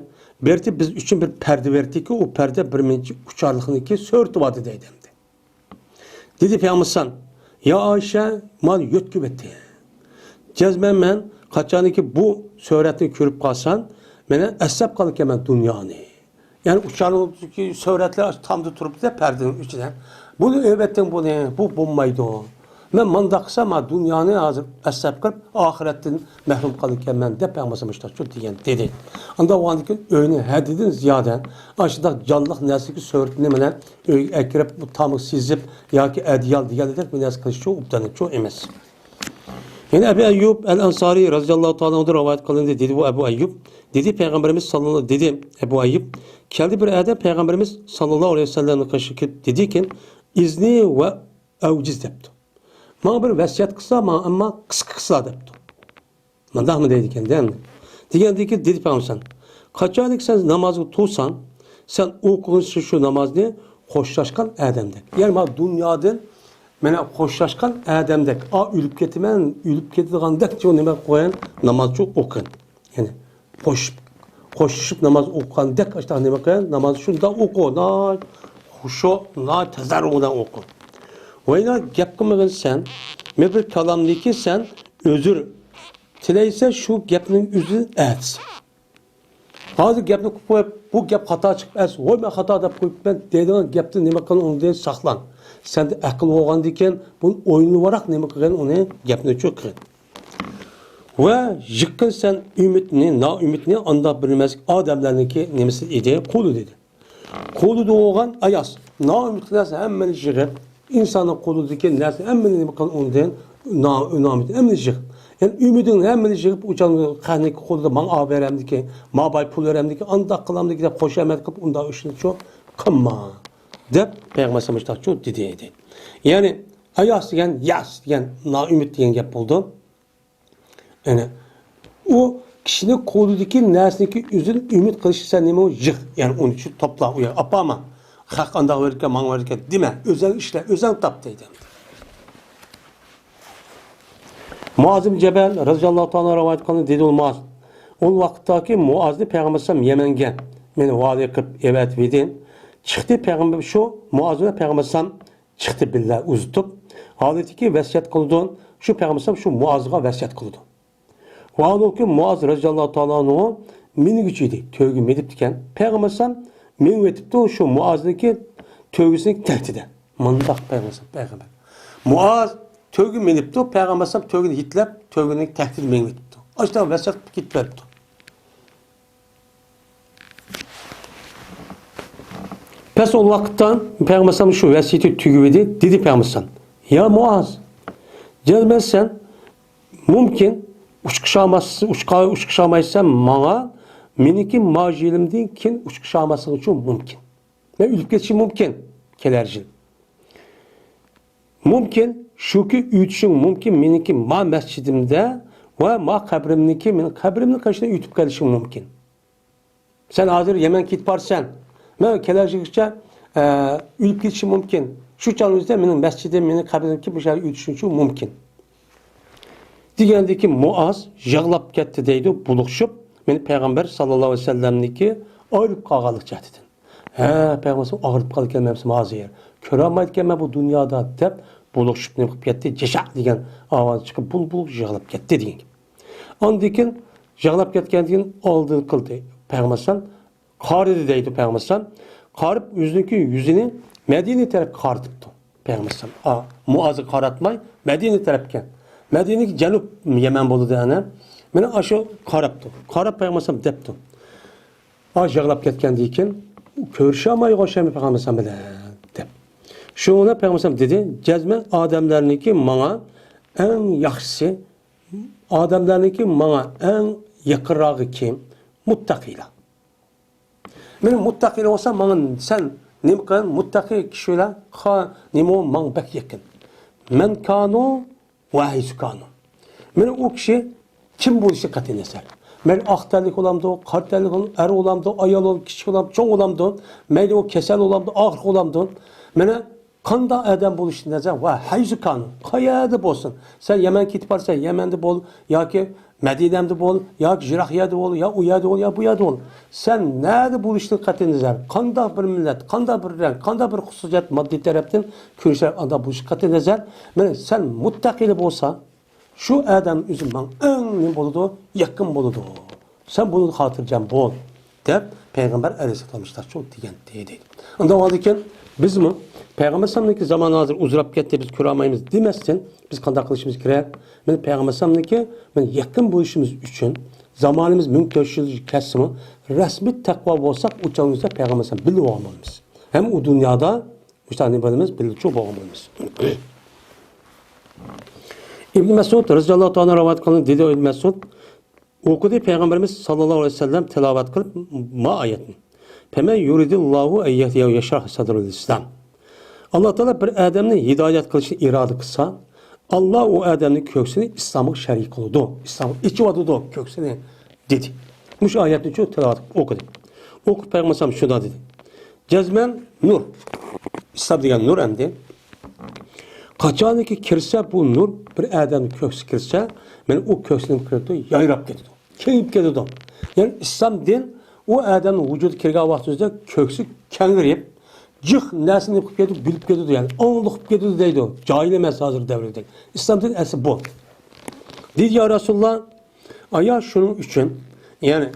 بېرىتى بىز ئۈچۈن بىر پەردە بېرىتتىكى، ئۇ پەردە بىر مۇنچە ئۇچارلىقنىڭكى سۈرىتى بار ئىدى دەيدۇ ئەمدى. دېدى پەيغەمبەر، يا ئائىشە، مانا يۆتكىۋەتتى. جەزمەن مەن قاچانكى بۇ سۈرەتنى كۆرۈپ قالسام، مەن ئەسلەپ قالىدىكەنمەن دۇنيانى. يەنى ئۇچارنىڭ سۈرەتلىرى تامدا تۇرۇپتۇ پەردىنىڭ ئىچىدە. بۇنى ئەۋەتتىڭ بۇنى، بۇ بولمايدۇ. مەن مانداق قىلسام، ما دۇنيانى ھازىر ئەسلەپ قىلىپ، ئاخىرەتتىن مەھرۇم قالىدىكەنمەن دەپ پەيغەمبەر مۇشتاق دېگەن دېدى. ئانداق بولغاندىكىن ئۆينى ھەددىدىن زىيادە ئاشۇنداق جانلىق نەرسىگە سۈرىتىنى مانا ئۆيگە ئەكىرىپ، تامغا سىزىپ ياكى ئەدىيال دېگەندەك بىر نەرسە قىلىشچۇ ئوبدانچۇ ئەمەس. يەنە ئەبۇ ئەييۇب ئەل ئەنسارىي رەزىياللاھۇ تائالا ئانھۇدىن رىۋايەت قىلىندى، دېدى، ئۇ ئەبۇ ئەييۇب، دېدى، پەيغەمبىرىمىز ساللاللاھۇ، دېدى ئەبۇ ئەييۇب، كەلدى بىر ئادەم پەيغەمبىرىمىز ساللاللاھۇ ئەلەيھى ۋەسەللەمنىڭ قېشىغا كېلىپ دېدىكى، ئىزنى ۋە ئەۋجىز دەپتۇ. ماڭا بىر ۋەسىيەت قىلسا، ماڭا ئەمما قىسقا قىلسا دەپتۇ. مۇنداقمۇ دەيدىكەن-دە ئەمدى. دېگەندىكى دېدى پەيغەمبەر، قاچانكى سەن نامازغا تۇرساڭ، سەن ئوقۇغىنىسى شۇ نامازنى خوشلاشقان ئادەمدەك. يەنى مانا دۇنيادىن مانا خوشلاشقان ئادەمدەك. ئا، ئۆلۈپ كېتىمەن، ئۆلۈپ كېتىدىغاندەك شۇ نېمە قويغان نامازچۇ ئوقۇغىن. يەنى قوشۇپ، قوشۇشۇپ ناماز ئوقۇغاندەك ئاشۇنداق نېمە قىلغان ناماز شۇنداق ئوقۇ. ناھايىتى خۇشۇ، ناھايىتى تەزەررۇ بىلەن ئوقۇ. ۋەينا گەپ قىلمىغىن سەن. مەن بىر كالامنىكى سەن ئۆزۈر تىلەيسەن شۇ گەپنىڭ ئۆزىدىن ئەتىسى. ھازىر گەپنى قىلىپ قويۇپ، بۇ گەپ خاتا چىقىپ ئەس، ۋوي مەن خاتا دەپ قويۇپمەن دەيدىغان گەپتىن نېمە قىلىڭ، ئۇنىڭدىن ساقلان. سەندە ئەقىل بولغاندىكىن بۇنى ئويلىنىۋاراق نېمە قىلغىن، ئۇنى گەپنى چۇ قىلغىن. ۋە يىققىن سەن ئۈمىدنى، نائۈمىدنى ئانداق بىلمەسلىك ئادەملەرنىڭكى نېمىسى ئىدى، قۇلى دېدى. قولىدا بولغان ئاياس، نائۈمىدلىك نەرسە ھەممىنى يىغىپ، ئىنساننىڭ قولىدىكى نەرسە ھەممىنى نېمە قىلغان ئۇنىڭدىن نا-، نائۈمىد ھەممىنى يىغىپ. يەنى ئۈمىدىڭنى ھەممىنى يىغىپ، ئۇچاننى قەھنىكى قولىدا ماڭا ئاۋۇ بېرەمدىكى، ما باي پۇل بېرەمدىكى، ئانداق قىلامدىكى دەپ خۇشامەت قىلىپ، ئۇنداق ئىشنى چۇ قىلما. دەپ پەيغەمبەر مۇشتاق چۇ دېدى ئىدى. يەنى ئاياس دېگەن، ياس دېگەن، نائۈمىد دېگەن گەپ بولىدۇ. يەنى ئۇ كىشىنى قولىدىكى نەرسىنىڭكى ئۆزىدىن ئۈمىد قىلىشقا سەن نېمە يىغ، يەنى ئۇنى شۇ توپلا، ئۇ يەرگە ئاپارما. خەق ئانداق بېرىدىكەن، ماڭا بېرىدىكەن دېمە، ئۆزۈڭ ئىشلە، ئۆزۈڭ تاپ دەيدۇ. مۇئاز ئىبن جەبەل رەزىياللاھۇ تائالا رىۋايەت قىلغان دېدى مۇئاز. ئۇ ۋاقىتتاكى مۇئازنى پەيغەمبەر ئەلەيھىسسالام يەمەنگە مېنى ۋالىي قىلىپ ئەۋەتىۋىدى. چىقتى پەيغەمبەر شۇ مۇئاز بىلەن پەيغەمبەر ئەلەيھىسسالام چىقتى بىللە ئۇزىتىپ، ھالىتىكى ۋەسىيەت قىلىدۇ. شۇ پەيغەمبەر شۇ مۇئازغا ۋەسىيەت قىلىدۇ. ۋاھالبۇكى مۇئاز رەزىياللاھۇ تائالا ئەنھۇ مىنگۈچى ئىدى، تۆگە مىنىپتىكەن. پەيغەمبەر مېڭىۋېتىپتۇ شۇ مۇئازنىڭكى تۆگىسىنىڭ تەكتىدە. مۇنداق پەيغەمبەر، پەيغەمبەر. مۇئاز تۆگە مىنىپتۇ، پەيغەمبەر ئەلەيھىسسالام تۆگىنى يېتىلەپ، تۆگىنىڭ تەھدىتىنى مېڭىۋېتىپتۇ. ئاشۇنداق ۋەسىيەت قىلىپ كېتىپ بېرىپتۇ. پەس ئۇ ۋاقىتتا پەيغەمبەر ئەلەيھىسسالام شۇ ۋەسىيىتى تۈگىۋىدى، دېدى پەيغەمبەر ئەلەيھىسسالام: يا مۇئاز، جەزمەن سەن مۇمكىن ئۇچقا شاماس-، ئۇچقا-، ئۇچقا شامايسەن ماڭا، مېنىڭكى ماجىلىمدىن كېيىن ئۇچقا شاماسلىقىڭچۇ مۇمكىن. مەن ئۆلۈپ كېتىشىم مۇمكىن كېلەر يىل. مۇمكىن، شۇكى ئۆتۈشۈڭ مۇمكىن مېنىڭكى ما مەسچىتىمدە ۋە ما قەبرىمنىڭكى، مېنىڭ قەبرىمنىڭ قېشىدا ئۆتۈپ كېلىشىڭ مۇمكىن. سەن ھازىر يەمەن كېتىپ بارىسەن. مەن كېلەر يىلگىچە، ئە، ئۆلۈپ كېتىشىم مۇمكىن. شۇ چاغنىڭ ئۆزىدە مېنىڭ مەسچىتىم، مېنىڭ قەبرىمكى بۇ يەرگە ئۆتۈشۈڭچۇ مۇمكىن. دېگەندىكىن مۇئاز يىغلاپ كەتتى دەيدۇ، بولۇقشۇپ، مېنى پەيغەمبەر ساللاللاھۇ ئەلەيھى ۋەسەللەمنىڭكى ئايرىپ قالغانلىق جەھەتتىن. ھە، پەيغەمبەر ئاغرىپ قالىدىكەنمەن ھازىر. كۆرەلمەيدىكەنمەن بۇ دۇنيادا، دەپ بولۇقشۇپ نېمە قىلىپ كەتتى؟ جىشاق دېگەن ئاۋاز چىقىپ، بۇل-بۇل يىغلاپ كەتتى دېگەن گەپ. ئاندىن كېيىن يىغلاپ كەتكەندىن كېيىن ئالدىن قىلدى پەيغەمبەر ئەلەيھىسسالام. قارىدى دەيدۇ پەيغەمبەر ئەلەيھىسسالام. قارىپ ئۆزىنىڭكى يۈزىنى مەدىنە تەرەپكە قارىتىپتۇ پەيغەمبەر ئەلەيھىسسالام. ئا، مۇئازغا قاراتماي مەدىنە تەرەپكە. مەدىنىگە جەنۇب يەمەن بولىدۇ ئەنە. مانا ئاشۇ قاراپتۇ. قاراپ پەيغەمبەر ئەلەيھىسسالام دەپتۇ. ئا، يىغلاپ كەتكەندىن كېيىن كۆرۈشەلمەي ئوخشايمەن پەيغەمبەر ئەلەيھىسسالام بىلەن دەپ. شۇڭا پەيغەمبەر ئەلەيھىسسالام دېدى، جەزمەن ئادەملەرنىڭكى ماڭا ئەڭ ياخشىسى، ئادەملەرنىڭكى ماڭا ئەڭ يېقىنراقى كىم؟ مۇتتەقىلار. مېنىڭ مۇتتەقىلار بولسا ماڭا سەن نېمە قىل؟ مۇتتەقى كىشىلەر خا-، نېمە ئۇ ماڭا بەك يېقىن. مەن كانۇ ۋە ھەيسۇ كانۇ. مېنىڭ ئۇ كىشى كىم بولۇشى قەتئىي نەزەر. مەيلى ئاق تەنلىك بولامدۇ، قارا تەنلىك بولامدۇ، ئەر بولامدۇ، ئايال بولامدۇ، كىچىك بولامدۇ، چوڭ بولامدۇ، مەيلى ئۇ كەسەل بولامدۇ، ئاغرىق بولامدۇ. مېنىڭ قانداق ئادەم بولۇشى نەزەر ۋە ھەيسۇ كانۇ، قەيەردە بولسۇن. سەن يەمەن كېتىپ بارسەن، يەمەندە بول ياكى مەدىنەمدە بول، ياكى يىراق يەردە بول، يا ئۇ يەردە بول، يا بۇ يەردە بول. سەن نەدە بولۇشتىن قەتئىي نەزەر، قانداق بىر مىللەت، قانداق بىر رەڭ، قانداق بىر خۇسۇسىيەت، ماددىي تەرەپتىن كۆرۈنۈشلەر ئانداق بولۇشى قەتئىي نەزەر. مانا سەن مۇتتەقىلى بولسا، شۇ ئادەم ئۆزى ماڭا ئەڭ نېمە بولىدۇ؟ يېقىن بولىدۇ. سەن بۇنى خاتىرجەم بول، دەپ پەيغەمبەر ئەلەيھىسسالام شۇنداق دېگەن دېدى. ئۇنداق بولغاندىكىن بىزمۇ پەيغەمبەر ئەلەيھىسسالامنىڭكى زامانى ھازىر ئۇزىراپ كەتتى، بىز كۆرەلمەيمىز دېمەستىن، بىز قانداق قىلىشىمىز كېرەك؟ مانا پەيغەمبەر ئەلەيھىسسالامنىڭكى مانا يېقىن بولۇشىمىز ئۈچۈن زامانىمىز مىڭ تۆت يۈز يىل كەتسىمۇ، رەسمىي تەقۋا بولساق، ئۇ چاغىمىزدا پەيغەمبەر ئەلەيھىسسالام بىللە بولغان بولىمىز. ھەم ئۇ دۇنيادا مۇشۇنداق نېمە بولىمىز، بىللە چوڭ بولغان بولىمىز. ئىبن مەسئۇد رەزىياللاھۇ تائالا رىۋايەت قىلغان دېدى، ئىبن مەسئۇد ئوقۇدى، پەيغەمبىرىمىز ساللاللاھۇ ئەلەيھى ۋەسەللەم تىلاۋەت قىلىپ ما ئايەتنى. فَمَنْ يُرِدِ اللَّهُ أَنْ يَهْدِيَهُ يَشْرَحْ صَدْرَهُ لِلْإِسْلَامِ. ئاللا تائالا بىر ئادەمنى ھىدايەت قىلىشنى ئىرادە قىلسا، ئاللا ئۇ ئادەمنىڭ كۆكسىنى ئىسلامغا شەرىك قىلىدۇ، ئىسلامغا ئېچىۋاتىدۇ كۆكسىنى، دېدى. مۇشۇ ئايەتنى شۇ تىلاۋەت قىلىپ ئوقۇدى. ئوقۇپ پەيغەمبەر ئەلەيھىسسالام شۇنداق دېدى. جەزمەن نۇر. ئىسلام دېگەن نۇر ئەمدى. قاچانكى كىرسە بۇ نۇر بىر ئادەمنىڭ كۆكسىگە كىرسە، مانا ئۇ كۆكسىنى كىرىدۇ، يايراپ كېتىدۇ، كېڭىيىپ كېتىدۇ. يەنى ئىسلام دىن ئۇ ئادەمنىڭ ۋۇجۇدىغا كىرگەن ۋاقتىمىزدا كۆكسى كەڭرىيىپ، جىق نەرسە نېمە قىلىپ كېتىدۇ، بىلىپ كېتىدۇ، يەنى ئاڭلىق بولۇپ كېتىدۇ دەيدۇ. جاھىل ئەمەس ھازىر دەۋردە. ئىسلام دىن ئەسلى بۇ. دېدى، يا رەسۇلاللا، ئايا شۇنىڭ ئۈچۈن، يەنى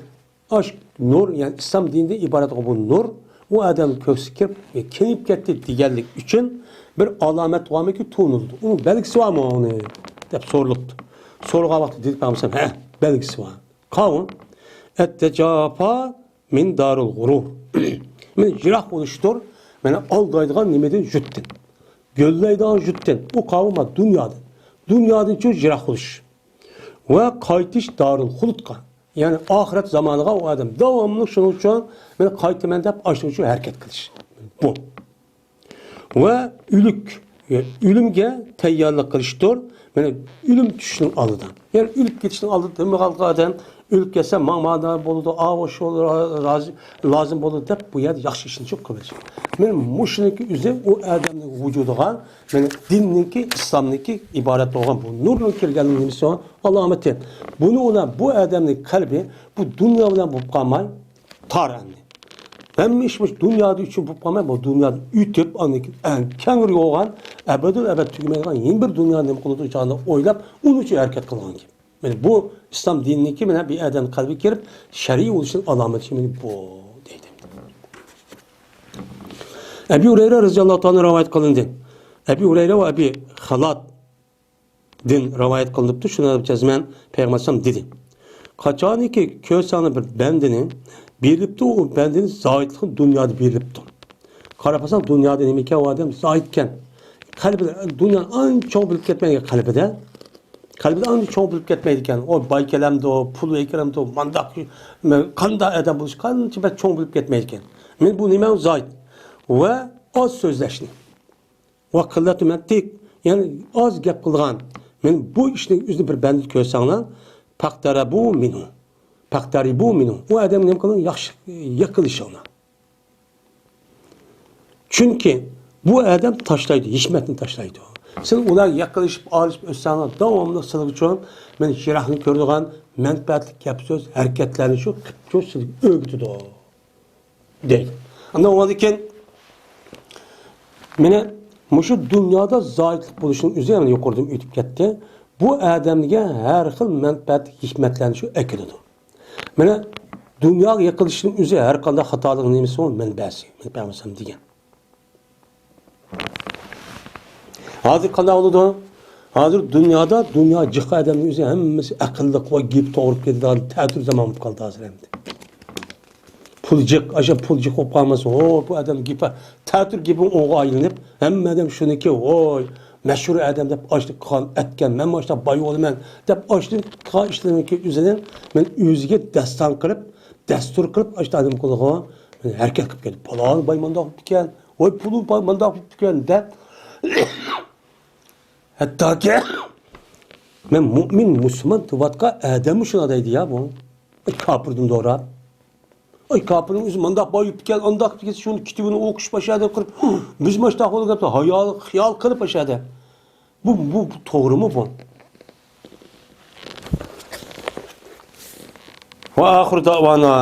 ئاش نۇر، يەنى ئىسلام دىنىدىن ئىبارەت بۇ نۇر، ئۇ ئادەم كۆكسى كىرىپ، كېڭىيىپ كەتتى دېگەنلىك ئۈچۈن بىر ئالامەت بارمىكى تونۇلىدۇ؟ ئۇنىڭ بەلگىسى بارمۇ ئۇنى؟ دەپ سورىلىپتۇ. سورىغان ۋاقتىدا دېدى پەيغەمبەر، ھە، بەلگىسى بار. قاۋۇ، ئەتتەجافا مىن دارىل غۇرۇر. مانا يىراق بولۇشتۇر، مانا ئالدايدىغان نېمىدىن، يۇرتتىن. گۆللەيدىغان يۇرتتىن. ئۇ قاۋۇ ما دۇنيادىن. دۇنيادىن چوڭ يىراق بولۇش. ۋە قايتىش دارىل خۇلۇدقا. يەنى ئاخىرەت زامانىغا ئۇ ئادەم داۋاملىق شۇنىڭ ئۈچۈن مەن قايتىمەن دەپ ئاشۇنىڭ ئۈچۈن ھەرىكەت قىلىش. بۇ. ۋە ئۆلۈك، ئۆلۈمگە تەييارلىق قىلىشتۇر. مانا ئۆلۈم چۈشۈشنىڭ ئالدىدا. يەنى ئۆلۈپ كېتىشنىڭ ئالدىدا نېمە قىلغان ئادەم؟ ئۆلۈپ كەتسە ماڭا مانا بولىدۇ، ئاۋۇ شۇ راز-، لازىم بولىدۇ دەپ بۇ يەردە ياخشى ئىشنى چوق قىلىش. مانا مۇشۇنىڭكى ئۆزى ئۇ ئادەمنىڭ ۋۇجۇدىغا، مانا دىننىڭكى، ئىسلامنىڭكى ئىبارەت بولغان بۇ نۇرنىڭ كىرگەنلىكىنىڭ نېمىسى ئۇ؟ ئالامىتى. بۇنى ئۇلار، بۇ ئادەمنىڭ قەلبى بۇ دۇنيا بىلەن بولۇپ قالماي، تار ئەمدى. ھەممە ئىش مۇشۇ دۇنيا ئۈچۈن بولۇپ قالماي، بۇ دۇنيادىن ئۆتۈپ، ئاندىن كېيىن ئەڭ كەڭرى بولغان، ئەبەدىل ئەبەد تۈگىمەيدىغان يېڭى بىر دۇنيا نېمە قىلىدۇ جاندا ئويلاپ، ئۇنىڭ ئۈچۈن ھەرىكەت قىلغان گەپ. مانا بۇ ئىسلام دىنىنىڭكى مانا بىر ئادەمنىڭ قەلبىگە كىرىپ، شەرئىي بولۇشىنىڭ ئالامىتى مانا بۇ، دەيدۇ. ئەبى ھۇرەيرە رەزىياللاھۇ تائالا رىۋايەت قىلىندى. ئەبى ھۇرەيرە ۋە ئەبى خالاد دىن رىۋايەت قىلىنىپتۇ، شۇنى جەزمەن پەيغەمبەر ئەلەيھىسسالام دېدى. قاچانكى كۆرسەڭلار بىر بەندىنى بېرىلىپتۇ، ئۇ بەندىنى زاھىتلىقى دۇنيادا بېرىلىپتۇ. قاراپ باقساڭ، دۇنيادا نېمە ئىكەن، ئۇ ئادەم زاھىت ئىكەن. قەلبىدە دۇنيانى ئانچە چوڭ بىلىپ كەتمەيدىكەن قەلبىدە. قەلبىدە ئانچە چوڭ بىلىپ كەتمەيدىكەن. ئۇ باي كېلەمدۇ، پۇل كېلەمدۇ، مانداق، قانداق ئادەم بولۇش، قانچە بەك چوڭ بىلىپ كەتمەيدىكەن. مەن بۇ نېمە زاھىت ۋە ئاز سۆزلەشنى. ۋە قىللەتۇ مەنتىق، يەنى ئاز گەپ قىلىدىغان. مەن بۇ ئىشنى ئۆزىنى بىر بەندە كۆرسەڭلار، پەقتەرەبۇ مىنھۇ. پەقتەرىبۇ مىنھۇ. ئۇ ئادەمگە نېمە قىلىڭ؟ ياخشى يېقىنلىشىڭلار. چۈنكى بۇ ئادەم تاشلايدۇ، ھېكمەتنى تاشلايدۇ. سىز ئۇلارغا يېقىنلىشىپ، ئارىلىشىپ ئۆتسەڭلار، داۋاملىق سىلىگىچۇ مەن يىراقنى كۆرىدىغان مەنپەئەتلىك گەپ سۆز، ھەرىكەتلەرنى شۇ قىپچۇ سىزگە ئۆگىتىدۇ. دەيدۇ. ئاندىن ئۇنىڭدىن كېيىن مانا مۇشۇ دۇنيادا زاھىتلىق بولۇشنىڭ ئۆزى، يەنە يۇقىرىدىن ئۆتۈپ كەتتى. بۇ ئادەمگە ھەر خىل مەنپەئەت، ھېكمەتلەرنى شۇ ئەكېلىدۇ. مانا دۇنياغا يېقىنلىشىشنىڭ ئۆزى ھەر قانداق خاتالىقنىڭ نېمىسى بۇ؟ مەنبەسى. مەن پەيغەمبەر دېگەن. ھازىر قانداق بولىدۇ؟ ھازىر دۇنيادا، دۇنيا جىق ئادەمنىڭ ئۆزى ھەممىسى ئەقىللىق ۋە گېپى توغرا كېتىدىغان تەتۈر زامان بولۇپ قالدى ھازىر ئەمدى. پۇل جىق، ئاشۇ پۇل جىق بولۇپ قالمىسا، ھو، بۇ ئادەم گېپى، تەتۈر گېپى ئوڭغا ئايلىنىپ، ھەممە ئادەم شۇنىكى، ۋوي، مەشھۇر ئادەم دەپ ئاشۇ قىلغان ئەتكەن، مەن مانا شۇنداق باي بولىمەن دەپ ئاشۇ قىلغان ئىشلىرىنىڭكى ئۆزىنى مەن ئۆزىگە داستان قىلىپ، دەستۇر قىلىپ، ئاشۇ ئادەم قىلغان ھەرىكەت قىلىپ كەتتى. پالان باي مانداق بوپتىكەن، ۋاي پۇلى بار مانداق بوپتىكەن دەپ، ھەتتاكى مەن مۇئمىن، مۇسۇلمان دەۋاتقان ئادەممۇ شۇنداق دەيدۇ يا بۇ. ئاي كاپىردىن دوراپ. ئاي كاپىرنىڭ ئۆزى مانداق بايىپتىكەن، ئانداق دېگەن شۇنى كىتابىنى ئوقۇش باشلىدى قىلىپ، بىز ماشۇنداق بولغان گەپنى ھايال، خىيال قىلىپ باشلىدى. بۇ، بۇ، بۇ توغرىمۇ بۇ؟ ۋە ئاخىر دەۋانا.